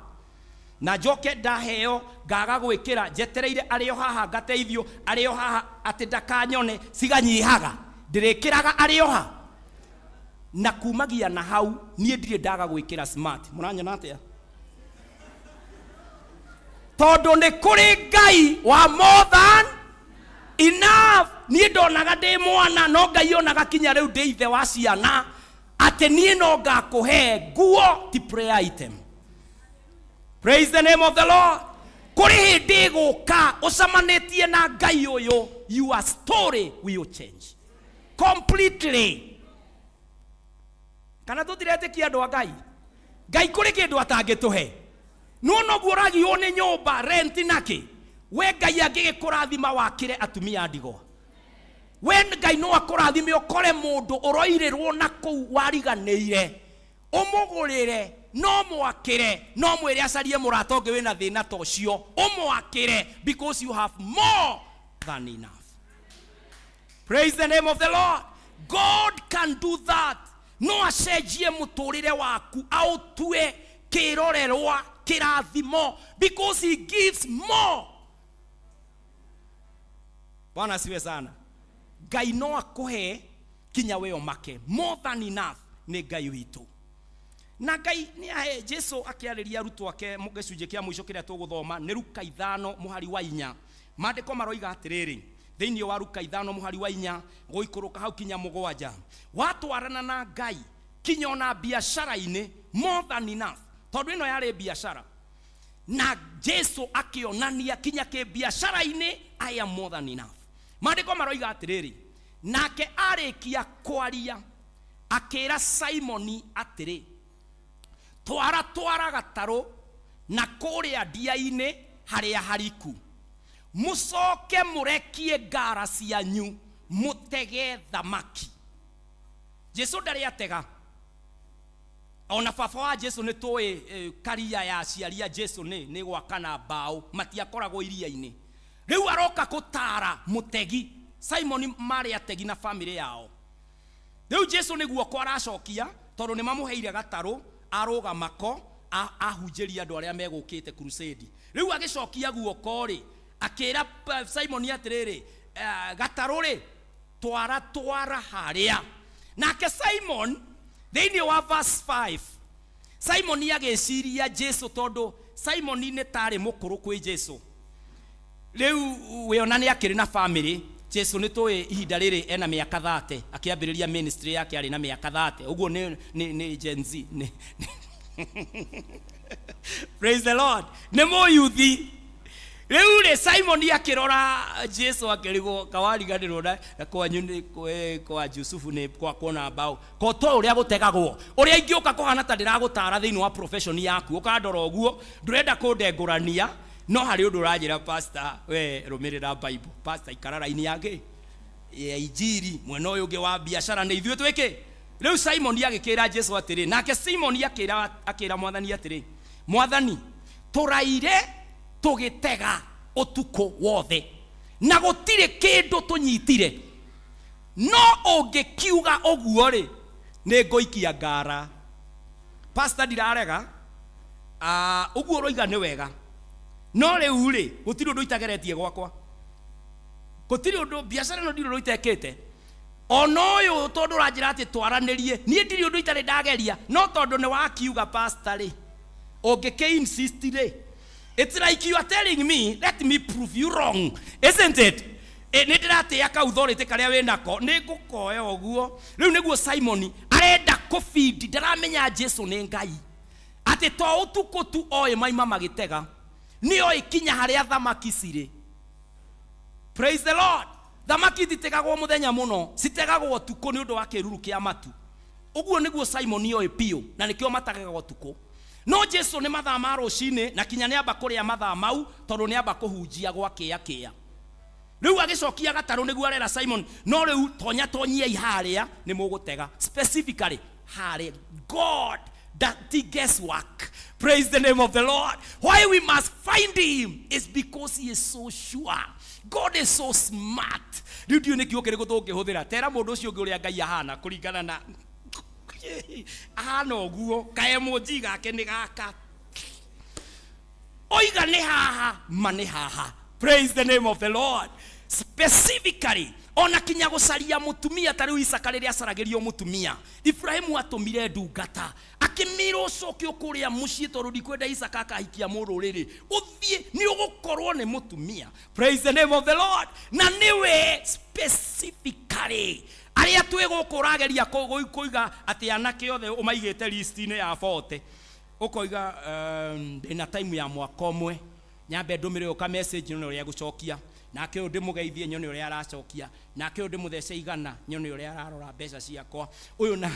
na njoke ndaheo ngaga gwĩkĩra njetereire arĩ o haha ngateithio arĩ o haha atĩ ndakanyone ciganyihaga, ndĩrĩkĩraga arĩ o ha. Na kumagia na hau niĩ ndirĩ ndaga gwĩkĩra smart. Mũranyona atĩa? Tondũ nĩ kũrĩ Ngai wa more than enough. Niĩ ndonaga ndĩ mwana, no Ngai onaga kinya rĩu ndĩ ithe wa ciana, atĩ niĩ no ngakũhe nguo ti prayer item. Praise the name of the Lord. Kũrĩ hĩndĩ ĩgũka ũcamanĩtie na Ngai ũyũ, your story will change completely. Kana tũtiretĩkia, andũ a Ngai? Ngai kũrĩ kĩndũ atangĩtũhe. Nĩwona ũguo ũragiywo nĩ nyũmba, rent nakĩ, we Ngai angĩgĩkũrathima wakĩre atumia a ndigwa, we Ngai no akũrathime ũkore mũndũ ũroirĩrwo na kũu wariganĩire, ũmũgũrĩre, no mwakĩre, no mwĩre acarie mũrata ũngĩ wĩna thĩna ta ũcio, ũmwakĩre, because you have more than enough. Praise the name of the Lord. God can do that. No acenjie mũtũrĩre waku, aũtue kĩrorerwa, kĩrathimo, because he gives more. Bwana asiwe sana. Ngai no akũhe kinya we ũmake. More than enough nĩ Ngai witũ. Na Ngai nĩ ahe. Jesu akĩarĩria arutwo ake gĩcunjĩ kĩa mũico kĩrĩa tũgũthoma nĩ Luka 5 mũhari wa 4. Maandĩko maroiga atĩrĩrĩ thĩinĩ wa Luka 5 mũhari wa 4 gũikũrũka hau kinya 7: watwarana na Ngai kinya ona biacara-inĩ, more than enough. Tondũ ĩno yarĩ biacara, na Jesu akĩonania kinya kĩbiacara-inĩ, I am more than enough. Maandĩko maroiga atĩrĩrĩ, nake arĩkia kwaria akĩra Simoni atĩrĩ, "Twara twara gatarũ na kũrĩa ndia-inĩ harĩa hariku, mũcoke mũrekie ngara cianyu mũtege thamaki." Jesu ndarĩ atega. Ona baba wa Jesu nĩ tũĩ, karia ya aciari a Jesu nĩ gwaka na mbaũ, matiakoragwo iria-inĩ. Rĩu aroka gũtara mũtegi Simoni, marĩ ategi na famĩlĩ yao. Rĩu Jesu nĩ guoko aracokia, tondũ nĩ mamũheire gatarũ arũgamako ahunjĩria andũ arĩa megũkĩte crusade. Rĩu agĩcokia guoko rĩ, akĩra Simoni atĩrĩrĩ, "Gatarũ rĩ, twara twara harĩa." Nake Simon, thĩinĩ wa verse 5, Simoni agĩciria Jesu, tondũ Simoni nĩ tarĩ mũkũrũ kwĩ Jesu. Rĩu wĩona nĩ akĩrĩ na family. Jesu nĩ tũĩ ihinda rĩrĩ ena mĩaka 30. Akĩambĩrĩria ministry yake arĩ na mĩaka 30 ũguo. Nĩ Gen Z. Praise the Lord. Nĩ mũyuthi. Rĩu rĩ, Simon akĩrora Jesu akĩrigwo kawariganĩrwo na kwanyu nĩ kwa Jusufu nĩ kwa kuona mbaũ ko to ũrĩa gũtegagwo, ũrĩa ingĩũka kũhana ta ndĩragũtara thĩinĩ wa profession yaku, ũkandora ũguo ndũrenda kũndengũrania, no harĩ ũndũ ũranjĩra, pastor, we rũmĩrĩra Bible, pastor, ikara raini yake ya injiri, mwena ũyũ ũngĩ wa biacara nĩ ithuĩ twĩkĩ. Rĩu Simon agĩkĩra Jesu atĩrĩ, nake Simon akĩra Mwathani atĩrĩ, Mwathani, tũraire tũgĩtega ũtukũ wothe na gũtirĩ kĩndũ tũnyitire, no ũngĩkiuga ũguo rĩ, nĩ ngũikia ngara. Pastor, ndirarega, ũguo ũroiga nĩ wega, no rĩu rĩ, gũtirĩ ũndũ itageretie gwakwa, gũtirĩ ũndũ biacara ĩno ndirĩ ũndũ itekĩte, ona ũyũ tondũ ũranjĩra atĩ twaranĩrie, niĩ ndirĩ ũndũ itarĩ ndageria, no tondũ nĩ wakiuga, pastor rĩ, ũngĩkĩ insist rĩ, it's like you are telling me, let me prove you wrong, isn't it? Nĩ ndĩratĩa kauthorĩtĩ karĩa wĩnako, nĩ ngũkoya ũguo. Rĩu nĩguo Simoni arenda kũbindi, ndaramenya Jesu nĩ Ngai, atĩ to ũtukũ tu oĩ maima magĩtega, nĩ oĩ kinya harĩa thamaki cirĩ. Praise the Lord. Thamaki ititegagwo mũthenya mũno, citegagwo ũtukũ nĩ ũndũ wa kĩruru kĩa matu. Ũguo nĩguo Simon oĩ biũ, na nĩkĩo mategaga ũtukũ. No Jesu nĩ mathaa ma rũcinĩ, na kinya nĩ amba kũrĩa mathaa mau, tondũ nĩ amba kũhunjia gwa kĩa kĩa. Rĩu agĩcokia gatarũ nĩguo arera Simon, no rĩu tonya tonyiai harĩa nĩ mũgũtega, specifically harĩa. God that guesswork. Praise the name of the Lord. Why we must find him is because he is so sure. God is so smart. Rĩu ndiũĩ nĩ kiugo kĩrĩkũ tũngĩhũthĩra tera mũndũ ũcio ũngĩ ũrĩa Ngai ahana, kũringana na ahana ũguo, kaemoji gake nĩ gaka, oiga nĩ haha, ma nĩ haha. Praise the name of the Lord. Specifically, ona kinya gũcaria mũtumia, ta rĩu Isaka rĩrĩa acaragĩrio mũtumia, Ibrahimu atũmire ndungata akĩmĩra, ũcoke ũkũrĩa mũciĩ, tondũ ndikwenda Isaka akahikia mũrũrĩrĩ, ũthiĩ nĩ ũgũkorwo nĩ mũtumia. Praise the name of the Lord. Na nĩwe specifically arĩa twĩ gũkũ ũrageria kũiga atĩ anake othe ũmaigĩte list-inĩ ya 40, ũkoiga, ndĩna time ya mwaka ũmwe, nyambe ndũmĩre ũyũ ka message nyone ũrĩa egũcokia, nake ũyũ ndĩmũgeithie nyone ũrĩa aracokia, nake ũyũ ndĩmũthece 100 nyone ũrĩa ararora mbeca ciakwa, ũyũ na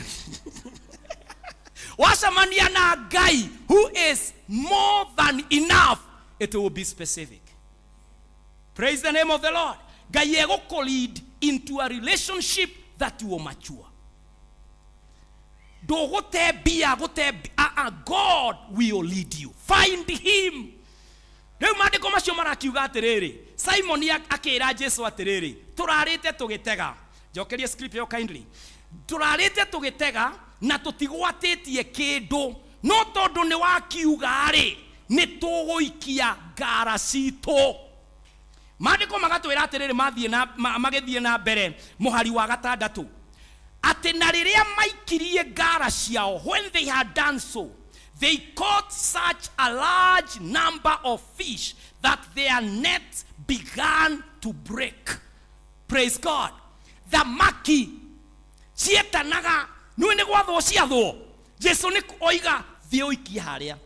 wacemania na Ngai who is more than enough, it will be specific. Praise the name of the Lord. Ngai egũkũ lead into a relationship that will mature. Ndũgũte mbia gũte God will lead you. Find him. Rĩu maandĩko macio marakiuga atĩrĩrĩ, Simon akĩra Jesu atĩrĩrĩ, tũrarĩte tũgĩtega. Njokerie script ĩyo kindly. Tũrarĩte tũgĩtega na tũtigwatĩtie kĩndũ, no tondũ nĩ wakiuga rĩ, nĩ tũgũikia ngara citũ. Maandĩko magatwĩra atĩrĩrĩ, mathiĩ na magĩthiĩ na mbere, mũhari wa gatandatũ, atĩ na rĩrĩa maikirie ngara ciao, when they had done so, they caught such a large number of fish that their nets began to break. Praise God. Thamaki cietanaga nĩwe nĩ gwathwo ciathwo. Jesu nĩ oiga thiĩ ũikie harĩa,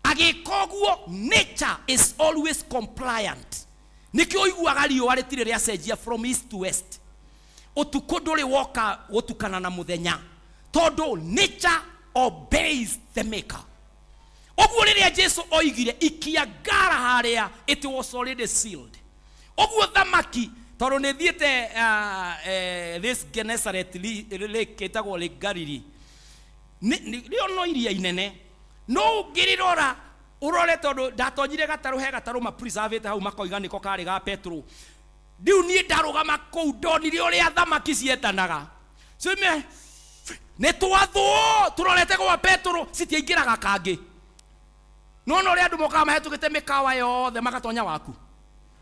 agĩka ũguo. Nature is always compliant. Nĩkĩo ũiguaga riũa rĩtirĩ rĩacenjia from east to west, ũtukũ ndũrĩ woka gũtukana na mũthenya, tondũ nature obeys the maker. Ũguo rĩrĩa Jesu oigire ikia ngara harĩa, it was already sealed. Ũguo thamaki, tondũ nĩ thiĩte this Gennesaret lake ĩtagwo Lake Galilee, rĩo no iria inene, no ũngĩrĩrora ũrore, tondũ ndatonyire gatarũ, he gatarũ ma preservĩte hau, makoiga nĩko karĩ ga Petro. Rĩu niĩ ndarũgama kũu, ndonire ũrĩa thamaki cietanaga, ciume nĩ twathwo tũrorete gwa Petro, citiaingĩraga kangĩ. Nona ũrĩa andũ mokaga mahĩtũkĩte mĩkawa yothe magatonya waku,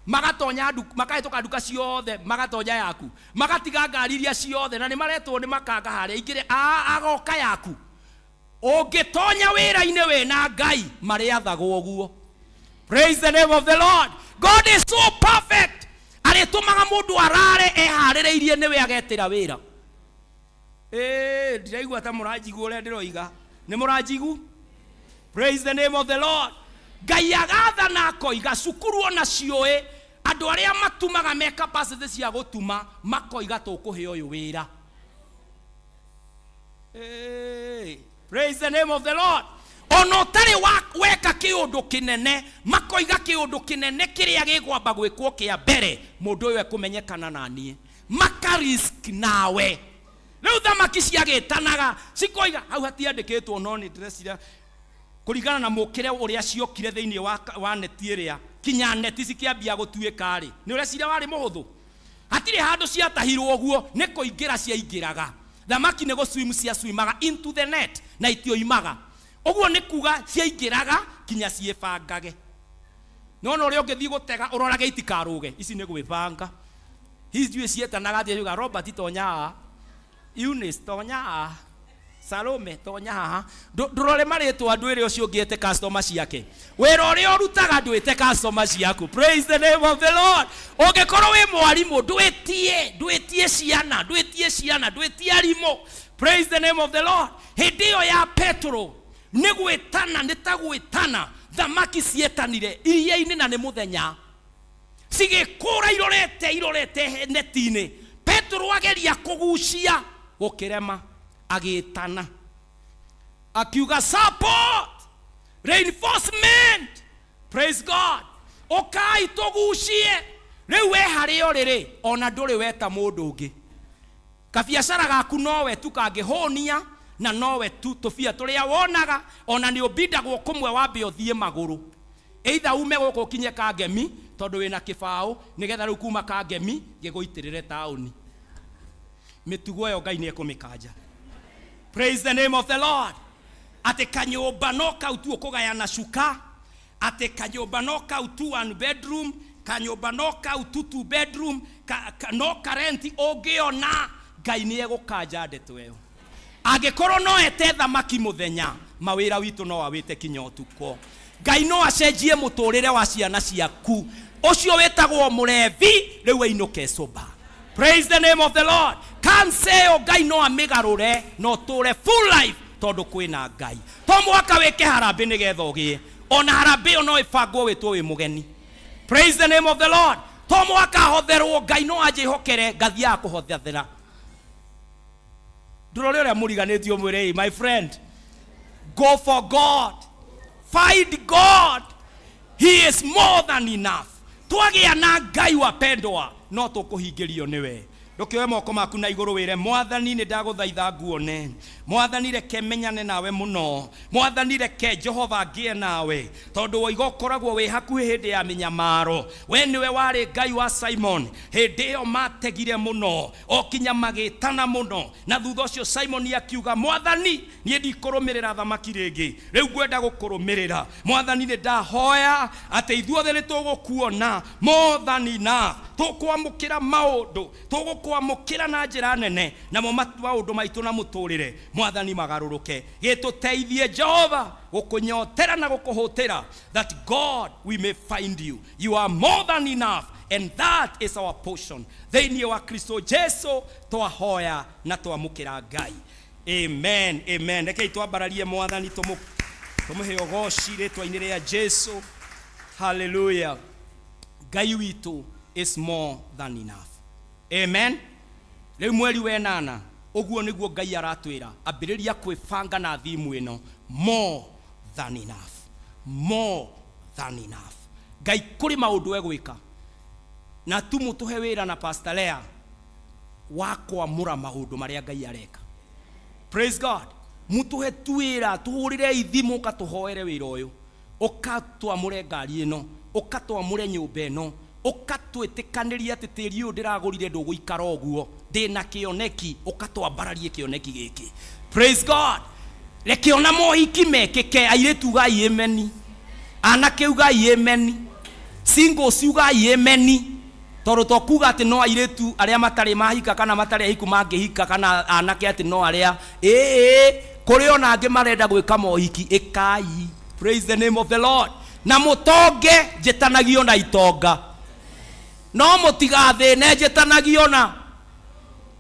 magatonya makahĩtũka nduka ciothe magatonya yaku, magatiga ngari iria ciothe, na nĩ maretwo nĩ makanga harĩa ingĩrĩ agoka yaku. Ũngĩtonya wĩra-inĩ wĩna Ngai, marĩathagwo ũguo. Praise the name of the Lord. God is so perfect. Arĩtũmaga mũndũ arare eharĩrĩirie nĩwe agetĩra wĩra. Ĩĩ, ndiraigua ta mũranjigua ũrĩa ndĩroiga. Nĩ mũranjigu? Praise the name of the Lord. Ngai agathana akoiga cukuru ona ciũĩ andũ arĩa matumaga me capacity cia gũtuma makoiga tũkũhe ũyũ wĩra. Hey, praise the name of the Lord. Ona ũtarĩ weka kĩũndũ kĩnene, makoiga kĩũndũ kĩnene kĩrĩa gĩkwamba gwĩkwo kĩa mbere, mũndũ ũyũ ekũmenyekana na niĩ. Maka risk nawe. Rĩu thamaki ciagĩtanaga cikoiga hau hatiandĩkĩtwo, no nĩ ndĩreciria kũringana na mũkĩre ũrĩa ciokire thĩinĩ wa neti ĩrĩa kinya neti cikĩambia gũtuĩka rĩ, nĩ ũreciria warĩ mũhũthũ? Hatirĩ handũ ciatahirwo ũguo, nĩ kũingĩra ciaingĩraga. Thamaki nĩ gũswim ciaswimaga into the net na itioimaga. Ũguo nĩ kuga ciaingĩraga kinya ciĩbangage. Nona ũrĩa ũngĩthiĩ gũtega ũrorage itikarũge, ici nĩ gwĩbanga. Hihi ndiũĩ cietanaga atĩa, ciuga Robert tonya haha, Eunice tonya haha, Salome tonya haha. Ndũrore marĩtwa ndwĩre ũcio ũngĩ ete customer ciake. Wĩra ũrĩa ũrutaga ndwĩte customer ciaku. Praise the name of the Lord. Ũngĩkorwo wĩ mwarimũ ndwĩtie, ndwĩtie ciana, ndwĩtie ciana, ndwĩtie arimũ. Praise the name of the Lord. Hĩndĩ ĩyo ya Petro nĩ gwĩtana, nĩ ta gwĩtana thamaki cietanire iria-inĩ na nĩ mũthenya, cigĩkũra irorete irorete neti-inĩ. Petro ageria kũgucia gũkĩrema, agĩtana akiuga support, reinforcement. Praise God. Ũkai tũgucie. Rĩu we harĩa ũrĩ rĩ, ona ndũrĩ weta mũndũ ũngĩ. Kabiacara gaku nowe tu kangĩhũnia, na nowe tu tũbia tũrĩa wonaga, ona nĩ ũbindagwo kũmwe wambe ũthiĩ magũrũ, either ume gũkũ ũkinye Kangemi tondũ wĩna kĩbaũ, nĩgetha rĩu kuma Kangemi gĩgũitĩrĩre taũni. Mĩtugo ĩyo Ngai nĩ ekũmĩkanja. Praise the name of the Lord. Atĩ kanyũmba no kau tu ũkũgayana cuka, atĩ kanyũmba no kau tu one bedroom, kanyũmba no kau tu two bedroom, no karenti ũngĩona, Ngai nĩ egũkanja ndeto ĩyo. Angĩkorwo no ete thamaki mũthenya, mawĩra witũ no awĩte kinya ũtukũ. Ngai no acenjie mũtũrĩre wa ciana ciaku. Ũcio wĩtagwo mũrebi rĩu ainũke sober. Praise the name of the Lord. Cancer ĩyo Ngai no amĩgarũre na ũtũre full life tondũ kwĩna Ngai. To mũhaka wĩke harambĩ nĩgetha ũgĩe. Ona harambĩ ĩyo no ĩbangwo wĩtwo wĩ mũgeni. Praise the name of the Lord. To mũhaka hotherwo, Ngai no anjĩhokere ngathiaga kũhothathĩra. Ndũrore ũrĩa mũriganĩtio mwĩre, my friend, go for God, find God, he is more than enough. Twagĩa na Ngai wapendwa, no tũkũhingĩrio nĩwe. Ndũkĩoe moko maku na igũrũ wĩre Mwathani, nĩ ndagũthaitha nguone. Mwathani, reke menyane nawe mũno. Mwathani, reke Jehova ngĩe nawe, tondũ woiga ũkoragwo wĩ hakuhĩ hĩndĩ ya mĩnyamaro. We nĩwe warĩ Ngai wa Simon hĩndĩ ĩyo mategire mũno, o kinya magĩtana mũno. Na thutha ũcio Simon akiuga, Mwathani, niĩ ndikũrũmĩrĩra thamaki rĩngĩ, rĩu ngwenda gũkũrũmĩrĩra. Mwathani, nĩ ndahoya atĩ ithuothe nĩ tũgũkuona more than enough, tũkwamũkĩra maũndũ, tũgũkwamũkĩra na njĩra nene, namo maũndũ maitũ na mũtũrĩre Mwathani magarũrũke. Gĩtũteithie Jehova gũkũnyotera na gũkũhũtĩra, that God we may find you. You are more than enough, and that is our portion. Thĩinĩ wa Kristo Jesu twahoya na twamũkĩra Ngai. Amen, amen. Rekei twambararie Mwathani, tũmũhe ũgoci rĩtwa-inĩ rĩa Jesu. Hallelujah. Ngai witũ is more than enough. Amen. Rĩu mweri wenana ũguo nĩguo Ngai aratwĩra, ambĩrĩria kwĩbanga na thimu ĩno, more than enough, more than enough. Ngai kũrĩ maũndũ egwĩka, na tu mũtũhe wĩra na Pastor Lea wa kwamũra maũndũ marĩa Ngai areka. Praise God. Mũtũhe tu wĩra, tũhũrĩre ithimũ, ũkatũhoere wĩra ũyũ, ũkatwamũre ngari ĩno, ũkatwamũre nyũmba ĩno, ũkatwĩtĩkanĩria atĩ tĩri ũyũ ndĩragũrire ndũgũikara ũguo, ndĩna kĩoneki, ũkatwambararie kĩoneki gĩkĩ. Praise God. Reke ona mohiki mekĩke, airĩtu ugai ameni, anake ugai ameni, singles ugai ameni, tondũ to kuga atĩ no airĩtu arĩa matarĩ mahika kana matarĩ ahiku mangĩhika, kana anake atĩ no arĩa ĩĩ, kũrĩ ona angĩ marenda gwĩka mohiki, ĩkai. Praise the name of the Lord. Na mũtonge njĩtanagio na itonga, no mũtigathĩne njĩtanagio na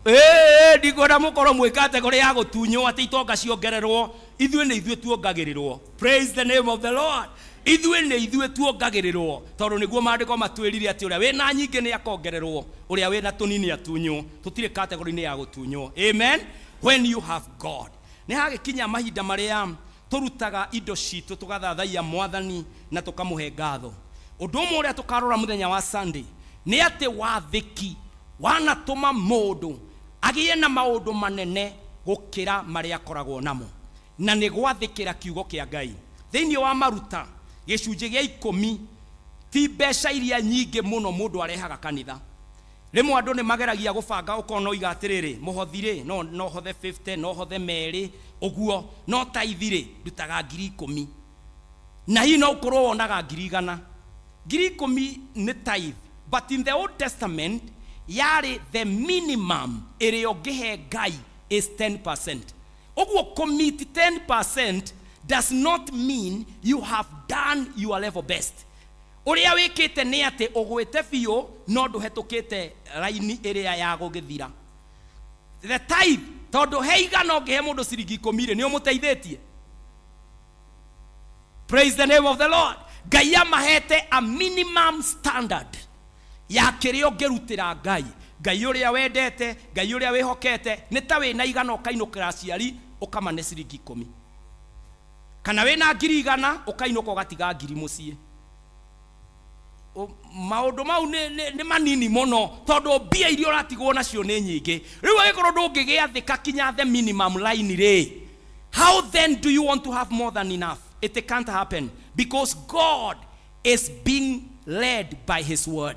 ĩĩ, ndikwenda mũkorwo mwĩ kategori ya gũtunywo atĩ itonga ciongererwo. Ithuĩ nĩ ithuĩ tuongagĩrĩrwo. Praise the name of the Lord. Ithuĩ nĩ ithuĩ tuongagĩrĩrwo, tondũ nĩguo maandĩko matwĩrire atĩ ũrĩa wĩna nyingĩ nĩ akongererwo, ũrĩa wĩna tũnini atunywo. Tũtirĩ category-inĩ ya gũtunywo. Amen. When you have God. Nĩ hagĩkinya mahinda marĩa tũrutaga indo citũ tũgathathaiya Mwathani na tũkamũhe ngatho. Ũndũ ũmwe ũrĩa tũkarora mũthenya wa Sunday nĩ atĩ wathĩki wanatũma mũndũ agĩe na maũndũ manene gũkĩra marĩa akoragwo namo, na nĩ gwathĩkĩra kiugo kĩa Ngai. Thĩinĩ wa maruta gĩcunjĩ gĩa 10 ti mbeca iria nyingĩ mũno mũndũ arehaga kanitha. Rĩmwe andũ nĩ mageragia gũbanga, ũkona oiga atĩrĩrĩ, mũhothi rĩ, no hothe 50, no hothe 2 ũguo, no tithe rĩ, ndutaga 10,000. Na hihi no ũkorwo wonaga 100,000. 10,000 nĩ tithe, but in the Old Testament yarĩ the minimum ĩrĩa ũngĩhe Ngai is 10%. Ũguo commit 10% does not mean you have done your level best. Ũrĩa wĩkĩte nĩ atĩ ũgwĩte biũ no ndũhetũkĩte raini ĩrĩa ya gũgĩthira. The tithe, tondũ he igana ũngĩhe mũndũ ciringi 10 rĩ, nĩ ũmũteithĩtie. Praise the name of the Lord. Ngai amahete a minimum standard ya kĩrĩa ũngĩrutĩra Ngai. Ngai ũrĩa wendete, Ngai ũrĩa wĩhokete, nĩ ta wĩna igana ũkainũkĩra aciari ũkamane ciringi 10. Kana wĩna 100,000 ũkainũka ũgatiga 1,000 mũciĩ. Maũndũ mau nĩ manini mũno tondũ mbia iria ũratigwo nacio nĩ nyingĩ. Rĩu angĩkorwo ndũngĩgĩathĩka kinya the minimum line rĩ, how then do you want to have more than enough? It can't happen because God is being led by his word.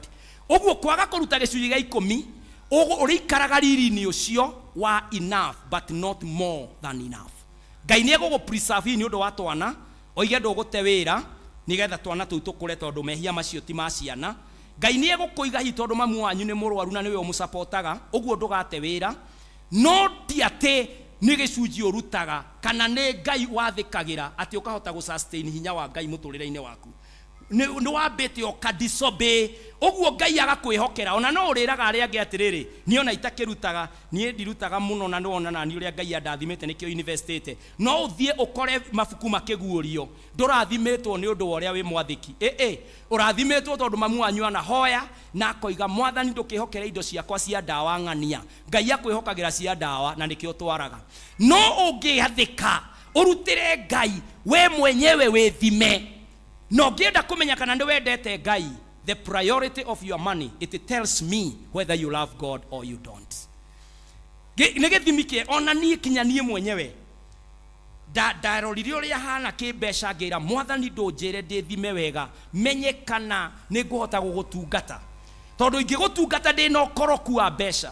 Ũguo kwaga kũruta gĩcunjĩ gĩa 10, ũrĩikaraga riri-inĩ ũcio wa enough but not more than enough. Ngai nĩ egũgũ preserve hihi nĩ ũndũ wa twana, oige ndũgũte wĩra nĩgetha twana tũu tũkũre tondũ mehia macio ti ma ciana. Ngai nĩ egũkũiga hihi tondũ mamu wanyu nĩ mũrwaru na nĩwe ũmũcapotaga, ũguo ndũgate wĩra. No ti atĩ nĩ gĩcunjĩ ũrutaga kana nĩ Ngai wathĩkagĩra atĩ ũkahota gũ sustain hinya wa Ngai mũtũrĩre-inĩ waku. Nĩ wambĩte ũka disobey, ũguo Ngai agakwĩhokera. Ona no ũrĩraga arĩa angĩ atĩrĩrĩ, niĩ ona itakĩrutaga, niĩ ndirutaga mũno na nĩwona nani ũrĩa Ngai andathimĩte nĩkĩo investĩte. No ũthiĩ ũkore mabuku makĩguũrio, ndũrathimĩtwo nĩ ũndũ wa ũrĩa wĩ mwathĩki. Ĩ, ũrathimĩtwo tondũ mamu wanyu anahoya na akoiga, Mwathani ndũkĩhokere indo ciakwa cia ndawa ng'ania. Ngai akwĩhokagĩra cia ndawa na nĩkĩo ũtwaraga. No ũngĩathĩka ũrutĩre Ngai, we mwenyewe wĩthime. Na ũngĩenda kũmenya kana nĩ wendete Ngai, the priority of your money, it tells me whether you love God or you don't. Nĩ gĩthimi kĩa ona niĩ kinya niĩ mwenyewe. Ndarorire ũrĩa hana kĩmbeca ngĩra Mwathani ndũnjĩre ndĩthime wega menye kana nĩ ngũhota gũgũtungata. Tondũ ingĩgũtungata ndĩna ũkoroku wa mbeca,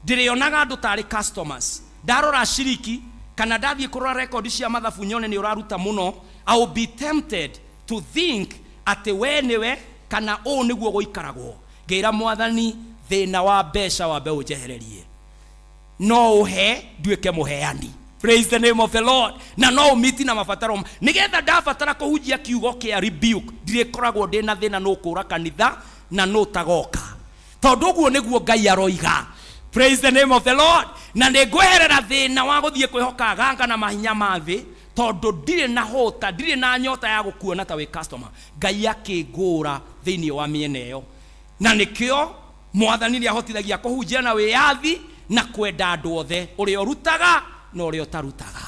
ndĩrĩonaga andũ tarĩ customers. Ndarora ciriki kana ndathiĩ kũrora rekondi cia mathabu nyone nĩ ũraruta mũno, I will be tempted to think atĩ we nĩwe kana ũũ nĩguo gũikaragwo. Ngĩra Mwathani thĩna wa mbeca wambe ũnjehererie, no ũhe nduĩke mũheani. Praise the name of the Lord. Na no ũmiti na mabataro nĩgetha ndabatara kũhunjia kiugo kĩa rebuke ndirĩkoragwo ndĩna thĩna nũ kũra kanitha na nũ tagoka, tondũ ũguo nĩguo Ngai aroiga. Praise the name of the Lord. Na nĩ ngweherera thĩna wa gũthiĩ kwĩhoka ganga na mahinya ma thĩ, tondũ ndirĩ na hũta, ndirĩ na nyota ya gũkuona ta wĩ customer. Ngai akĩngũra thĩinĩ wa mĩena ĩyo, na nĩkĩo Mwathani nĩ ahotithagia kũhunjia na wĩyathi na kwenda andũ othe, ũrĩa ũrutaga na ũrĩa ũtarutaga.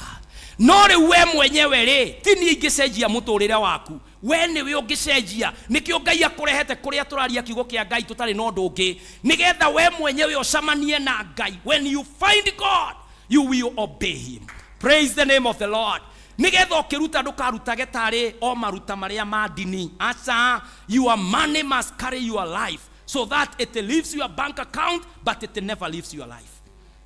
No rĩu we mwenyewe rĩ, ti niĩ ingĩcenjia mũtũrĩre waku, we nĩwe ũngĩcenjia. Nĩkĩo Ngai akũrehete kũrĩa tũraria kiugo kĩa Ngai tũtarĩ na ũndũ ũngĩ, nĩgetha we mwenyewe ũcemanie na Ngai. When you find God, you will obey him. Praise the name of the Lord. Nĩgetha ũkĩruta ndũkarutage tarĩ o maruta marĩa ma ndini. Aca, your money must carry your life so that it leaves your bank account but it never leaves your life.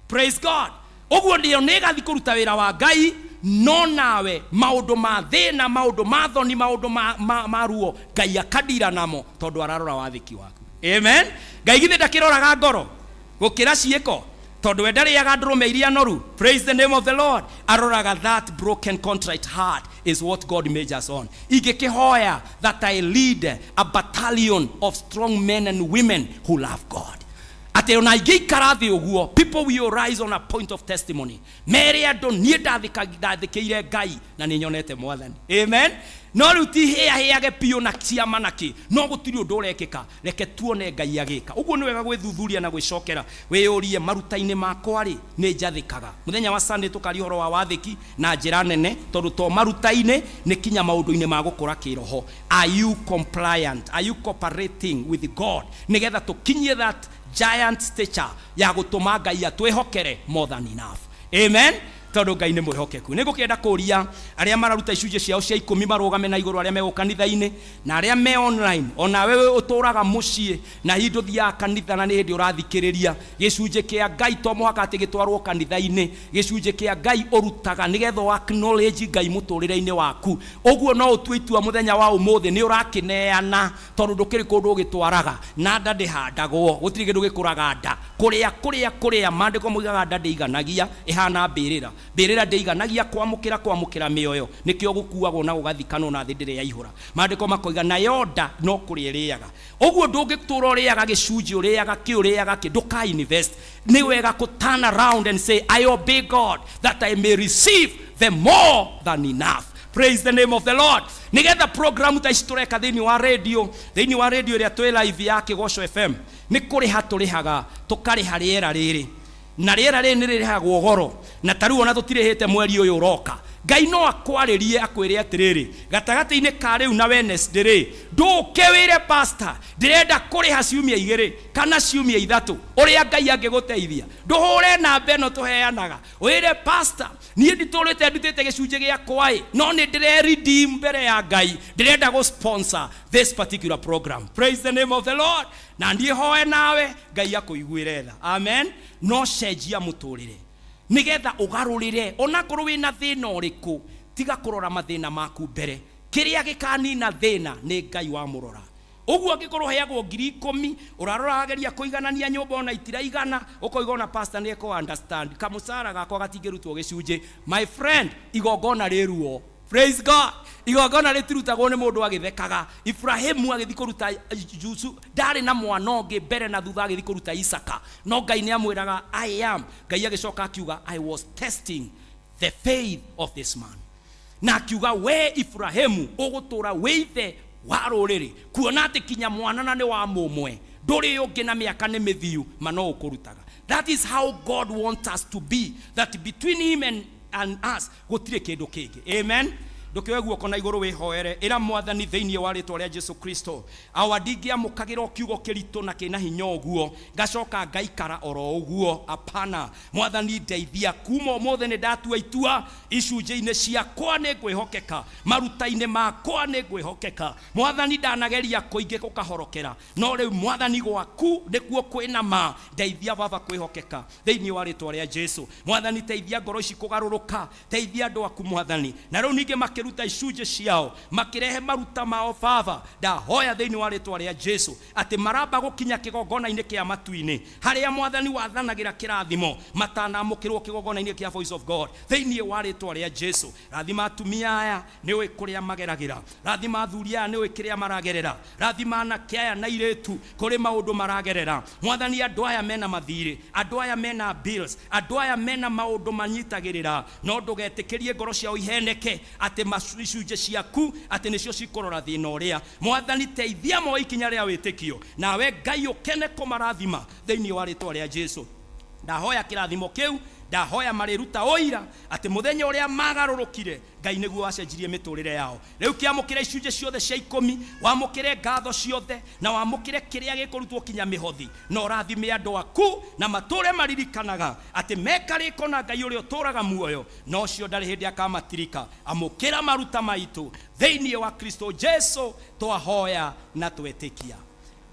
Praise God. Ũguo nĩyo nĩ ĩgathiĩ kũruta wĩra wa Ngai, no nawe maũndũ ma thĩna, maũndũ ma thoni, maũndũ ma ruo, Ngai akadira namo tondũ ararora wathĩki waku. Amen. Ngai githĩ ndakĩroraga ngoro gũkĩra ciĩko, tondũ we ndarĩaga ndũrũme iria noru. Praise the name of the Lord. Aroraga that broken contrite heart is what God measures on. Ingĩkĩhoya that I lead a battalion of strong men and women who love God. Atĩ ona ingĩikara thĩ ũguo, people will rise on a point of testimony, mere andũ niĩ ndathĩkĩire Ngai na nĩ nyonete Mwathani. Amen. No rĩu ti hĩahĩage biũ na ciama na kĩ, no gũtirĩ ũndũ ũrekĩka. Reke tuone Ngai agĩka ũguo. Nĩ wega gwĩthuthuria na gwĩcokera, wĩyũrie, maruta-inĩ makwa rĩ, nĩ njathĩkaga? Mũthenya wa Sunday tũkaria ũhoro wa wathĩki na njĩra nene, tondũ to maruta-inĩ, nĩ kinya maũndũ-inĩ ma gũkũra kĩroho. Are you compliant? Are you cooperating with God nĩgetha tũkinyie that giant stature ya gũtũma Ngai atwĩhokere more than enough? Amen. Tondũ Ngai nĩ mwĩhokeku. Nĩ ngũkĩenda kũria arĩa mararuta icunjĩ ciao cia 10 marũgame na igũrũ, arĩa megũ kanitha-inĩ na arĩa me online. Onawe ũtũraga mũciĩ na hihi ndũthiaga kanitha na nĩ hĩndĩ ũrathikĩrĩria, gĩcunjĩ kĩa Ngai to mũhaka atĩ gĩtwarwo kanitha-inĩ. Gĩcunjĩ kĩa Ngai ũrutaga nĩgetha ũ acknowledge Ngai mũtũrĩre-inĩ waku. Ũguo no ũtue itua mũthenya wa ũmũthĩ nĩ ũrakĩneana, tondũ ndũkĩrĩ kũndũ ũgĩtwaraga. Na nda ndĩhandagwo, gũtirĩ kĩndũ gĩkũraga nda. Kũrĩa kũrĩa kũrĩa maandĩko moigaga nda ndĩiganagia, ĩhana mbĩrĩra. Mbĩrĩra ndĩiganagia kwamũkĩra mĩoyo, nĩkĩo gũkuagwo na gũgathikanwo na thĩ ndĩrĩ yaihũra. Maandĩko makoiga nayo nda no kũrĩa ĩrĩaga. Ũguo ndũngĩtũra ũrĩaga gĩcunjĩ, ũrĩaga kĩ, ũrĩaga kĩ, ndũka invest. Nĩ wega kũ turn around and say, "I obey God that I may receive the more than enough." Praise the name of the Lord. Nĩgetha program ta ici tũreka thĩinĩ wa radio, thĩinĩ wa radio ĩrĩa twĩ live ya Kĩgoco FM, nĩ kũrĩha tũrĩhaga, tũkarĩha rĩera rĩrĩ, na rĩera rĩrĩ nĩ rĩrĩhagwo goro, na ta rĩu ona tũtirĩhĩte mweri ũyũ ũroka. Ngai no akwarĩrie akwĩre atĩrĩrĩ, gatagatĩ-inĩ ka rĩu na Wednesday rĩ, ndũke wĩre pastor, "Ndĩrenda kũrĩha ciumia 2 kana ciumia 3." Ũrĩa Ngai angĩgũteithia, ndũhũre namba ĩno tũheanaga, wĩre pastor, "Niĩ nditũrĩte ndutĩte gĩcunjĩ gĩakwa ĩ, no nĩ ndĩre mbere ya Ngai, ndĩrenda gũ sponsor this particular program." Praise the name of the Lord. Na niĩ hoe nawe, Ngai akũiguĩre tha. Amen. No cenjia mũtũrĩre nĩgetha ũgarũrĩre. Onakorwo wĩna thĩna ũrĩkũ, tiga kũrora mathĩna maku mbere. Kĩrĩa gĩkanina thĩna nĩ Ngai wamũrora. Ũguo angĩkorwo ũheagwo 10,000, ũrarora wageria kũiganania nyũmba ona itiraigana, ũkoiga ona pastor nĩ ekũ understand, kamũcara gakwa gatingĩrutwo gĩcunjĩ. My friend, igongona rĩ ruo. Praise God. Igongona rĩtirutagwo nĩ mũndũ agĩthekaga. Ibrahimu agĩthiĩ kũruta Yusu, ndarĩ na mwana ũngĩ mbere na thutha, agĩthiĩ kũruta Isaka, no Ngai nĩ amwĩraga, "I am Ngai." Agĩcoka akiuga, "I was testing the faith of this man." Na akiuga, "We Ibrahimu ũgũtũra wĩ ithe wa rũrĩrĩ, kuona atĩ kinya mwana na nĩ wa mũmwe, ndũrĩ ũngĩ, na mĩaka nĩ mĩthiu ma no ũkũrutaga." That is how God wants us to be, that between him and us gũtirĩ kĩndũ kĩngĩ. Amen. Ndũkĩoe guoko na igũrũ, wĩhoere, ĩra Mwathani, thĩinĩ wa rĩtwa rĩa Jesu Kristo, awa, ndingĩamũkagĩra o kiugo kĩritũ na kĩna hinya ũguo ngacoka ngaikara oro ũguo. Apana. Mwathani, ndeithia. Kuma ũmũthĩ nĩ ndatua itua, icunjĩ-inĩ ciakwa nĩ ngwĩhokeka, maruta-inĩ makwa nĩ ngwĩhokeka. Mwathani, ndanageria kũingĩ gũkahorokera, no rĩu Mwathani, gwaku nĩkuo kwĩna ma. Ndeithia Baba kwĩhokeka thĩinĩ wa rĩtwa rĩa Jesu. Mwathani, teithia ngoro ici kũgarũrũka, teithia andũ aku, Mwathani. Na rĩu ningĩ makĩruta icunjĩ ciao, makĩrehe maruta mao, Baba, ndahoya thĩinĩ wa rĩtwa rĩa Jesu atĩ maramba gũkinya kĩgongona-inĩ kĩa matu-inĩ harĩa Mwathani wathanagĩra kĩrathimo matanamũkĩrwo kĩgongona-inĩ kĩa Voice of God. Thĩinĩ wa rĩtwa rĩa Jesu, rathima atumia aya, nĩ ũĩ kũrĩa mageragĩra. Rathima athuri aya, nĩ ũĩ kĩrĩa maragerera. Rathima anake aya na irĩtu, kũrĩ maũndũ maragerera. Mwathani, andũ aya mena mathirĩ, andũ aya mena bills, andũ aya mena maũndũ manyitagĩrĩra, no ndũgetĩkĩrie ngoro ciao iheneke atĩ icunjĩ ciaku atĩ nĩcio cikũrora thĩna ũrĩa. Mwathani, teithia moe ikinya rĩa wĩtĩkio, nawe Ngai ũkene kũmarathima. Thĩinĩ wa rĩtwa rĩa Jesu, ndahoya kĩrathimo kĩu. Ndahoya marĩruta ũira atĩ mũthenya ũrĩa magarũrũkire, Ngai nĩguo wacenjirie mĩtũrĩre yao. Rĩu kĩamũkĩra icunjĩ ciothe cia 10, wamũkĩre ngatho ciothe, na wamũkĩre kĩrĩa gĩkũrutwo kinya mĩhothi, na ũrathime andũ aku, na matũre maririkanaga atĩ mekarĩko na Ngai ũrĩa ũtũraga muoyo, na ũcio ndarĩ hĩndĩ akamatirika. Amũkĩra maruta maitũ thĩinĩ wa Kristo Jesu twahoya na twetĩkia.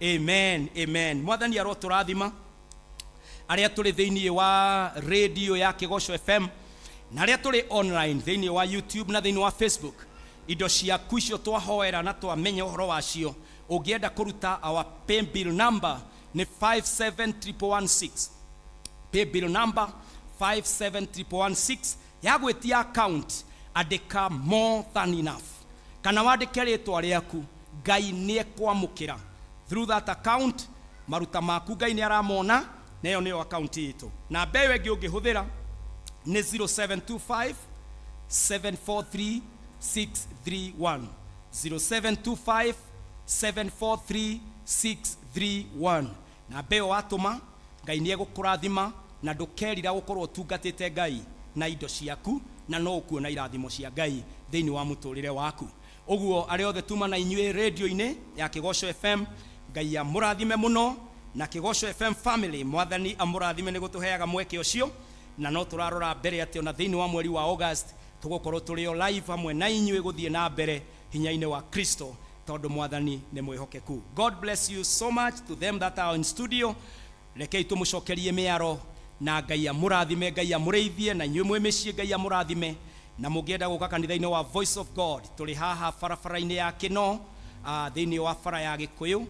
Amen, amen. Mwathani arotũrathima. Arĩa tũrĩ thĩinĩ wa radio ya Kĩgoco FM na arĩa tũrĩ online thĩinĩ wa YouTube na thĩinĩ wa Facebook, indo ciaku icio twahoera na twamenya ũhoro wacio, ũngĩenda kũruta, our pay bill number nĩ 571116, pay bill number 571116. Ya gwĩtia account, andĩka "more than enough" kana wandĩke rĩtwa rĩaku. Ngai nĩ ekwamũkĩra through that account maruta maku. Ngai nĩ aramona. Na ĩyo nĩyo akaunti itũ. Namba ĩyo ĩngĩ ũngĩhũthĩra nĩ 0725 743 631, 0725 743 631. Namba ĩyo watũma, Ngai nĩ egũkũrathima na ndũkerira gũkorwo ũtungatĩte Ngai na indo ciaku, na no ũkuona irathimo cia Ngai thĩinĩ wa mũtũrĩre waku. Ũguo arĩa othe tuma na inyuĩ radio-inĩ ya Kĩgoco FM, Ngai amũrathime mũno, na Kĩgoco FM family, Mwathani amũrathime nĩ gũtũheaga mweke ũcio. Na no tũrarora mbere atĩ ona thĩinĩ wa mweri wa August tũgũkorwo tũrĩ o live hamwe na inyuĩ gũthiĩ na mbere hinya-inĩ wa Kristo, tondũ Mwathani nĩ mwĩhokeku. God bless you so much. To them that are in studio, rekei tũmũcokerie mĩaro, na Ngai amũrathime, Ngai amũrĩithie. Na inyuĩ mwĩ mĩciĩ, Ngai amũrathime. Na mũngĩenda gũka kanitha-inĩ wa Voice of God, tũrĩ haha barabara-inĩ ya Kĩno, thĩinĩ wa bara ya Gĩkũyũ.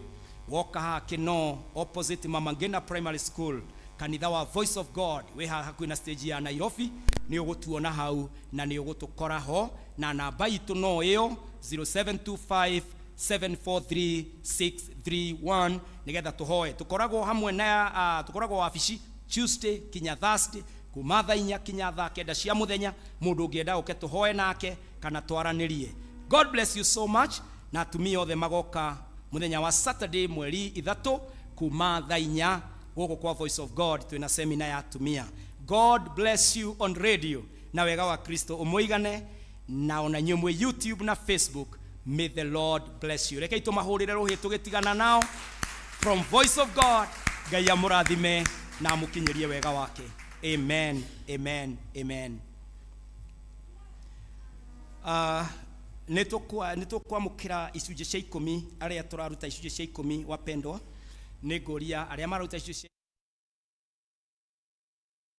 Woka haha Kĩno, opposite Mama Ngina Primary School, kanitha wa Voice of God wĩ haha hakuhĩ na stage ya Nairobi. Nĩ ũgũtuona hau na nĩ ũgũtũkora ho. Na namba itũ no ĩyo, 0725 743 631, nĩgetha tũhoe. Tũkoragwo hamwe na tũkoragwo wabici Tuesday kinya Thursday, kuma thaa 4 kinya thaa 9 cia mũthenya. Mũndũ ũngĩenda ũke tũhoe nake kana twaranĩrie. God bless you so much. Na atumia othe magoka mũthenya wa Saturday mweri 3 kuma thaa 4 gũkũ kwa Voice of God, twĩna semina ya atumia. God bless you on radio, na wega wa Kristo ũmũigane. Na ona inyuĩ mwĩ YouTube na Facebook, may the Lord bless you. Rekei tũmahũrĩre rũhĩ tũgĩtigana nao from Voice of God. Ngai amũrathime na amũkinyĩrie wega wake. Amen, amen, amen. Nĩ tũkwamũkĩra icunjĩ cia 10. Arĩa tũraruta icunjĩ cia 10, wapendwa, nĩ ngũria arĩa mararuta icunjĩ cia